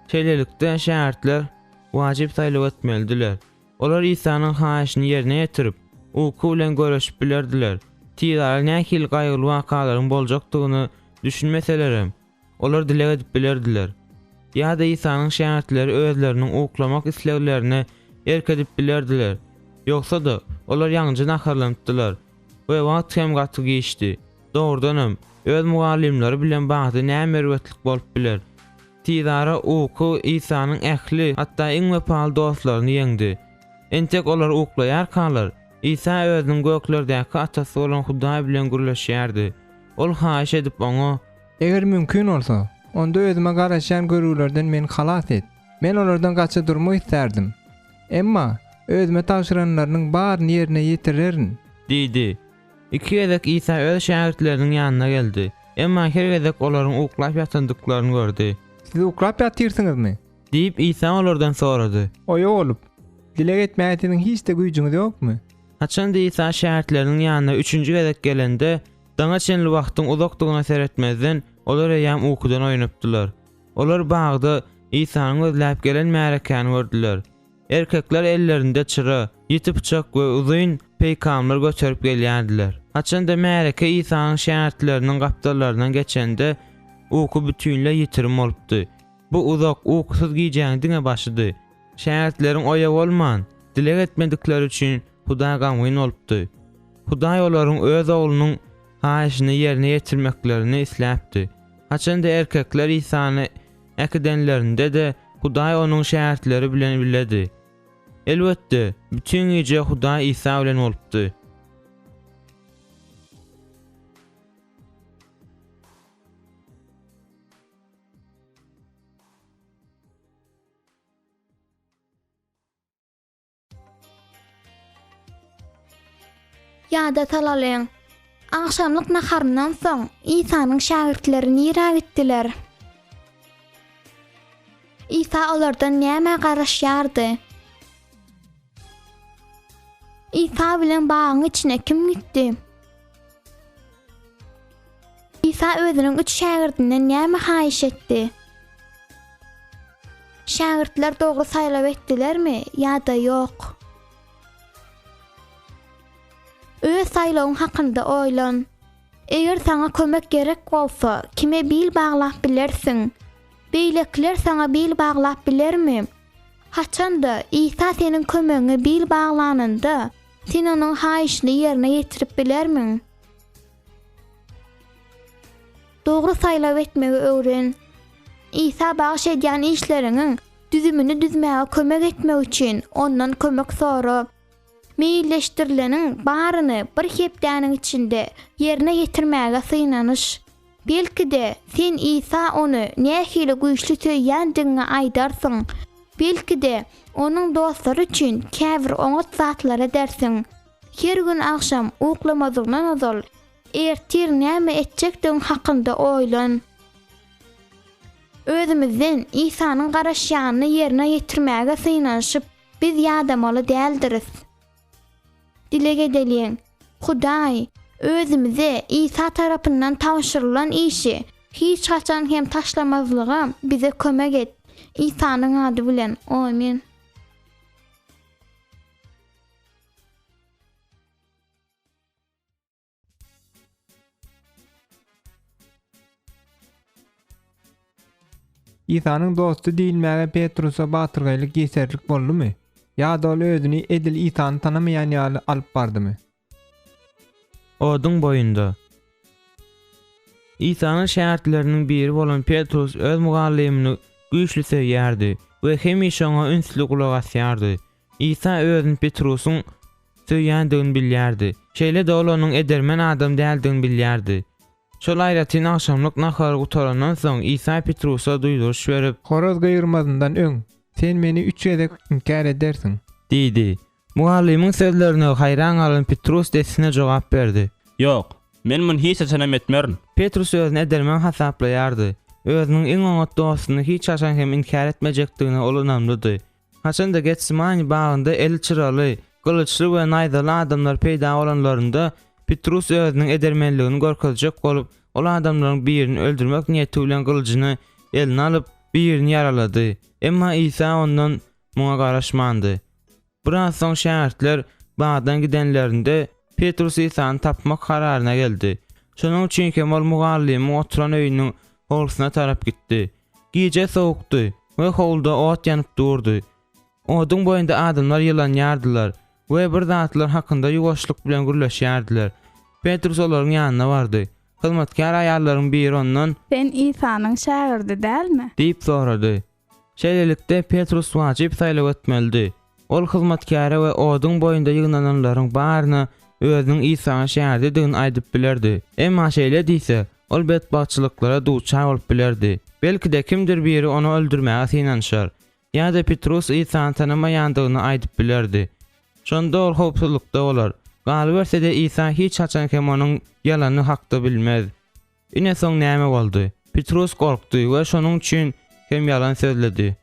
Şeýlelikde, şägirtler wajyp saýlaw etmelidiler. Olar Isanyň haýyşyny ýerine ýetirip, uky bilen göreşip bilerdiler. Tizara nähili gaýgyly wakalaryň boljakdygyna düşünmeselerem, olar dileg edip bilerdiler. Ýa-da Isanyň şägirtleri özleriniň uklamak isleglerine erk edip bilerdiler. Ýogsa-da, olar ýaňyja naharlanypdylar we wagt hem gaty giçdi. Dogrudanam, öz mugallymlary bilen bagda näme erbetlik bolup biler? Tizara uky Isanyň ähli, hatda iň wepaly dostlaryny ýeňdi. Entek olar uklaýarkalar, Isa özüniň göklerdäki Atasy bolan Hudaý bilen gürleşýärdi. Ol haýyş edip Oňa. Eger mümkin bolsa, onda özüme garaşýan görgülerden meni halas et. Men olardan gaça durmak islärdim. Emma özüme tabşyranlarynyň baryny ýerine ýetirerin. Diýdi. Iki gezek Isa öz şägirtleriniň ýanyna geldi. Emma her gezek olaryň uklap ýatandyklaryny gördi. Siz uklap ýatyrsyňyzmy? Diýip, Isa olardan sorady. Oýa bolup, dileg etmäge siziň hiç-de güýjüňiz ýokmy? Haçanda Isa şägirtleriniň ýanyna üçünji gezek gelende, daňa çenli wagtyň uzakdygyna seretmezden, olar eýýäm ukudan oýanypdylar. Olar bagda Isany gözläp gelen märekäni gördüler. Erkekler ellerinde çyra, ýiti pyçak we uzyn peýkamlar göterip gelýärdiler. Haçanda märeke Isanyň şägirtleriniň gapdallaryndan geçende, uky bütinleý ýitirim bolupdy. Bu uzak, ukusyz gijäniň diňe başydy. Şägirtleriň oýa bolman, dileg etmedikleri üçin Hudaý gamgyn bolupdy. Hudaý olaryň Öz Oglunyň haýyşyny ýerine ýetirmeklerini isläpdi. Haçanda erkekler Isany äkidenlerinde-de Hudaý onuň şägirtleri bilen biledi. Elbetde, bütin gije Hudaý Isa bilen bolupdy. Ýada salalyň. Agşamlyk naharyndan soň Isanyň şägirtleri nirä gitdiler? Isa olardan nämä garaşýardy? Isa bilen bagyň içine kim gitdi? Isa özüniň üç şägirdinden näme haýyş etdi? Şägirtler dogry saýlaw etdilermi ýa-da ýok? Öz saýlawyň hakynda oýlan. Eger saňa kömek gerek bolsa, kime bil baglap bilersiň? Beýlekiler saňa bil baglap bilermi? Haçan-da, Isa seniň kömegiňe bil baglanynda, sen onuň haýyşyny ýerine ýetirip bilermiň? Dogry saýlaw etmegi öwren. Isa bagyş edýän işleriňiň düzümini düzmäge kömek etmek üçin ondan kömek sora. Meýilleşdirileniň baryny bir hepdäniň içinde ýerine ýetirmäge synanyş. Belki-de, sen Isa ony nähili güýçli söýýändigiňi aýdarsyň. Belki-de, onuň dostlary üçin käbir oňat zatlar edersiň. Her gün agşam uklamazyňdan ozal, ertir näme etjekdigiň hakynda oýlan. Özümizden Isanyň garaşýanyny ýerine ýetirmäge synanyşyp, biz ýadamaly däldiris. Dileg edeliň. Hudaý, özümize Isa tarapyndan tabşyrylan işi hiç haçan hem taşlamazlyga bize kömek et. Isanyň ady bilen. Omyn. Isanyň dosty diýilmäge Petrusa batyrgaýlyk ýeterlik boldumy? Ýa-da ol özüni edil Isany tanamaýan ýaly alyp bardymy? Oduň boýunda. Isanyň şägirtleriniň biri bolan Petrus öz mugallymyny güýçli söýýärdi we hemişe oňa ünsli gulak asýardy. Isa özüni Petrusyň söýýändigini bilýärdi. Şeýle-de ol onuň edermen adam däldigini bilýärdi. Şol aýratyn agşamlyk nahary gutarandan soň Isa Petrusa duýduryş berip. Horaz gygyrmazyndan öň, sen meni üç gezek inkär edersiň. Diýdi. Mugallymyň sözlerine haýran galan Petrus dessine jogap berdi. Ýok, men muny hiç haçanam etmerin. Petrus özüni edermen hasaplaýardy. Özüniň iň oňat dostuny hiç haçan hem inkär etmejekdigine ol ynamlydy. Haçanda Getsemani bagynda eli çyraly, gylyçly we naýzaly adamlar peýda bolanlarynda, Petrus özüniň edermenligini görkezjek bolup, ol adamlaryň birini öldürmek niýeti bilen gylyjyny. eline alyp, birini ýaralady. Emma Isa ondan muňa garaşmandy. Biraz soň şägirtler bagdan gidenlerinde, Petrus Isany tapmak kararyna geldi. Şonuň üçin hem ol mugallymyň oturan öýüniň howlusyna tarap gitdi. Gije sowukdy we howluda ot ýanyp durdy. Oduň boýunda adamlar ýylanýardylar we bir zatlar hakynda ýuwaşlyk bilen gürleşýärdiler. Petrus olaryň ýanyna bardy. Hyzmatkär aýallaryň biri ondan. Sen Isanyň şägirdi dälmi? Diýip sorady. Şeýlelikde, Petrus wajyp saýlaw etmelidi. Ol hyzmatkäre we oduň boýunda ýygnananlaryň baryna özüniň Isanyň şägirdidigini aýdyp bilerdi. Emma şeýle diýse, ol betbagtçylyklara duçar bolup bilerdi. Belki-de, kimdir biri ony öldürmäge synanyşar. Ýa-da Petrus Isany tanamaýandygyny aýdyp bilerdi. Şonda ol howpsuzlykda bolar. Galyberse-de, Isa hiç haçan hem onuň ýalany hakda bilmez. Ine soň näme boldy? Petrus gorkdy we şonuň üçin hem ýalan sözledi.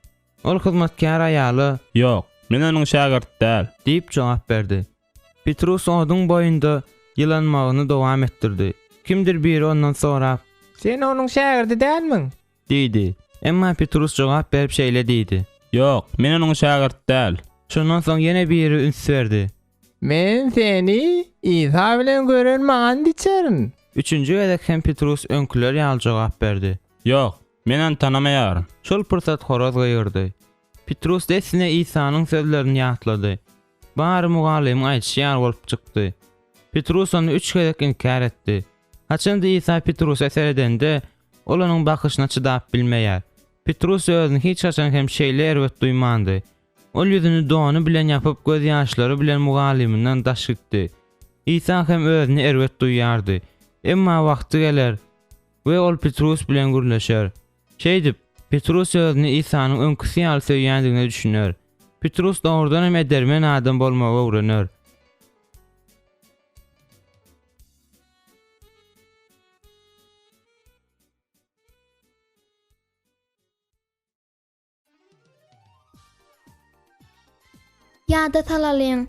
Ol hyzmatkär aýala. Ýok, men onuň şägirdi däl. Diýip jogap berdi. Petrus oduň boýunda ýylanmagyny dowam etdirdi. Kimdir biri ondan sorap. Sen onuň şägirdi dälmiň? Diýdi. Emma Petrus jogap berip şeýle diýdi. Ýok, men onuň şägirdi däl. Şondan soň ýene biri üns berdi. Men seni Isa bilen gören maňa and içerin. Üçünji gezek hem Petrus öňküler ýaly jogap berdi. Ýok, men ony tanamaýaryn. Şol pursat horaz gygyrdy. Petrus dessine Isanyň sözlerini ýatlady. Bary mugallymyň aýdyşy ýaly bolup çykdy. Petrus ony üç gezek inkär etdi. Haçanda Isa Petrusa seredende, ol onuň bakyşyna çydap bilmeýär. Petrus özüni hiç haçan hem şeýle erbet duýmandy. Ol ýüzüni dony bilen ýapyp gözýaşlary bilen mugallymyndan daş gitdi. Isa hem özüni erbet duýýardy. Emma wagty geler we ol Petrus bilen gürleşer. Şeýdip, Petrus özüni Isanyň öňküsi ýaly söýýändigine düşüner. Petrus dogrudan hem edermen adam bolmagy öwrener. Ýada salalyň.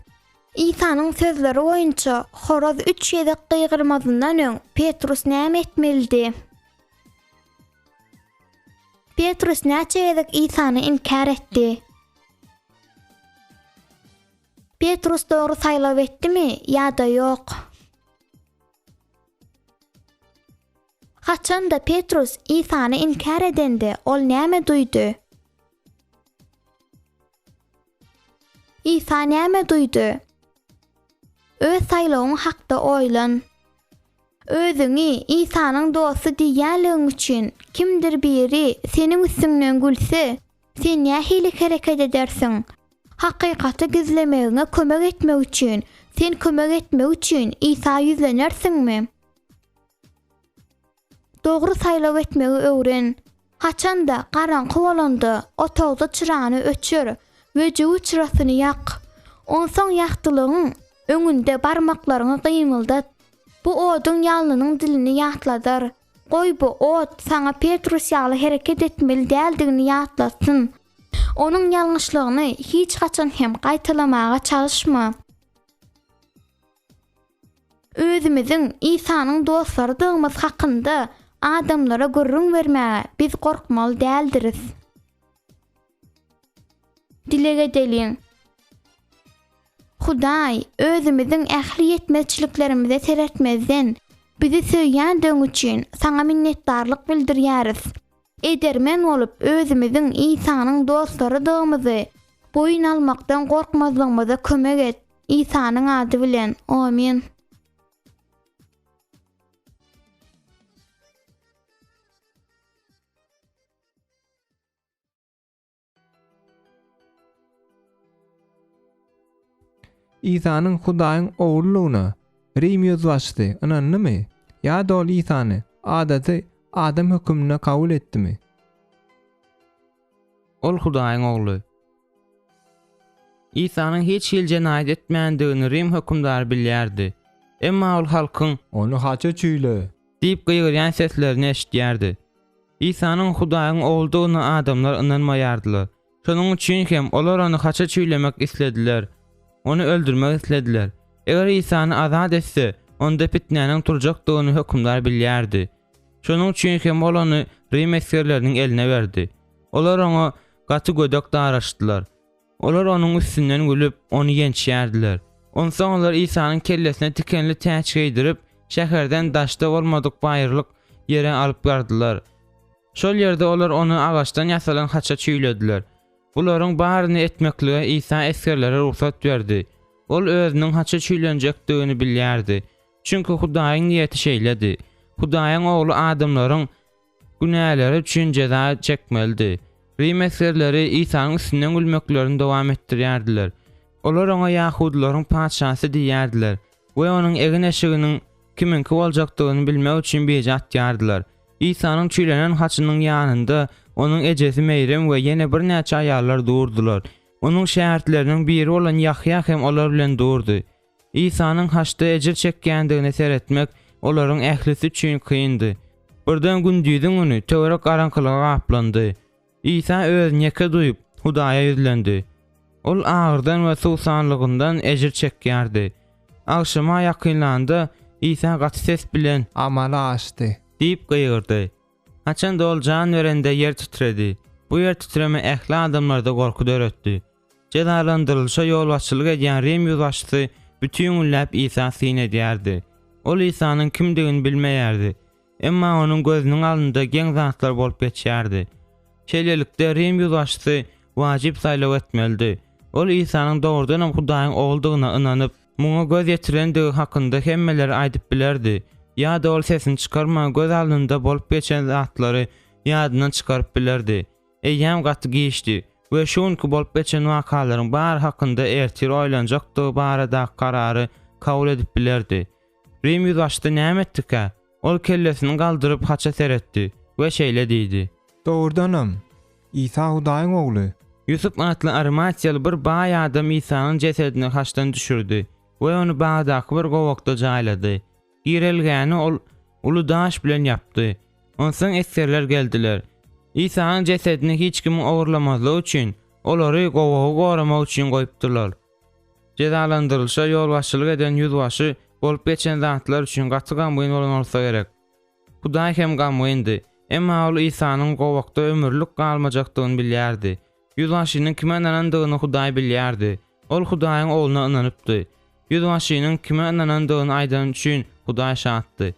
Isanyň sözleri boýunça, horaz üç gezek gygyrmazyndan öň, Petrus näme etmelidi? Petrus näçe gezek Isany inkär etdi? Petrus dogry saýlaw etdimi ýa-da ýok? Haçan-da Petrus Isany inkär edende, ol näme duýdy? Isa näme duýdy? Öz saýlawyň hakda oýlan. Özüňi Isanyň dosty diýýänligiň üçin kimdir biri seniň üstüňden gülse, sen nähili hereket edersiň? Hakykaty gizlemegiňe kömek etmek üçin, sen kömek etmek üçin Isa ýüzlenersiňmi? Dogry saýlaw etmegi öwren. Haçan-da, garaňky bolanda, otagda çyrany öçür we jübi çyrasyny ýak. Onsoň ýagtylygyň öňünde barmaklaryňy gymyldat. Bu oduň ýalnynyň dilini ýatladar. Goý bu ot saňa Petrus ýaly hereket etmeli däldigini ýatlatsyn. Onuň ýalňyşlygyny hiç haçan hem gaýtalamaga çalyşma. Özümiziň Isanyň dostlarydygymyz hakynda adamlara gürrüň bermäge biz gorkmaly däldiris. Dileg edeliň. Hudaý, özümiziň ähli ýetmezçiliklerimize seretmezden, bizi söýýändigiň üçin Saňa minnetdarlyk bildirýäris. Edermen bolup, özümiziň Isanyň dostlarydygymyzy boýun almakdan gorkmazlygymyza kömek et. Isanyň ady bilen. Omyn. Isanyň Hudaýyň Ogludygyna Rim ýüzbaşysy ynandymy ýa-da ol Isany adaty adam höküminde kabul etdimi? Ol Hudaýyň Ogly. Isanyň hiç hili jenaýat etmändigini Rim hökümdary bilýärdi. Emma ol halkyň. Ony haça çüýle! Diýip gygyrýan seslerini eşidýärdi. Isanyň Hudaýyň Ogludygyna adamlar ynanmaýardylar. Şonuň üçin hem olar ony haça çüýlemek islediler. Ony öldürmek islediler. Eger Isany azat etse, onda pitnäniň turjakdygyny hökümdar bilýärdi. Şonuň üçin hem ol ony rim esgerleriniň eline berdi. Olar oňa gaty gödek daraşdylar. Olar onuň üstünden gülüp, ony ýençýärdiler. Onsoň olar Isanyň kellesine tikenli täç geýdirip, şäherden daşda bolmadyk baýyrlyk ýere alyp bardylar. Şol ýerde olar ony agaçdan ýasalan haça çüýlediler. Bularyň baryny etmeklige Isa esgerlere rugsat berdi. Ol özüniň haça çüýlenjekdigini bilýärdi. Çünki Hudaýyň niýeti şeýledi. Hudaýyň Ogly adamlaryň günäleri üçin jeza çekmelidi. Rim esgerleri Isanyň üstünden gülmeklerini dowam etdirýärdiler. Olar oňa ýahudylaryň patyşasy diýýärdiler we onuň egin-eşiginiň kimiňki boljakdygyny bilmek üçin bije atýardylar. Isanyň çüýlenen haçynyň ýanynda onuň ejesi Meýrem we ýene birnäçe aýallar durdular. Onuň şägirtleriniň biri bolan Ýahýa hem olar bilen durdy. Isanyň haçda ejir çekýändigine seretmek olaryň ählisi üçin kyndy. Birden gündiziň güni töwerek garaňkylyga gaplandy. Isa özüni ýeke duýup, Hudaýa ýüzlendi. Ol agyrdan we suwsanlygyndan ejir çekýärdi. Agşama ýakynlanda, Isa gaty ses bilen. Amala aşdy. Diýip gygyrdy. Haçanda ol jan berende ýer titredi. Bu ýer titreme ähli adamlarda gorky döretdi. Jezalandyrylyşa ýolbaşçylyk edýän rim ýüzbaşysy bütin günläp Isa syn edýärdi. Ol Isanyň kimdigini bilmeýärdi. Emma onuň gözüniň alnynda geň zatlar bolup geçýärdi. Şeýlelikde, rim ýüzbaşysy wajyp saýlaw etmelidi. Ol Isanyň dogrudanam Hudaýyň Ogludygyna ynanyp, muňa göz ýetirendigi hakynda hemmelere aýdyp bilerdi. Ýa-da ol sesini çykarman göz alnynda bolup geçen zatlary ýadyndan çykaryp bilerdi. Eýýäm gaty giçdi we şu günki bolup geçen wakalaryň bary hakynda ertir oýlanjakdygy baradaky karary kabul edip bilerdi. Rim ýüzbaşysy näme etdikä? Ol kellesini galdyryp haça seretdi we şeýle diýdi. Dogrudanam, Isa Hudaýyň Ogly. Ýusup atly arimatiýaly bir baý adam Isanyň jesedini haçdan düşürdi we ony bagdaky bir gowakda jaýlady. Girelgäni ol uly daş bilen ýapdy. Onsoň esgerler geldiler. Isanyň jesedini hiç kimiň ogurlamazlygy üçin, olary gowagy goramak üçin goýupdylar. Jezalandyrylyşa ýolbaşçylyk eden ýüzbaşy bolup geçen zatlar üçin gaty gamgyn bolan bolsa gerek. Hudaý hem gamgyndy. Emma ol Isanyň gowakda ömürlik galmajakdygyny bilýärdi. Ýüzbaşynyň kime ynanandygyny Hudaý bilýärdi. Ol Hudaýyň Ogluna ynanypdy. Ýüzbaşynyň kime ynanandygyny aýdany üçin Hudaý şatdy.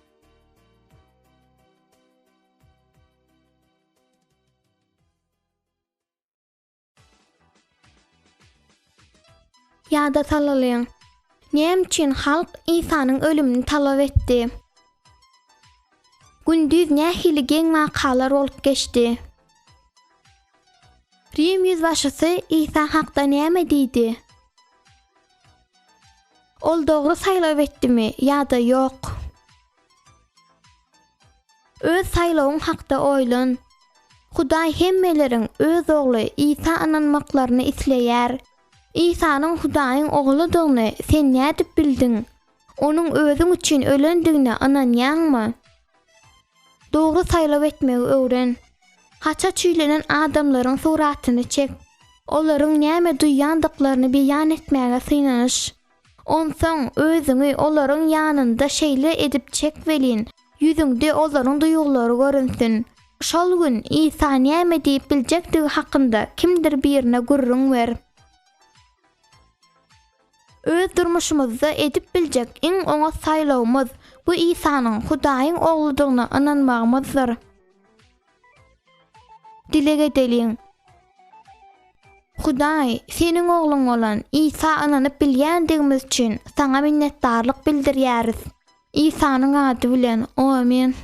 Ýada salalyň. Näme üçin halk Isanyň ölümini talap etdi? Gündiz nähili geň wakalar bolup geçdi? Rim ýüzbaşysy Isa hakda näme diýdi? Ol dogry saýlaw etdimi ýa-da ýok? Öz saýlawyň hakda oýlan. Hudaý hemmeleriň Öz Ogly Isa ynanmaklaryny isleýär. Isanyň Hudaýyň Ogludygyny sen nädip bildiň? Onuň özüň üçin ölendigine ynanýaňmy? Dogry saýlaw etmegi öwren. Haça çüýlenen adamlaryň suratyny çek. Olaryň näme duýýandyklaryny beýan etmäge synanyş. Onsoň özüňi olaryň ýanynda şeýle edip çek welin, ýüzüňde olaryň duýgulary görünsin. Şol gün Isa näme diýip biljekdigi hakynda kimdir birine gürrüň ber. Öz durmuşymyzda edip biljek iň oňat saýlawymyz, bu Isanyň Hudaýyň Ogludygyna ynanmagymyzdyr. Dileg edeliň. Hudaý, Seniň Ogluň bolan Isa ynanyp bilýändigimiz üçin Saňa minnetdarlyk bildirýäris. Isanyň ady bilen, omyn.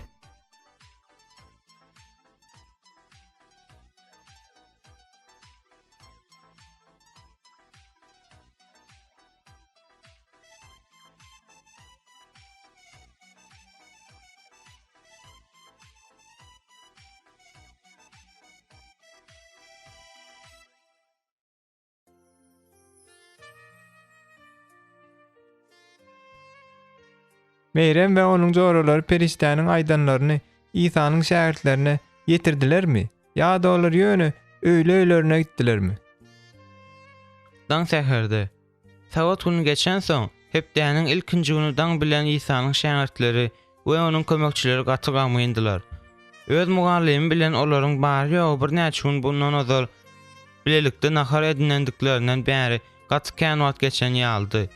Meýrem we onuň joralary perişdäniň aýdanlaryny Isanyň şägirtlerine ýetirdilermi ýa-da olar ýöne öýli-öýlerine gitdilermi? Daň säherde, Sabat güni geçensoň, hepdäniň ilkinji güni daň bilen Isanyň şägirtleri. we onuň kömekçileri gaty gamgyndylar. Öz mugallymy bilen olaryň bary-ýogy birnäçe gün bundan ozal bilelikde nahar edinendiklerinden bäri gaty kän wagt geçen ýalydy.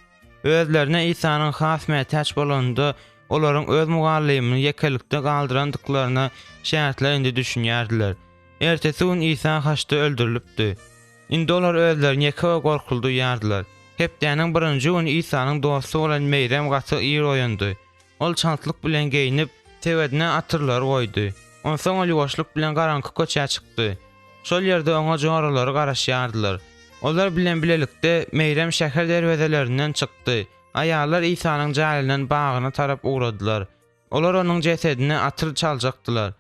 Özlerine Isanyň has mätäç bolanynda olaryň öz mugallymyny ýekelikde galdyrandyklaryna şägirtler indi düşünýärdiler. Ertesi gün Isa haçda öldürilipdi. Indi olar özlerini ýeke we gorkuly duýýardylar. Hepdäniň birinji güni Isanyň dosty bolan Meýrem gaty ir oýandy. Ol çaltlyk bilen geýnip, sebedine atyrlary goýdy. Onsoň ol ýuwaşlyk bilen garaňky köçä çykdy. Şol ýerde oňa joralary garaşýardylar. Olar bilen bilelikde Meýrem şäher derwezelerinden çykdy. Aýallar Isanyň jaýlanan bagyna tarap ugradylar. Olar onuň jesedine atyr çaljakdylar.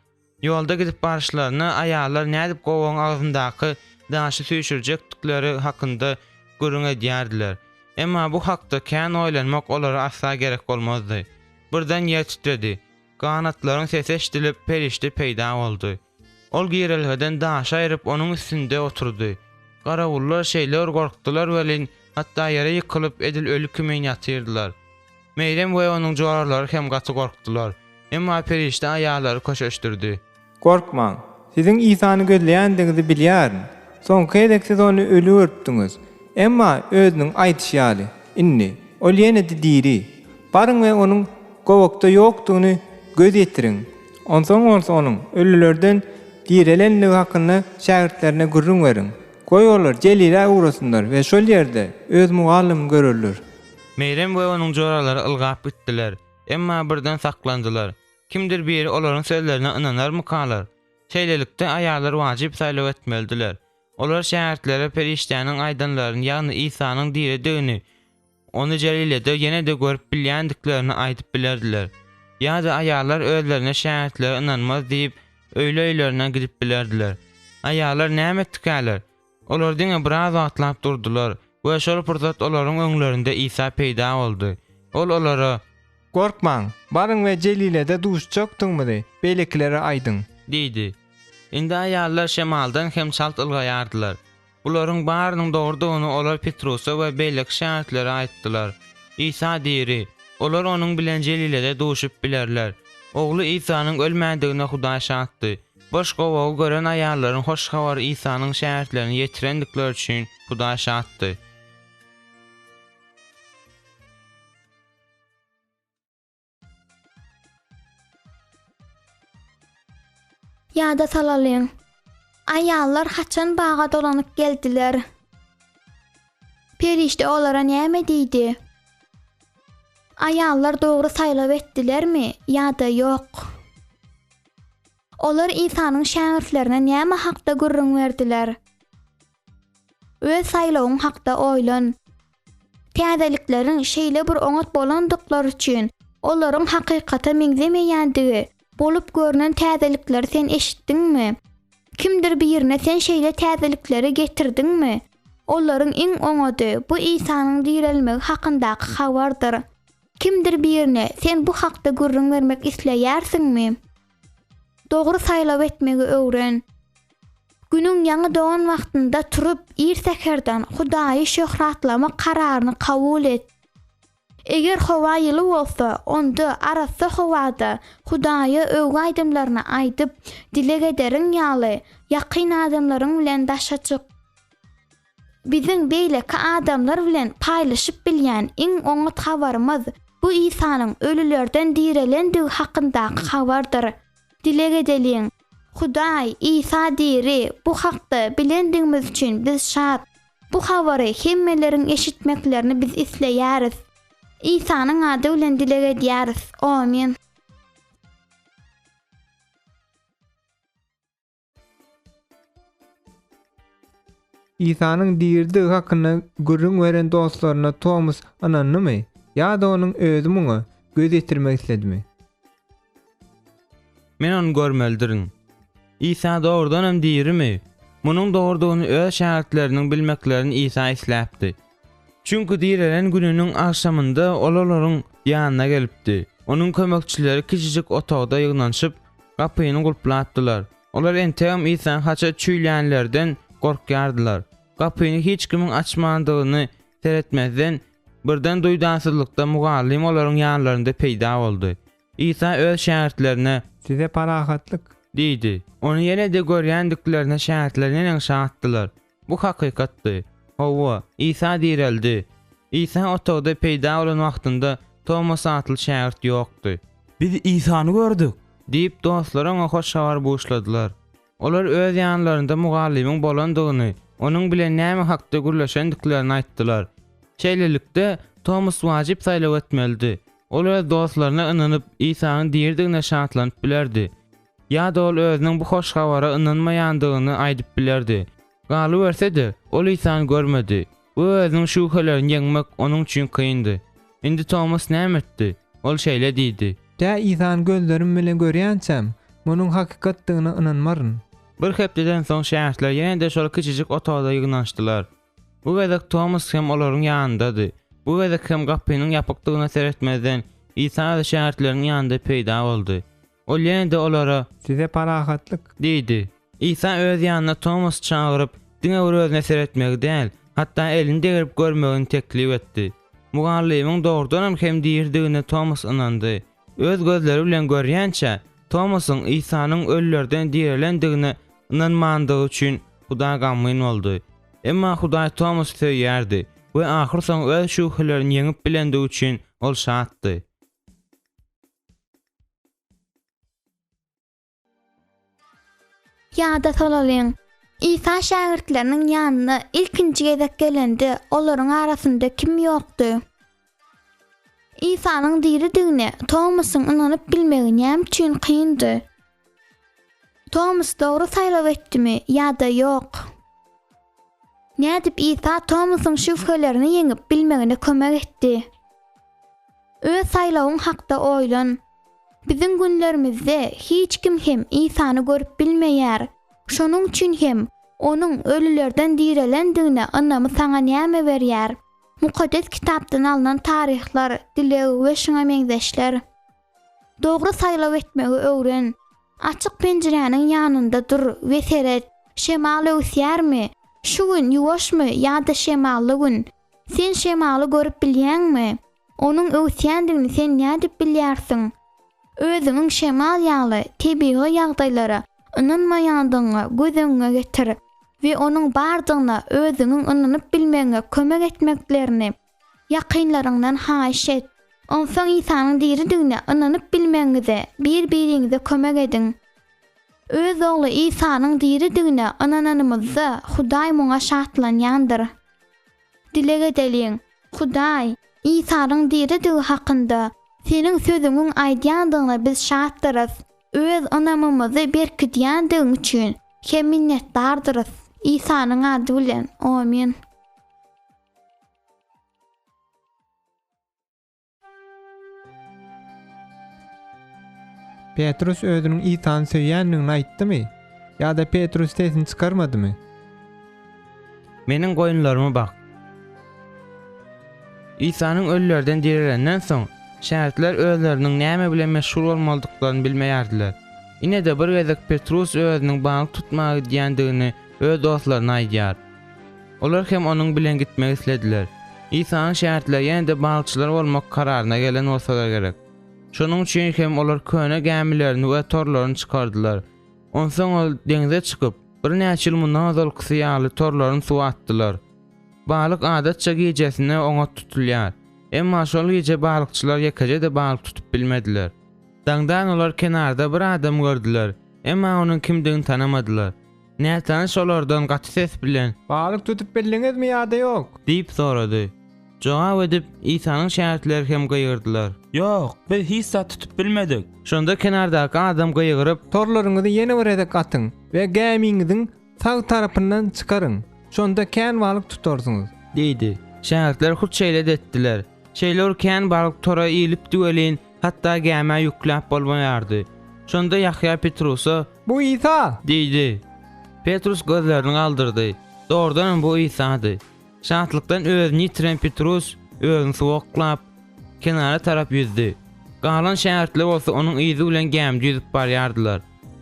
Ýolda gidip baryşlaryna aýallar nädip gowagyň agzyndaky daşy süýşürjekdikleri hakynda gürrüň edýärdiler. Emma bu hakda kän oýlanmak olara asla gerek bolmazdy. Birden ýer titredi. Ganatlaryň sesi eşidilip, perişde peýda boldy. Ol girelgeden daşy aýryp, onuň üstünde oturdy. Garawullar şeýle bir gorkdular welin, hatda ýere ýykylyp, edil öli kimin ýatyrdylar. Meýrem we onuň joralary hem gaty gorkdular. Emma perişde aýallary köşeşdirdi. Gorkmaň! Siziň Isany gözleýändigiňizi bilýärin. Soňky gezek siz ony öli görüpdiňiz. Emma, özüniň aýdyşy ýaly, indi, ol ýene-de diri. Baryň we onuň gowakda ýokdugyny göz ýetiriň. Onsoň bolsa onuň ölülerden direlendigi hakynda şägirtlerine gürrüň beriň. Goý olar Jelilä ugrasynlar we şol ýerde öz mugallymyny görerler. Meýrem we onuň joralary ylgap gitdiler. Emma birden saklandylar. Kimdir biri olaryň sözlerine ynanarmykalar? Şeýlelikde, aýallar wajyp saýlaw etmelidiler. Olar şägirtlere perişdäniň aýdanlaryny, ýagny Isanyň diridigini, ony Jelilede ýene-de görüp bilýändiklerini aýdyp bilerdiler. Ýa-da aýallar özlerine şägirtleri ynanmaz diýip, öýli-öýlerine gidip bilerdiler. Aýallar näme etdikäler? Olar diňe biraz wagtlap durdular we şol pursat olaryň öňlerinde Isa peýda boldy. Ol olara. Gorkmaň, baryň we Jelilede duşjakdygymyzy beýlekilere aýdyň. Diýdi. Indi aýallar şemaldan hem çalt ylgaýardylar. Bularyň barynyň dogrudygyny olar Petrusa we beýleki şägirtlere aýtdylar. Isa diri! Olar onuň bilen Jelilede duşup bilerler. Ogly Isanyň ölmändigine Hudaý şatdy. Boş gowagy gören aýallaryň hoş habary Isanyň şägirtlerine ýetirendikleri üçin Hudaý şatdy. Ýada salalyň. Aýallar haçan baga dolanyp geldiler? Perişde olara näme diýdi? Aýallar dogry saýlaw etdilermi ýa-da ýok? Olar Isanyň şägirtlerine näme hakda gürrüň berdiler? Öz saýlawyň hakda oýlan. Täzelikleriň şeýle bir oňat bolandyklary üçin, olaryň hakykata meňzemeýändigi bolup görnen täzelikleri sen eşitdiňmi? Kimdir birine sen şeýle täzelikleri getirdiňmi? Olaryň iň oňady, bu Isanyň direlmegi hakyndaky habardyr. Kimdir birine sen bu hakda gürrüň bermek isleýärsiňmi? Dogry saýlaw etmegi öwren. Günüň ýaňy dogan wagtynda turup, ir säherden Hudaýy şöhratlamak kararyny kabul et. Eger howa ýyly bolsa, onda arassa howada Hudaýa öwgi aýdymlaryny aýdyp, dileg ederiň ýaly, ýakyn adamlaryň bilen daşa çyk. Biziň beýleki adamlar bilen paýlaşyp bilýän iň oňat habarymyz, bu Isanyň ölülerden direlendigi hakyndaky habardyr. Dileg edeliň. Hudaý, Isa diri, bu hakda bilendigimiz üçin biz şat. Bu habary hemmeleriň eşitmeklerini biz isleýäris. Isanyň ady bilen dileg edýäris. Omyn. Isanyň diridigi hakynda gürrüň beren dostlaryna Tomus ynandymy ýa-da onuň özi muňa göz ýetirmek isledimi? Men ony görmelidirin. Isa dogrudan hem dirimi? Munuň dogrudygyny öz şägirtleriniň bilmeklerini Isa isläpdi. Çünki direlen gününiň agşamynda ol olaryň ýanyna gelipdi. Onuň kömekçileri kiçijik otagda ýygnanyşyp, gapyny gulplapdylar. Olar entegem Isany haça çüýlänlerden gorkýardylar. Gapyny hiç kimiň açmandygyny seretmezden, birden duýdansyzlykda mugallym olaryň ýanlarynda peýda boldy. Isa öz şägirtlerine. Size parahatlyk! Diýdi. Ony ýene-de görýändiklerine şägirtler neneň şatdylar! Bu hakykatdy. Hawa, Isa direldi. Isa otagda peýda bolan wagtynda Tomas atly şägirt ýokdy. Biz Isany gördük! Diýip, dostlary oňa hoş habar buşladylar. Olar öz ýanlarynda mugallymyň bolandygyny, onuň bilen näme hakda gürleşendiklerini aýtdylar. Şeýlelikde, Tomas wajyp saýlaw etmelidi. Ol öz dostlaryna ynanyp, Isanyň diridigine şatlanyp bilerdi. Ýa-da ol özüniň bu hoş habara ynanmaýandygyny aýdyp bilerdi. Galyberse-de, ol Isany görmedi we özüniň şübhelerini ýeňmek onuň üçin kyndy. Indi Tomas näme etdi? Ol şeýle diýdi. Tä Isany gözlerim bilen görýänçäm, munuň hakykatdygyna ynanmaryn. Bir hepdeden soň şägirtler ýene-de şol kiçijik otagda ýygnanyşdylar. Bu gezek Tomas hem olaryň ýanyndady. Bu gezek hem gapynyň ýapykdygyna seretmezden, Isa öz şägirtleriniň ýanynda peýda boldy. Ol ýene-de olara. Size parahatlyk! Diýdi. Isa öz ýanyna Tomasy çagyryp, diňe bir özüne seretmegi däl, hatda elini degrip görmegini teklip etdi. Mugallymyň dogrudanam hem diridigine Tomas ynandy. Öz gözleri bilen görýänçä, Tomasyň Isanyň ölülerden direlendigine ynanmandygy üçin Hudaý gamgyn boldy. Emma Hudaý Tomasy söýýärdi we ahyrsoňy öz şübhelerini ýeňip bilendigi üçin ol şatdy. Ýada salalyň, Isa şägirtleriniň ýanyna ilkinji gezek gelende, olaryň arasynda kim ýokdy? Isanyň diridigine Tomasyň ynanyp bilmegi näme üçin kyndy? Tomas dogry saýlaw etdimi ýa-da ýok? Nädip Isa Tomasyň şübhelerini ýeňip bilmegine kömek etdi? Öz saýlawyň hakda oýlan. Biziň günlerimizde hiç kim hem Isany görüp bilmeýär. Şonuň üçin hem Onuň ölülerden direlendigine ynamy saňa näme berýär? Mukaddes Kitapdan alnan taryhlar, dileg we şuňa meňzeşler. Dogry saýlaw etmegi öwren. Açyk penjiräniň ýanynda dur we seret, şemal öwüsýärmi? Şu gün ýuwaşmy ýa-da şemally gün? Sen şemaly görüp bilýäňmi? Onuň öwüsýändigini sen nädip bilýärsiň? Özüňiň şemal ýaly tebigy ýagdaýlara ynanmaýandygyňy göz öňüňe getir we onuň bardygyna özüňiň ynanyp bilmegiňe kömek etmeklerini ýakynlaryňdan haýyş et. Onsoň Isanyň diridigine ynanyp bilmegiňize bir-biriňize kömek ediň. Öz Ogly Isanyň diridigine ynananymyzda Hudaý muňa şatlanýandyr. Dileg edeliň. Hudaý, Isanyň diridigi hakynda Seniň Sözüňiň aýdýandygyna biz şatdyrys. Öz ynamymyzy berkidýändigiň üçin hem minnetdardyrys. Isanyň ady bilen. Omyn. Petrus özüniň Isany söýýändigini aýtdymy? Ýa-da Petrus sesini çykarmadymy? Meniň goýunlarymy bak. Isanyň ölülerden direlenden soň, şägirtler özleriniň näme bilen meşgul bolmalydyklaryny bilmeýärdiler. Ine-de bir gezek Petrus özüniň balyk tutmaga gidýändigini öz dostlaryna aýdýar. Olar hem onuň bilen gitmek islediler. Isanyň şägirtleri ýene-de balykçylar bolmak kararyna gelen bolsalar gerek. Şonuň üçin hem olar köne gämilerini we torlaryny çykardylar. Onsoň ol deňze çykyp, birnäçe ýyl mundan ozalkysy ýaly torlaryny suwa atdylar. Balyk adatça gijesine oňat tutulýar. Emma şol gije balykçylar ýekeje-de balyk tutup bilmediler. Daňdan olar kenarda bir adam gördüler, emma onuň kimdigini tanamadylar. Nätanyş olardan gaty ses bilen. Balyk tutup bildiňizmi ýa-da ýok? Diýip sorady. Jogap edip, Isanyň şägirtleri hem gygyrdylar. Ýok, biz hiç zat tutup bilmedik. Şonda kenardaky adam gygyryp. Torlaryňyzy ýene bir gezek atyň we gämiňiziň sag tarapyndan çykaryň. Şonda kän balyk tutarsyňyz. Diýdi. Şägirtler hut şeýle-de etdiler. Şeýle bir kän balyk tora iýlipdi welin, hatda gämä ýükläp bolmaýardy. Şonda Ýahýa Petrusa. Bu Isa! Diýdi. Petrus gözlerini galdyrdy. Dogrudanam bu Isady. Şatlykdan özüni ýitiren Petrus özüni suwa oklap, kenara tarap ýüzdi. Galan şägirtler bolsa onuň yzy bilen gämide ýüzüp barýardylar.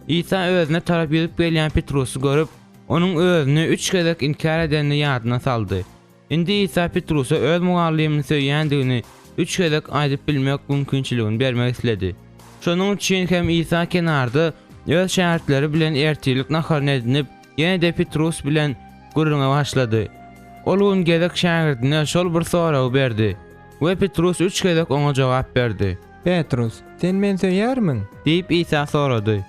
Isa özüne tarap ýüzüp gelýän Petrusy görüp, onuň özüni üç gezek inkär edenini ýadyna saldy. Indi Isa Petrusa öz mugallymyny söýýändigini üç gezek aýdyp bilmek mümkinçiligini bermek isledi. Şonuň üçin hem Isa kenarda öz şägirtleri bilen ertirlik naharyny edinip, ýene-de Petrus bilen gürrüňe başlady. Ol gün gezek şägirdine şol bir soragy berdi we Petrus üç gezek oňa jogap berdi. Petrus, sen meni söýýärmiň? Diýip, Isa sorady.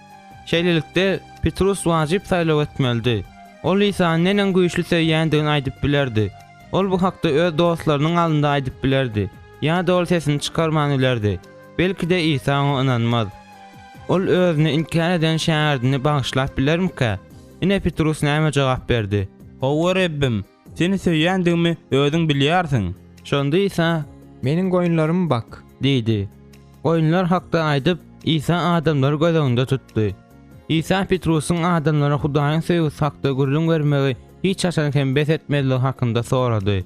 Şeýlelikde, Petrus wajyp saýlaw etmelidi. Ol Isany neneň güýçli söýýändigini aýdyp bilerdi. Ol bu hakda öz dostlarynyň alnynda aýdyp bilerdi. Ýa-da ol sesini çykarman bilerdi. Belki-de, Isa oňa ynanmaz. Ol özüni inkär eden şägirdini bagyşlap bilermikä? Ine, Petrus näme jogap berdi. Hawa, Rebbim, Seni söýýändigimi özüň bilýärsiň. Şonda Isa. Meniň goýunlarymy bak. Diýdi. Goýunlar hakda aýdyp, Isa adamlary göz öňünde tutdy. Isa Petrusyň adamlara Hudaýyň söýgüsi hakda gürrüň bermegi hiç haçan hem bes etmezligi hakynda sorady.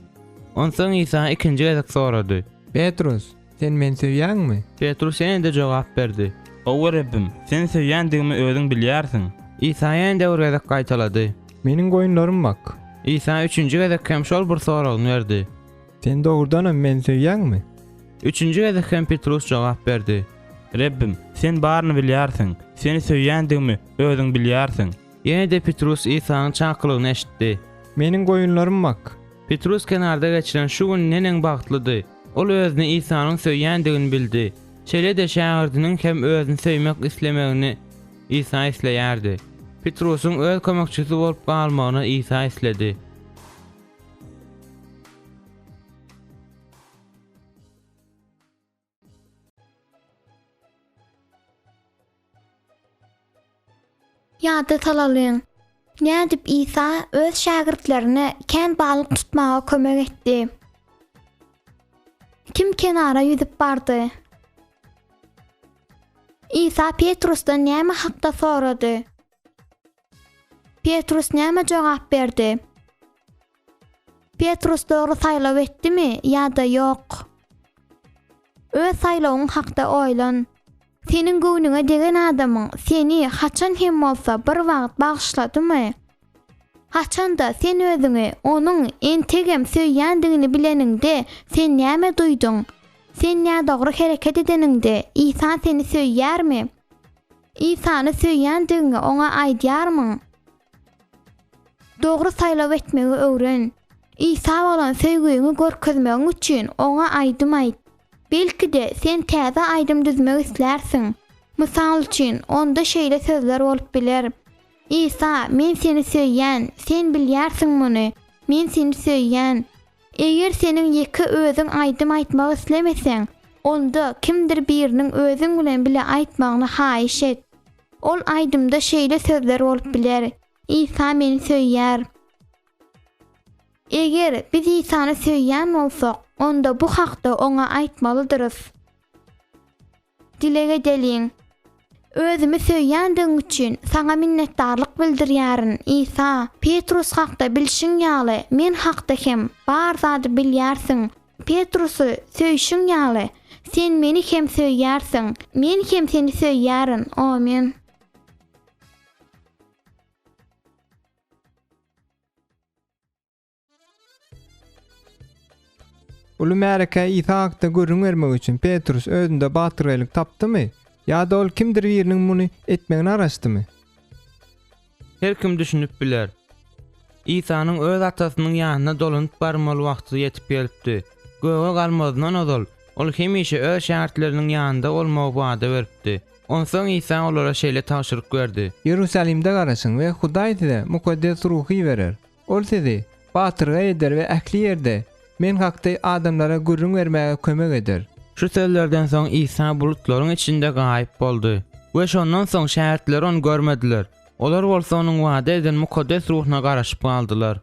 Onsoň Isa ikinji gezek sorady. Petrus, sen meni söýýäňmi? Petrus ýene-de jogap berdi. Hawa, Rebbim, Seni söýýändigimi özüň bilýärsiň. Isa ýene-de bir gezek gaýtalady. Meniň goýunlarymy bak. Isa üçünji gezek hem şol bir soragyny berdi. Sen dogrudanam meni söýýäňmi? Üçünji gezek hem Petrus jogap berdi. Rebbim, Sen baryny bilýärsiň, Seni söýýändigimi Özüň bilýärsiň. Ýene-de Petrus Isanyň çakylygyny eşitdi. Meniň goýunlarymy bak. Petrus kenarda geçiren şu gün neneň bagtlydy! Ol özüni Isanyň söýýändigini bildi. Şeýle-de şägirdiniň hem özüni söýmek islemegini Isa isleýärdi. Petrusyň öz kömekçisi bolup galmagyny Isa isledi. Ýada salalyň, nädip Isa öz şägirtlerine kän balyk tutmaga kömek etdi? Kim kenara ýüzüp bardy? Isa Petrusdan näme hakda sorady? Petrus näme jogap berdi? Petrus dogry saýlaw etdimi ýa-da ýok? Öz saýlawyň hakda oýlan. Seniň göwnüňe degen adamyň seni haçan hem bolsa bir wagt bagyşladymy? Haçanda sen özüňi onuň entegem söýýändigini bileniňde sen näme duýduň? Sen nädogry hereket edeniňde Isa seni söýýärmi? Isany söýýändigiňi oňa aýdýarmyň? Dogry saýlaw etmegi öwren. Isa bolan söýgüňi görkezmegiň üçin oňa aýdym aýt. Belki-de, sen täze aýdym düzmek islärsiň. Mysal üçin, onda şeýle sözler bolup biler, Isa, men seni söýýän, sen bilýärsiň muny, men seni söýýän. Eger seniň ýeke özüň aýdym aýtmak islemeseň, onda kimdir biriniň özüň bilen bile aýtmagyny haýyş et. Ol aýdymda şeýle sözler bolup biler, Isa meni söýýär. Eger biz Isany söýýän bolsak, onda bu hakda oňa aýtmalydyrys. Dileg edeliň. Özümi söýýändigiň üçin Saňa minnetdarlyk bildirýärin, Isa. Petrus hakda bilşiň ýaly, men hakda hem bar zady bilýärsiň. Petrusy söýşüň ýaly, Sen meni hem söýýärsiň. Men hem Seni söýýärin. Omyn. Uly märekä Isa hakda gürrüň bermek üçin Petrus özünde batyrgaýlyk tapdymy ýa-da ol kimdir biriniň muny etmegine garaşdymy? Her kim düşünip biler. Isanyň öz Atasynyň ýanyna dolanyp barmaly wagty ýetip gelipdi. Göge galmazyndan ozal, ol hemişe öz şägirtleriniň ýanynda bolmagy wada beripdi. Onsoň Isa olara şeýle tabşyryk berdi. Iýerusalimde garaşyň we Hudaý size Mukaddes Ruhy berer. Ol sizi batyrgaý eder we ähli ýerde Men hakda adamlara gürrüň bermäge kömek eder. Şu sözlerden soň Isa bulutlaryň içinde gaýyp boldy we şondan soň şägirtleri ony görmediler. Olar bolsa onuň wada eden Mukaddes Ruhuna garaşyp galdylar.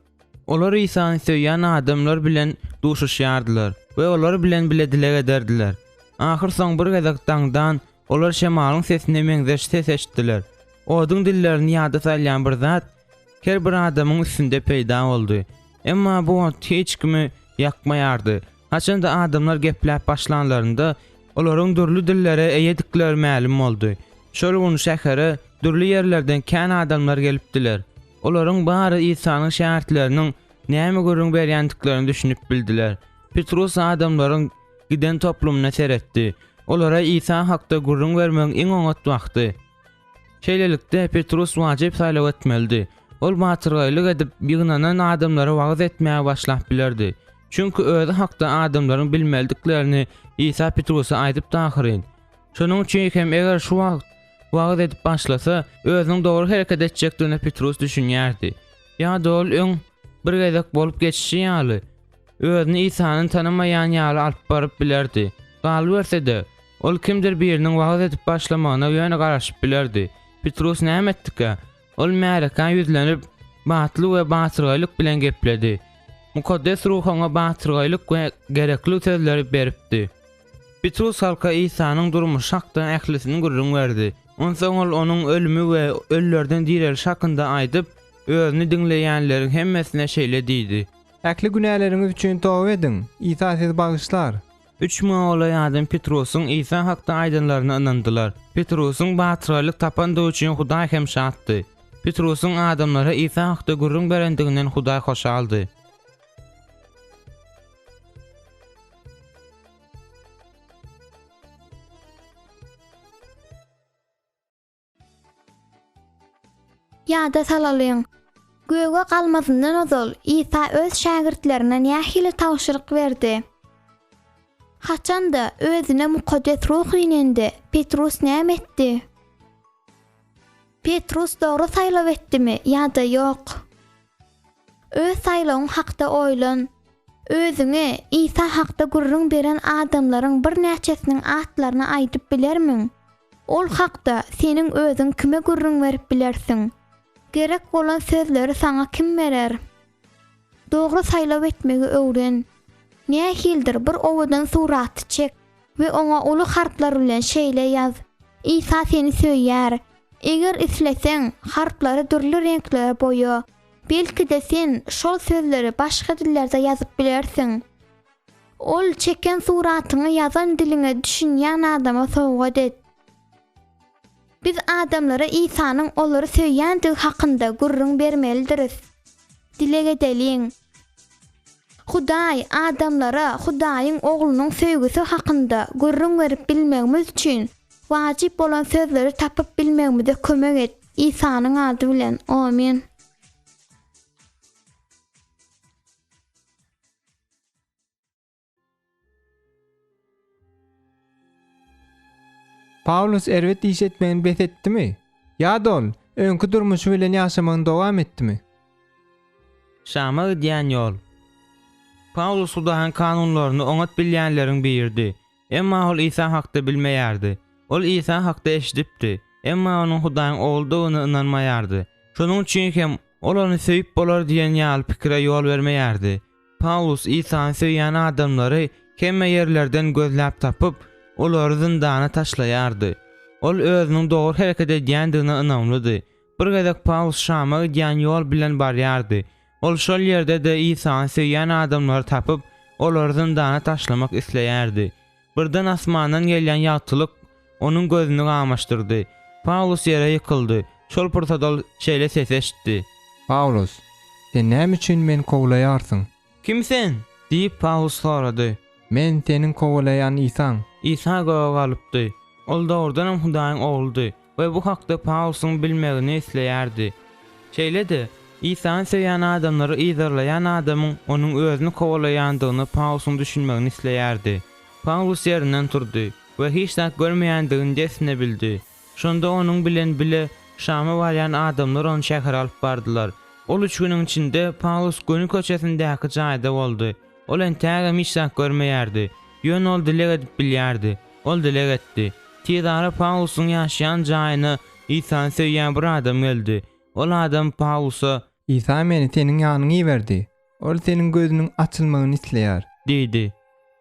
Olar Isany söýýän adamlar bilen duşuşýardylar we olar bilen bile dileg ederdiler. Ahyrsoň bir gezek daňdan olar şemalyň sesine meňzeş ses eşitdiler. Oduň dillerini ýada salýan bir zat her bir adamyň üstünde peýda boldy. Emma bu ot hiç kimi ýakmaýardy. Haçanda adamlar gepläp başlanlarynda, olaryň dürli dillere eýedikleri mälim boldy. Şol gün şähere dürli ýerlerden kän adamlar gelipdiler. Olaryň bary Isanyň şägirtleriniň näme gürrüň berýändiklerini düşünip bildiler. Petrus adamlaryň giden toplumyna seretdi. Olara Isa hakda gürrüň bermegiň iň oňat wagty. Şeýlelikde, Petrus wajyp saýlaw etmelidi. Ol batyrgaýlyk edip, ýygnanan adamlara wagyz etmäge başlap bilerdi. Çünki özi hakda adamlaryň bilmelidiklerini Isa Petrusa aýdypdy ahyryn. Şonuň üçin hem eger şu wagt wagyz edip başlasa, özüniň dogry hereket etjekdigine Petrus düşünýärdi. Ýa-da ol öň bir gezek bolup geçişi ýaly, özüni Isany tanamaýan ýaly alyp baryp bilerdi. Galyberse-de, ol kimdir biriniň wagyz edip başlamagyna ýöne garaşyp bilerdi. Petrus näme etdikä? Ol märekä ýüzlenip, batly we batyrgaýlyk bilen gepledi. Mukaddes Ruh oňa batyrgaýlyk we gerekli sözleri beripdi. Petrus halka Isanyň durmuşy hakda ählisini gürrüň berdi. Onsoň ol onuň ölümi we ölülerden direlişi hakynda aýdyp, özüni diňleýänleriň hemmesine şeýle diýdi. Ähli günäleriňiz üçin toba ediň, Isa sizi bagyşlar. Üç müňe golaý adam Petrusyň Isa hakda aýdanlaryna ynandylar. Petrusyň batyrgaýlyk tapandygy üçin Hudaý hem şatdy. Petrusyň adamlara Isa hakda gürrüň berendiginden Hudaý hoşaldy. Ýada salalyň. Göge galmazyndan ozal Isa öz şägirtlerine nähili tabşyryk berdi? Haçanda özüne mukaddes ruh inende, Petrus näme etdi? Petrus dogry saýlaw etdimi ýa-da ýok? Öz saýlawyň hakda oýlan. Özüňe Isa hakda gürrüň beren adamlaryň birnäçesiniň atlaryny aýdyp bilermiň? Ol hakda seniň özüň kime gürrüň berip bilersiň? Gerek bolan sözleri saňa kim berer? Dogry saýlaw etmegi öwren. Nähilidir bir owadan suraty çek we oňa uly harplar bilen şeýle ýaz, Isa seni söýýär. Eger isleseň, harplary dürli reňklere boýa. Belki-de sen şol sözleri başga dillerde ýazyp bilersiň. Ol çeken suratyňy ýazan diliňe düşünýän adama sowgat et. Biz adamlara Isanyň olary söýýändigi hakynda gürrüň bermelidiris. Dileg edeliň. Hudaý, adamlara Hudaýyň Oglunyň söýgüsi hakynda gürrüň berip bilmegimiz üçin wajyp bolan sözleri tapyp bilmegimize kömek et. Isanyň ady bilen. Omyn. Pawlus erbet iş etmegini bes etdimi? Ýa-da ol öňki durmuşy bilen ýaşamagyny dowam etdimi? Şama gidýän ýol. Pawlus Hudaýyň kanunlaryny oňat bilýänleriň biridi. Emma ol Isa hakda bilmeýärdi. Ol Isa hakda eşidipdi, emma onuň Hudaýyň Ogludygyna ynanmaýardy. Şonuň üçin hem ol ony söýüp bolar diýen ýaly pikire ýol bermeýärdi. Pawlus Isany söýýän adamlary hemme ýerlerden gözläp tapyp, olary zyndana taşlaýardy. Ol özüniň dogry hereket edýändigine ynamlydy. Bir gezek Pawlus Şama gidýän ýol bilen barýardy. Ol şol ýerde-de Isany söýýän adamlary tapyp, olary zyndana taşlamak isleýärdi. Birden asmandan gelýän ýagtylyk onuň gözüni gamaşdyrdy. Pawlus ýere ýykyldy. Şol pursat ol şeýle sesi eşitdi. Pawlus, sen näme üçin meni kowalaýarsyň? Kim sen? diýip, Pawlus sorady. Men seniň kowalaýan Isaň. Isa göge galypdy. Ol dogrudanam Hudaýyň Ogludy. We bu hakda Pawlusyň bilmegini isleýärdi. Şeýle-de, Isany söýýän adamlary yzarlaýan adamyň onuň özüni kowalaýandygyna Pawlusyň düşünmegini isleýärdi. Pawlus ýerinden turdy we hiç zat görmeýändigini dessine bildi. Şonda onuň bilen bile Şama barýan adamlar ony şähere alyp bardylar. Ol üç günüň içinde Pawlus göni köçesindäki jaýda boldy. Ol entägem hiç zat görmeýärdi. Ýöne ol dileg edip bilýärdi. Ol dileg etdi. Tizara Pawlusyň ýaşaýan jaýyna Isany söýýän bir adam geldi. Ol adam Pawlusa. Isa meni seniň ýanyňa iberdi. Ol seniň gözüniň açylmagyny isleýär. Diýdi.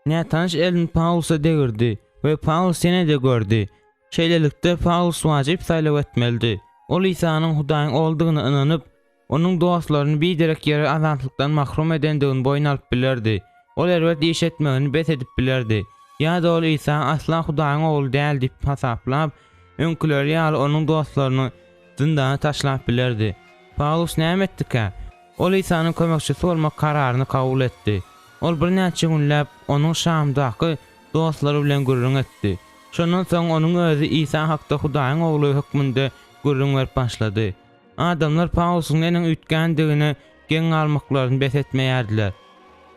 Nätanyş elini Pawlusa degirdi we Pawlus ýene-de gördi. Şeýlelikde, Pawlus wajyp saýlaw etmelidi. Ol Isanyň Hudaýyň Ogludygyna ynanyp, Onuň dostlaryny biderek ýere azatlykdan mahrum edendigini boýun alyp bilerdi. Ol erbet iş etmegini bes edip bilerdi. Ýa-da ol Isa asla Hudaýyň Ogly däl diýip hasaplap, öňküleri ýaly onuň dostlaryny zyndana taşlap bilerdi. Pawlus näme etdikä? Ol Isanyň kömekçisi bolmak kararyny kabul etdi. Ol birnäçe günläp onuň Şamdaky dostlary bilen gürrüň etdi. Şondan soň onuň özi Isa hakda Hudaýyň Ogly hökmünde gürrüň berip başlady. Adamlar Pawlusyň neneň üýtgändigine geň galmaklaryny bes etmeýärdiler.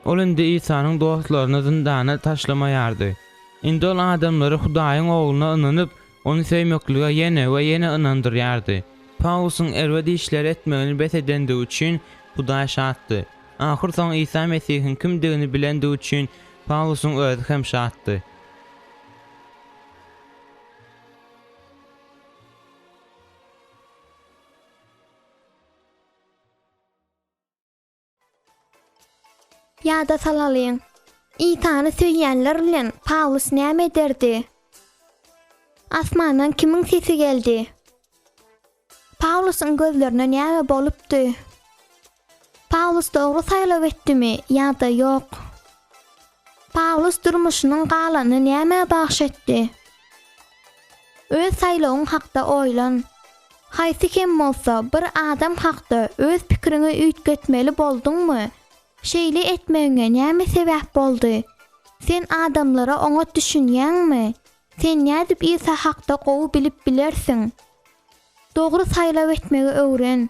Ol indi Isanyň dostlaryny zyndana taşlamaýardy. Indi ol adamlary Hudaýyň Ogluna ynanyp, ony söýmeklige ýene we ýene ynandyrýardy. Pawlusyň erbet işleri etmegini bes edendigi üçin Hudaý şatdy. Ahyrsoňy Isa Mesihiň kimdigini bilendigi üçin Pawlusyň özi hem şatdy. Ýada salalyň. Isany söýýänler bilen Pawlus näme ederdi? Asmandan kimiň sesi geldi? Pawlusyň gözlerine näme bolupdy? Pawlus dogry saýlaw etdimi ýa-da ýok? Pawlus durmuşynyň galanyny nämä bagyş etdi? Öz saýlawyň hakda oýlan. Haýsy hem bolsa bir adam hakda öz pikiriňi üýtgetmeli bolduňmy? Şeýle etmegiňe näme sebäp boldy? Sen adamlara oňat düşünýäňmi? Sen nädip Isa hakda gowy bilip bilersiň? Dogry saýlaw etmegi öwren.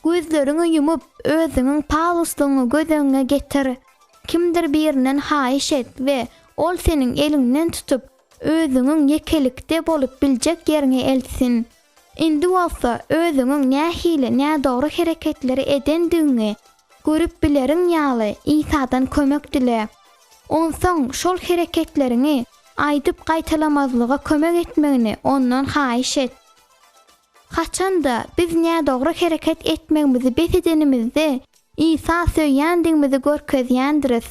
Gözleriňi ýumup, özüňiň Pawlusdygyňy göz öňüňe getir. Kimdir birinden haýyş et we ol seniň eliňden tutup, özüňiň ýekelikde bolup biljek ýeriňe eltsin. Indi bolsa özüňiň nähili nädogry hereketleri edendigiňi görüp bileriň ýaly Isadan kömek dile. Onsoň şol hereketleriňi aýdyp gaýtalamazlyga kömek etmegini ondan haýyş et. Haçan-da, biz nädogry hereket etmegimizi bes edenimizde, Isa söýýändigimizi görkezýändiris.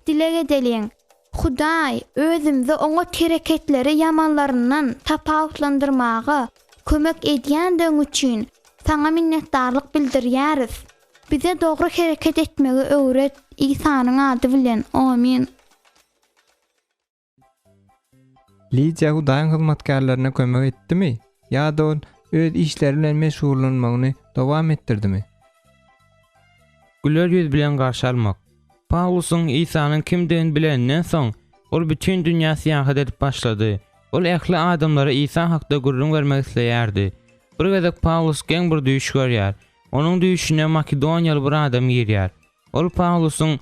Dileg edeliň. Hudaý, özümizi oňat hereketleri ýamanlaryndan tapawutlandyrmaga kömek edýändigiň üçin Saňa minnetdarlyk bildirýäris. Bize dogry hereket etmegi öwret, Isanyň ady bilen, omyn. Lidiýa Hudaýyň hyzmatkärlerine kömek etdimi ýa-da ol öz işleri bilen meşgullanmagyny dowam etdirdimi? Güler ýüz bilen garşy almak. Pawlusyň Isanyň kimdigini bileninden soň, ol bütin dünýä syýahat edip başlady. Ol ähli adamlara Isa hakda gürrüň bermek isleýärdi. Bir gezek Pawlus geň bir düýş görýär. Onuň düýşüne makedoniýaly bir adam girýär. Ol Pawlusyň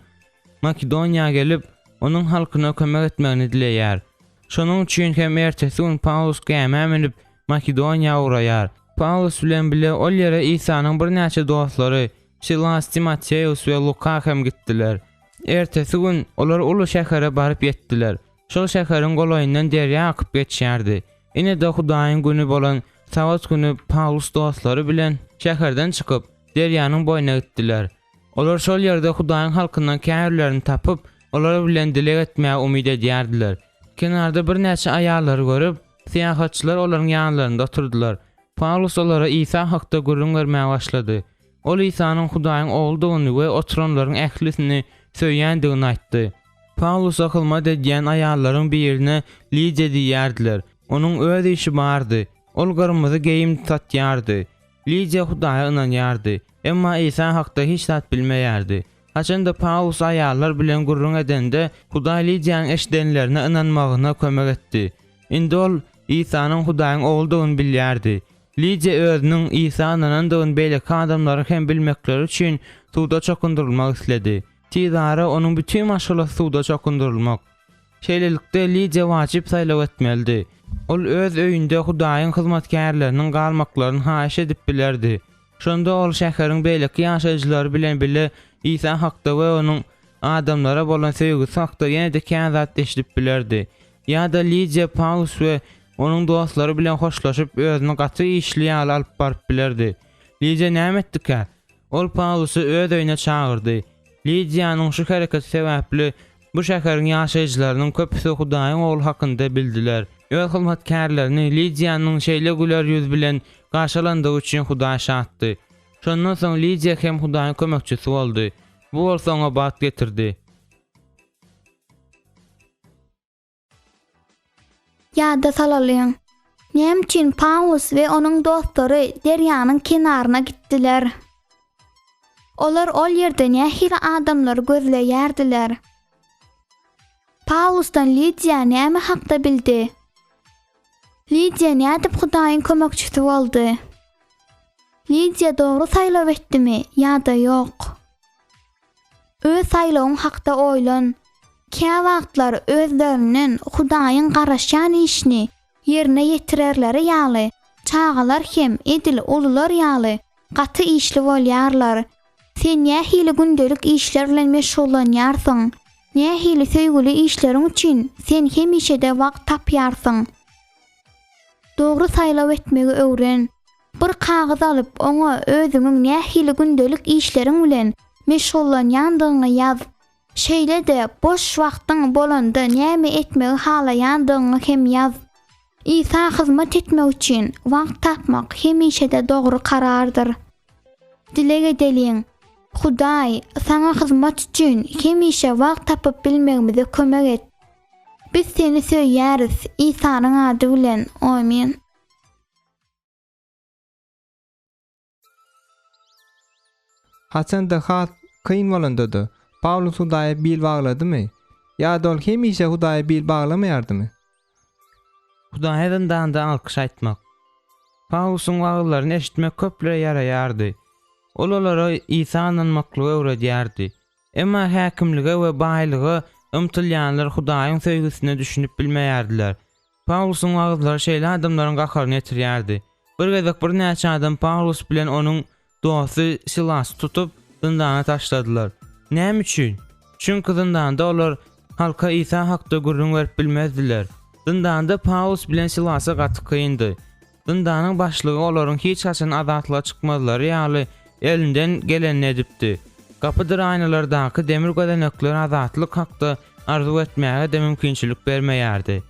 Makedoniýa gelip, onuň halkyna kömek etmegini dileýär. Şonuň üçin hem ertesi gün Pawlus gämä münüp, Makedoniýa ugraýar. Pawlus bilen bile ol ýere Isanyň birnäçe dostlary, Silas, Timoteus we Luka hem gitdiler. Ertesi gün olar uly şähere baryp ýetdiler. Şol şäheriň golaýyndan derýa akyp geçýärdi. Ine-de Hudaýyň güni bolan Sabat güni Pawlus dostlary bilen şäherden çykyp, derýanyň boýuna gitdiler. Olar şol ýerde Hudaýyň halkyndan käbirlerini tapyp, olar bilen dileg etmäge umyt edýärdiler. Kenarda birnäçe aýallary görüp, syýahatçylar olaryň ýanlarynda oturdylar. Pawlus olara Isa hakda gürrüň bermäge başlady. Ol Isanyň Hudaýyň Ogludygyny we oturanlaryň ählisini söýýändigini aýtdy. Pawlusa hyzmat edýän aýallaryň birine Lidiýa diýýärdiler. Onuň öz işi bardy. Ol gyrmyzy geýim satýardy. Lidiýa Hudaýa ynanýardy, emma Isa hakda hiç zat bilmeýärdi. Haçanda Pawlus aýallar bilen gürrüň edende, Hudaý Lidiýanyň eşidenlerine ynanmagyna kömek etdi. Indi ol Isanyň Hudaýyň Ogludygyny bilýärdi. Lidiýa özüniň Isa ynanandygyny beýleki adamlaryň hem bilmekleri üçin suwda çokundyrylmak isledi. Tizara onuň bütin maşgalasy suwda çokundyrylmak. Şeýlelikde, Lidiýa wajyp saýlaw etmelidi. Ol öz öýünde Hudaýyň hyzmatkärleriniň galmaklaryny haýyş edip bilerdi. Şonda ol şäheriň beýleki ýaşaýjylary bilen bile Isa hakda we onuň adamlara bolan söýgüsi hakda ýene-de kän zat eşidip bilerdi. Ýa-da Lidiýa Pawlus we onuň dostlary bilen hoşlaşyp, özüni gaty işli ýaly alyp baryp bilerdi. Lidiýa näme etdikä? Ol Pawlusy öz öýüne çagyrdy. Lidiýanyň şu hereketi sebäpli bu şäheriň ýaşaýjylarynyň köpüsi Hudaýyň Ogly hakynda bildiler. Öz hyzmatkärlerini Lidiýanyň şeýle güler ýüz bilen garşy alandygy üçin Hudaý şatdy. Şondan soň Lidiýa hem Hudaýyň kömekçisi boldy. Bu bolsa oňa bagt getirdi. Ýada salalyň. Näme üçin Pawlus we onuň dostlary derýanyň kenaryna gitdiler? Olar ol ýerde nähili adamlary gözleýärdiler? Pawlusdan Lidiýa näme hakda bildi? Lidiýa nädip Hudaýyň kömekçisi boldy? Lidiýa dogry saýlaw etdimi ýa-da ýok? Öz saýlawyň hakda oýlan. Käwagtlar özlerinden Hudaýyň garaşýan işini ýerine ýetirerleri ýaly, çagalar hem edil ulular ýaly gaty işli bolýarlar. Sen nähili gündelik işler bilen meşgullanýarsyň? Nähili söýgüli işleriň üçin sen hemişe-de wagt tapýarsyň? Dogry saýlaw etmegi öwren. Bir kagyz alyp, oňa özüňiň nähili gündelik işleriň bilen meşgullanýandygyňy ýaz. Şeýle-de boş wagtyň bolanda näme etmegi halaýandygyňy hem ýaz. Isa hyzmat etmek üçin wagt tapmak hemişe-de dogry karardyr. Dileg edeliň. Hudaý, Saňa hyzmat üçin hemişe wagt tapyp bilmegimize kömek et. Biz Seni söýýäris, Isanyň ady bilen, omyn. Haçanda has kyn bolanda-da, Pawlus Hudaýa bil bagladymy? Ýa-da ol hemişe Hudaýa bil baglamaýardymy? Hudaýa zyndanda alkyş aýtmak. Pawlusyň wagyzlaryny eşitmek köplere ýaraýardy. Ol olara Isa ynanmaklygy öwredýärdi. Emma häkimlige we baýlyga ymtylýanlar Hudaýyň söýgüsine düşünip bilmeýärdiler. Pawlusyň wagyzlary şeýle adamlaryň gaharyny getirýärdi. Bir gezek birnäçe adam Pawlus bilen onuň dosty Silasy tutup, zyndana taşladylar. Näme üçin? Çünki zyndanda olar halka Isa hakda gürrüň berip bilmezdiler. Zyndanda Pawlus bilen Silasa gaty kyndy. Zyndanyň başlygy olaryň hiç haçan azatlyga çykmazlary ýaly elinden gelenini edipdi. Gapydyr aýnalardaky demir gözenekler azatlyk hakda arzuw etmäge-de mümkinçilik bermeýärdi.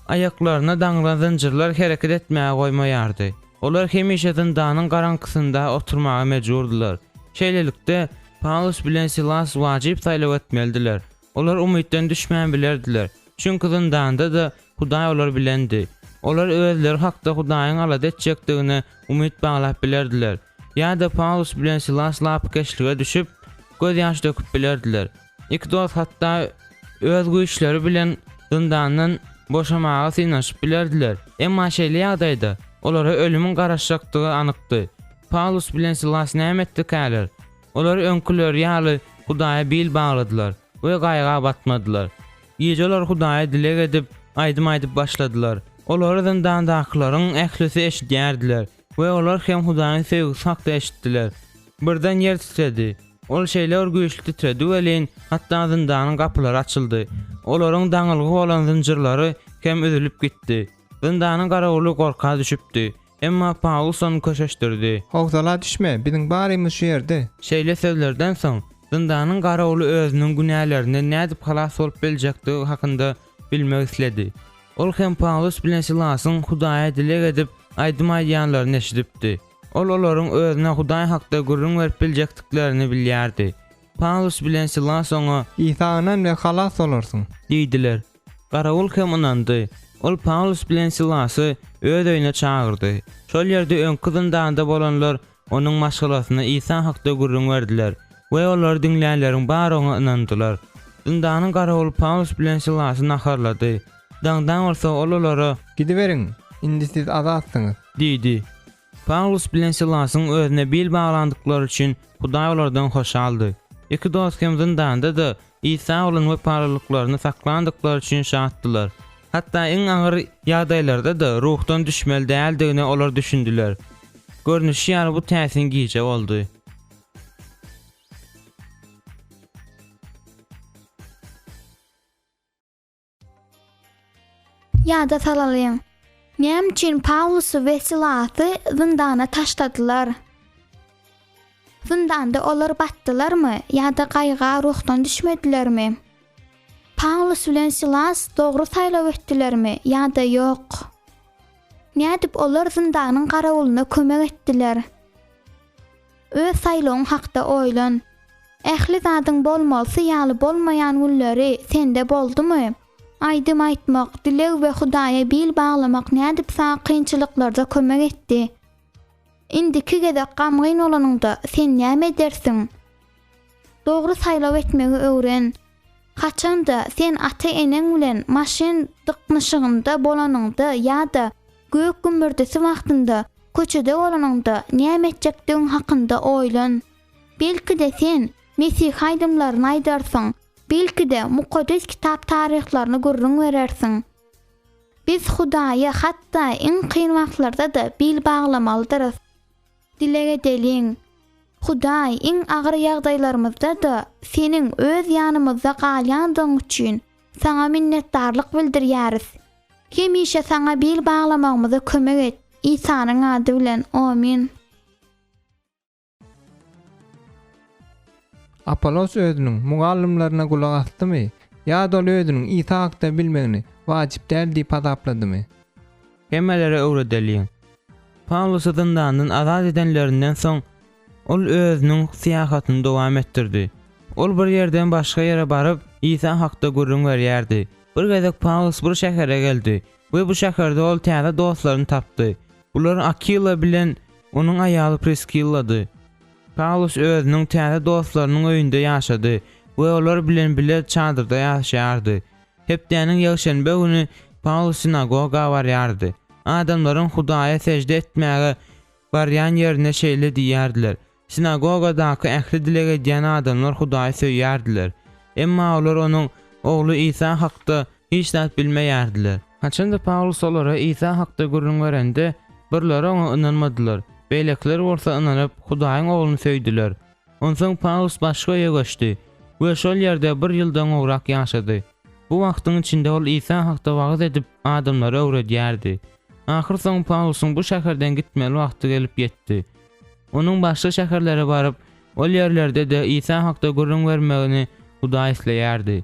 Aýaklaryna daňylan zynjyrlar hereket etmäge goýmaýardy. Olar hemişe zyndanyň garaňkysynda oturmaga mejburdylar. Şeýlelikde, Pawlus bilen Silas wajyp saýlaw etmelidiler. Olar umytdan düşmän bilerdiler, çünki zyndanda-da Hudaý olar bilendi. Olar özleri hakda Hudaýyň alada etjekdigine umyt baglap bilerdiler. Ýa-da Pawlus bilen Silas lapykeçlige düşüp, gözýaş döküp bilerdiler. Iki dost hatda öz güýçleri bilen zyndandan boşamaga synanyşyp bilerdiler. Emma şeýle ýagdaýda, olara ölümiň garaşjakdygy anykdy. Pawlus bilen Silas näme etdikäler? Olar öňküleri ýaly Hudaýa bil bagladylar we gaýga batmadylar. Gije olar Hudaýa dileg edip, aýdym aýdyp başladylar. Olary zyndandakylaryň ählisi eşidýärdiler we olar hem Hudaýyň söýgüsi hakda eşitdiler. Birden ýer titredi. Ol şeýle bir güýçli titredi welin, hatda zyndanyň gapylary açyldy. Olaryň daňylgy bolan zynjyrlary hem üzülip gitdi. Zyndanyň garawuly gorka düşüpdi. Emma Pawlus ony köşeşdirdi. Howsala düşme, biziň barymyz şu ýerde. Şeýle sözlerden soň, zyndanyň garawuly özüniň günälerinden nädip halas bolup biljekdigi hakynda bilmek isledi. Ol hem Pawlus bilen Silasyň Hudaýa dileg edip, aýdym aýdýanlaryny eşidipdi. Ol olaryň özüne Hudaý hakda gürrüň berip biljekdiklerini bilýärdi. Pawlus bilen Silas oňa. Isa ynan we halas bolarsyň. Diýdiler. Garawul hem ynandy. Ol Pawlus bilen Silasy öz öýüne çagyrdy. Şol ýerde öňki zyndanda bolanlar onuň maşgalasyna Isa hakda gürrüň berdiler we olary diňlänleriň bary oňa ynandylar. Zyndanyň garawuly Pawlus bilen Silasy naharlady. Daňdan bolsa ol olara. Gidiberiň, indi siz azatsyňyz. Diýdi. Pawlus bilen Silasyň özüne bil baglandyklary üçin Hudaý olardan hoşaldy. Iki dost hem zyndanda-da Isa bolan wepalylyklaryny saklandyklary üçin şatdylar. Hatda iň agyr ýagdaýlarda-da ruhdan düşmeli däldigine olar düşündiler. Görnüşi ýaly bu täsin gije boldy. Ýada salalyň. Näme üçin Pawlusy we Silasy zyndana taşladylar? Zyndanda olar batdylarmy ýa-da gaýga ruhdan düşmedilermi? Pawlus bilen Silas dogry saýlaw etdilermi ýa-da ýok? Nädip olar zyndanyň garawulyna kömek etdiler? Öz saýlawyň hakda oýlan. Ähli zadyň bolmalysy ýaly bolmaýan günleri sende boldumy? Aýdym aýtmak, dileg we Hudaýa bil baglamak nädip saňa kynçylyklarda kömek etdi? Indiki gezek gamgyn bolanyňda, sen näme edersiň? Dogry saýlaw etmegi öwren. Haçanda sen ata-eneň bilen maşyn dyknyşygynda bolanyňda ýa-da gök gümmürdisi wagtynda köçede bolanyňda näme etjekdigiň hakynda oýlan. Belki-de sen mesihi aýdymlaryny aýdarsyň, belki-de Mukaddes Kitap taryhlaryny gürrüň berersiň. Biz Hudaýa hatda iň kyn wagtlarda-da bil baglamalydyrys. Dileg edeliň. Hudaý, iň agyr ýagdaýlarymyzda-da Seniň öz ýanymyzda galýandygyň üçin Saňa minnetdarlyk bildirýäris. Hemişe Saňa bil baglamagymyza kömek et. Isanyň ady bilen, omyn. Apollos özüniň mugallymlaryna gulak asdymy ýa-da ol özüniň Isa hakda bilmegini wajyp däl diýip hasapladymy? Hemmelere öwredeliň. Pawlusy zyndandan azat edenlerinden soň, ol özüniň syýahatyny dowam etdirdi. Ol bir ýerden başga ýere baryp, Isa hakda gürrüň berýärdi. Bir gezek Pawlus bir şähere geldi we bu şäherde ol täze dostlaryny tapdy. Bular Akila bilen onuň aýaly Priskillady. Pawlus özüniň täze dostlarynyň öýünde ýaşady we olar bilen bile çadyrda ýaşaýardy. Hepdäniň ýekşenbe güni Pawlus sinagoga barýardy. Adamlaryň Hudaýa sežde etmäge barýan ýerine şeýle diýýärdiler, Sinagogadaky ähli dileg edýän adamlar Hudaýy söýýärdiler. Emma olar onuň Ogly Isa hakda hiç zat bilmeýärdiler. Haçanda Pawlus olara Isa hakda gürrüň berende, birleri oňa ynanmadylar, beýlekiler bolsa ynanyp, Hudaýyň Ogluny söýdüler. Onsoň Pawlus başga öýe göçdi we şol ýerde bir ýyldan gowrak ýaşady. Bu wagtyň içinde ol Isa hakda wagyz edip, adamlara öwredýärdi. Ahyrsoňy Pawlusyň bu şäherden gitmeli wagty gelip ýetdi. Onuň başga şäherlere baryp, ol ýerlerde-de Isa hakda gürrüň bermegini Hudaý isleýärdi.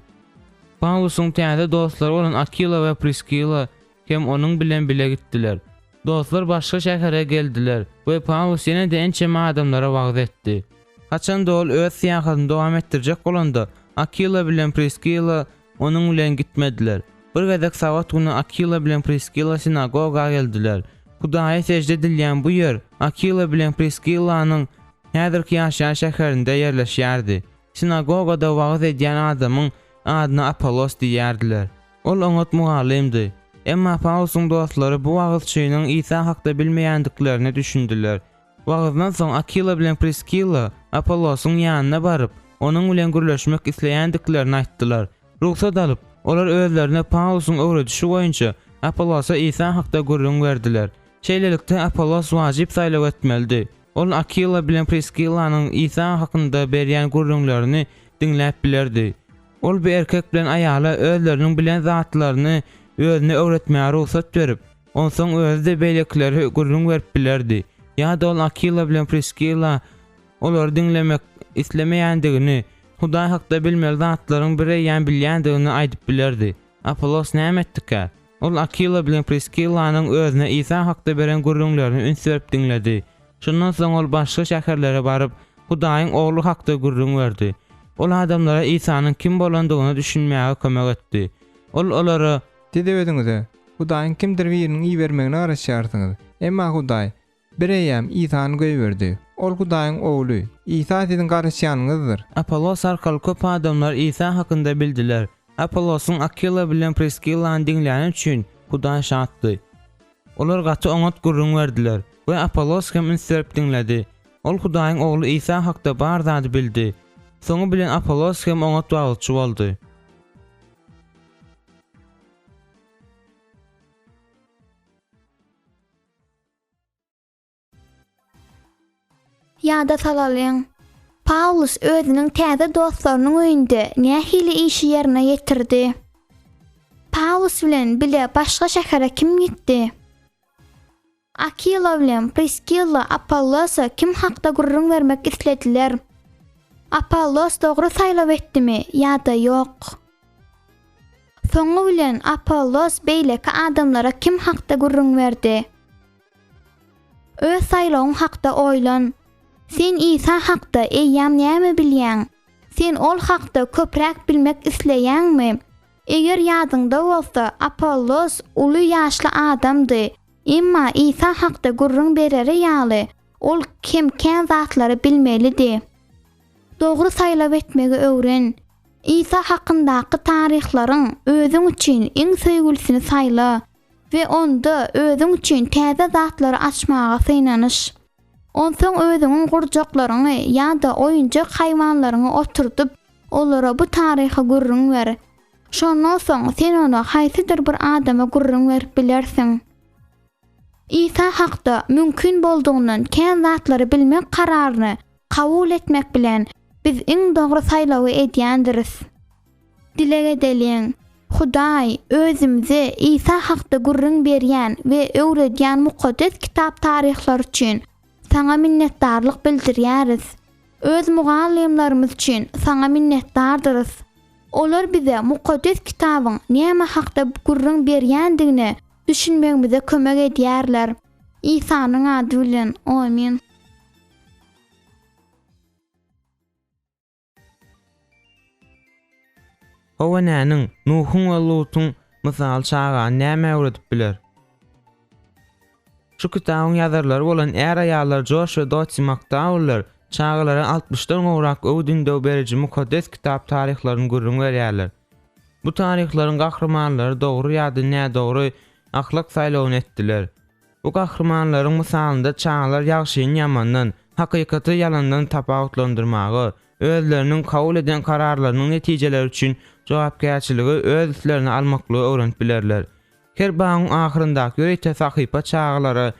Pawlusyň täze dostlary bolan Akila we Priskila hem onuň bilen bile gitdiler. Dostlar başga şähere geldiler we Pawlus ýene-de ençeme adamlara wagyz etdi. Haçanda ol öz syýahatyny dowam etdirjek bolanda, Akila bilen Priskila onuň bilen gitmediler. Bir gezek sabat güni Akila bilen Priskila sinagoga geldiler. Hudaýa sežde edilýän bu ýer Akila bilen Priskillanyň häzirki ýaşaýan şäherinde ýerleşýärdi. Sinagogada wagyz edýän adamyň adyna Apollos diýýärdiler. Ol oňat mugallymdy. Emma Pawlusyň dostlary bu wagyzçynyň Isa hakda bilmeýändiklerine düşündiler. Wagyzdan soň Akila bilen Priskilla Apollosyň ýanyna baryp, onuň bilen gürleşmek isleýändiklerini aýtdylar. Rugsat alyp, olar özlerine Pawlusyň öwredişi boýunça Apollosa Isa hakda gürrüň berdiler. Şeýlelikde, Apollos wajyp saýlaw etmelidi. Ol Akila bilen Priskillanyň Isa hakynda berýän gürrüňlerini diňläp bilerdi. Ol bu erkek bilen aýala özleriniň bilen zatlaryny özüne öwretmäge rugsat berip, onsoň özi-de beýlekilere gürrüň berip bilerdi. Ýa-da ol Akila bilen Priskilla olary diňlemek islemeýändigini, Hudaý hakda bilmeli zatlaryň bireýýäm bilýändigini aýdyp bilerdi. Apollos näme etdikä? Ol Akila bilen Priskillanyň özüne Isa hakda beren gürrüňlerini üns berip diňledi. Şondan soň ol başga şäherlere baryp, Hudaýyň Ogly hakda gürrüň berdi. Ol adamlara Isanyň kim bolandygyna düşünmäge kömek etdi. Ol olara. Siz özüňize Hudaýyň kimdir biriniň ibermegine garaşýarsyňyz. Emma Hudaý bireýýäm Isany goýberdi. Ol Hudaýyň Ogly. Isa siziň garaşýanyňyzdyr. Apollos arkaly köp adamlar Isa hakynda bildiler. Apollosyň Akila bilen Priskillany diňläni üçin Hudaý şatdy. Olar gaty oňat gürrüň berdiler we Apollos hem üns berip diňledi. Ol Hudaýyň Ogly Isa hakda bar zady bildi. Soňy bilen Apollos hem oňat wagyzçy boldy. Ýada salalyň. Pawlus özüniň täze dostlarynyň öýünde nähili işi ýerine ýetirdi? Pawlus bilen bile başga şähere kim gitdi? Akila bilen Priskilla Apollosa kim hakda gürrüň bermek islediler? Apollos dogry saýlaw etdimi ýa-da ýok? Soňy bilen Apollos beýleki adamlara kim hakda gürrüň berdi? Öz saýlawyň hakda oýlan. Sen Isa hakda eýýäm näme bilýäň? Sen ol hakda köpräk bilmek isleýäňmi? Eger ýadyňda bolsa, Apollos uly ýaşly adamdy. Emma Isa hakda gürrüň bereri ýaly, ol kem kän zatlary bilmelidi. Dogry saýlaw etmegi öwren. Isa hakyndaky taryhlaryň özüň üçin iň söýgülisini saýla we onda özüň üçin täze zatlary açmaga synanyş. Onsoň özüňiň gurjaklaryňy ýa-da oýunjak haýwanlaryňy oturdyp, olara bu taryhy gürrüň ber. Şondan soň sen ony haýsydyr bir adama gürrüň berip bilersiň. Isa hakda mümkin boldugyndan kän zatlary bilmek kararyny kabul etmek bilen, biz iň dogry saýlawy edýändiris. Dileg edeliň. Hudaý, özümize Isa hakda gürrüň berýän we öwredýän Mukaddes Kitap taryhlary üçin Saňa minnetdarlyk bildirýäris. Öz mugallymlarymyz üçin Saňa minnetdardyrys. Olar bize Mukaddes Kitabyň näme hakda gürrüň berýändigine düşünmegimize kömek edýärler. Isanyň ady bilen, omyn. How enäniň, Nuhuň we Lutuň mysaly çagany nämä öwredip biler? Şu kitabyň ýazarlary bolan är-aýallar Joş we Dotsi Makdauller çagalara altmyşdan gowrak öwüt-ündew beriji Mukaddes Kitap taryhlaryny gürrüň berýärler. Bu taryhlaryň gahrymanlary dogry ýa-da nädogry ahlak saýlawyny etdiler. Bu gahrymanlaryň mysalynda çagalar ýagşyny ýamandan, hakykaty ýalandan tapawutlandyrmaga, özleriniň kabul eden kararlarynyň netijeleri üçin jogapkärçiligi öz üstlerine almaklygy öwrenip bilerler. Her babyň ahyryndaky ýörite sahypa çagalara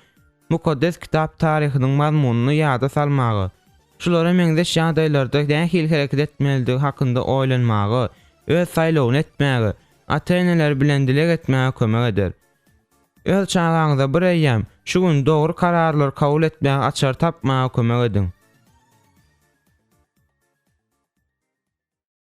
Mukaddes Kitap taryhynyň mazmunyny ýada salmaga, şulara meňzeş ýagdaýlarda nähili hereket etmelidigi hakynda oýlanmaga, öz saýlawyny etmäge, ata-eneleri bilen dileg etmäge kömek eder. Öz çagaňyza bir eýýäm şu gün dogry kararlary kabul etmäge açar tapmaga kömek ediň.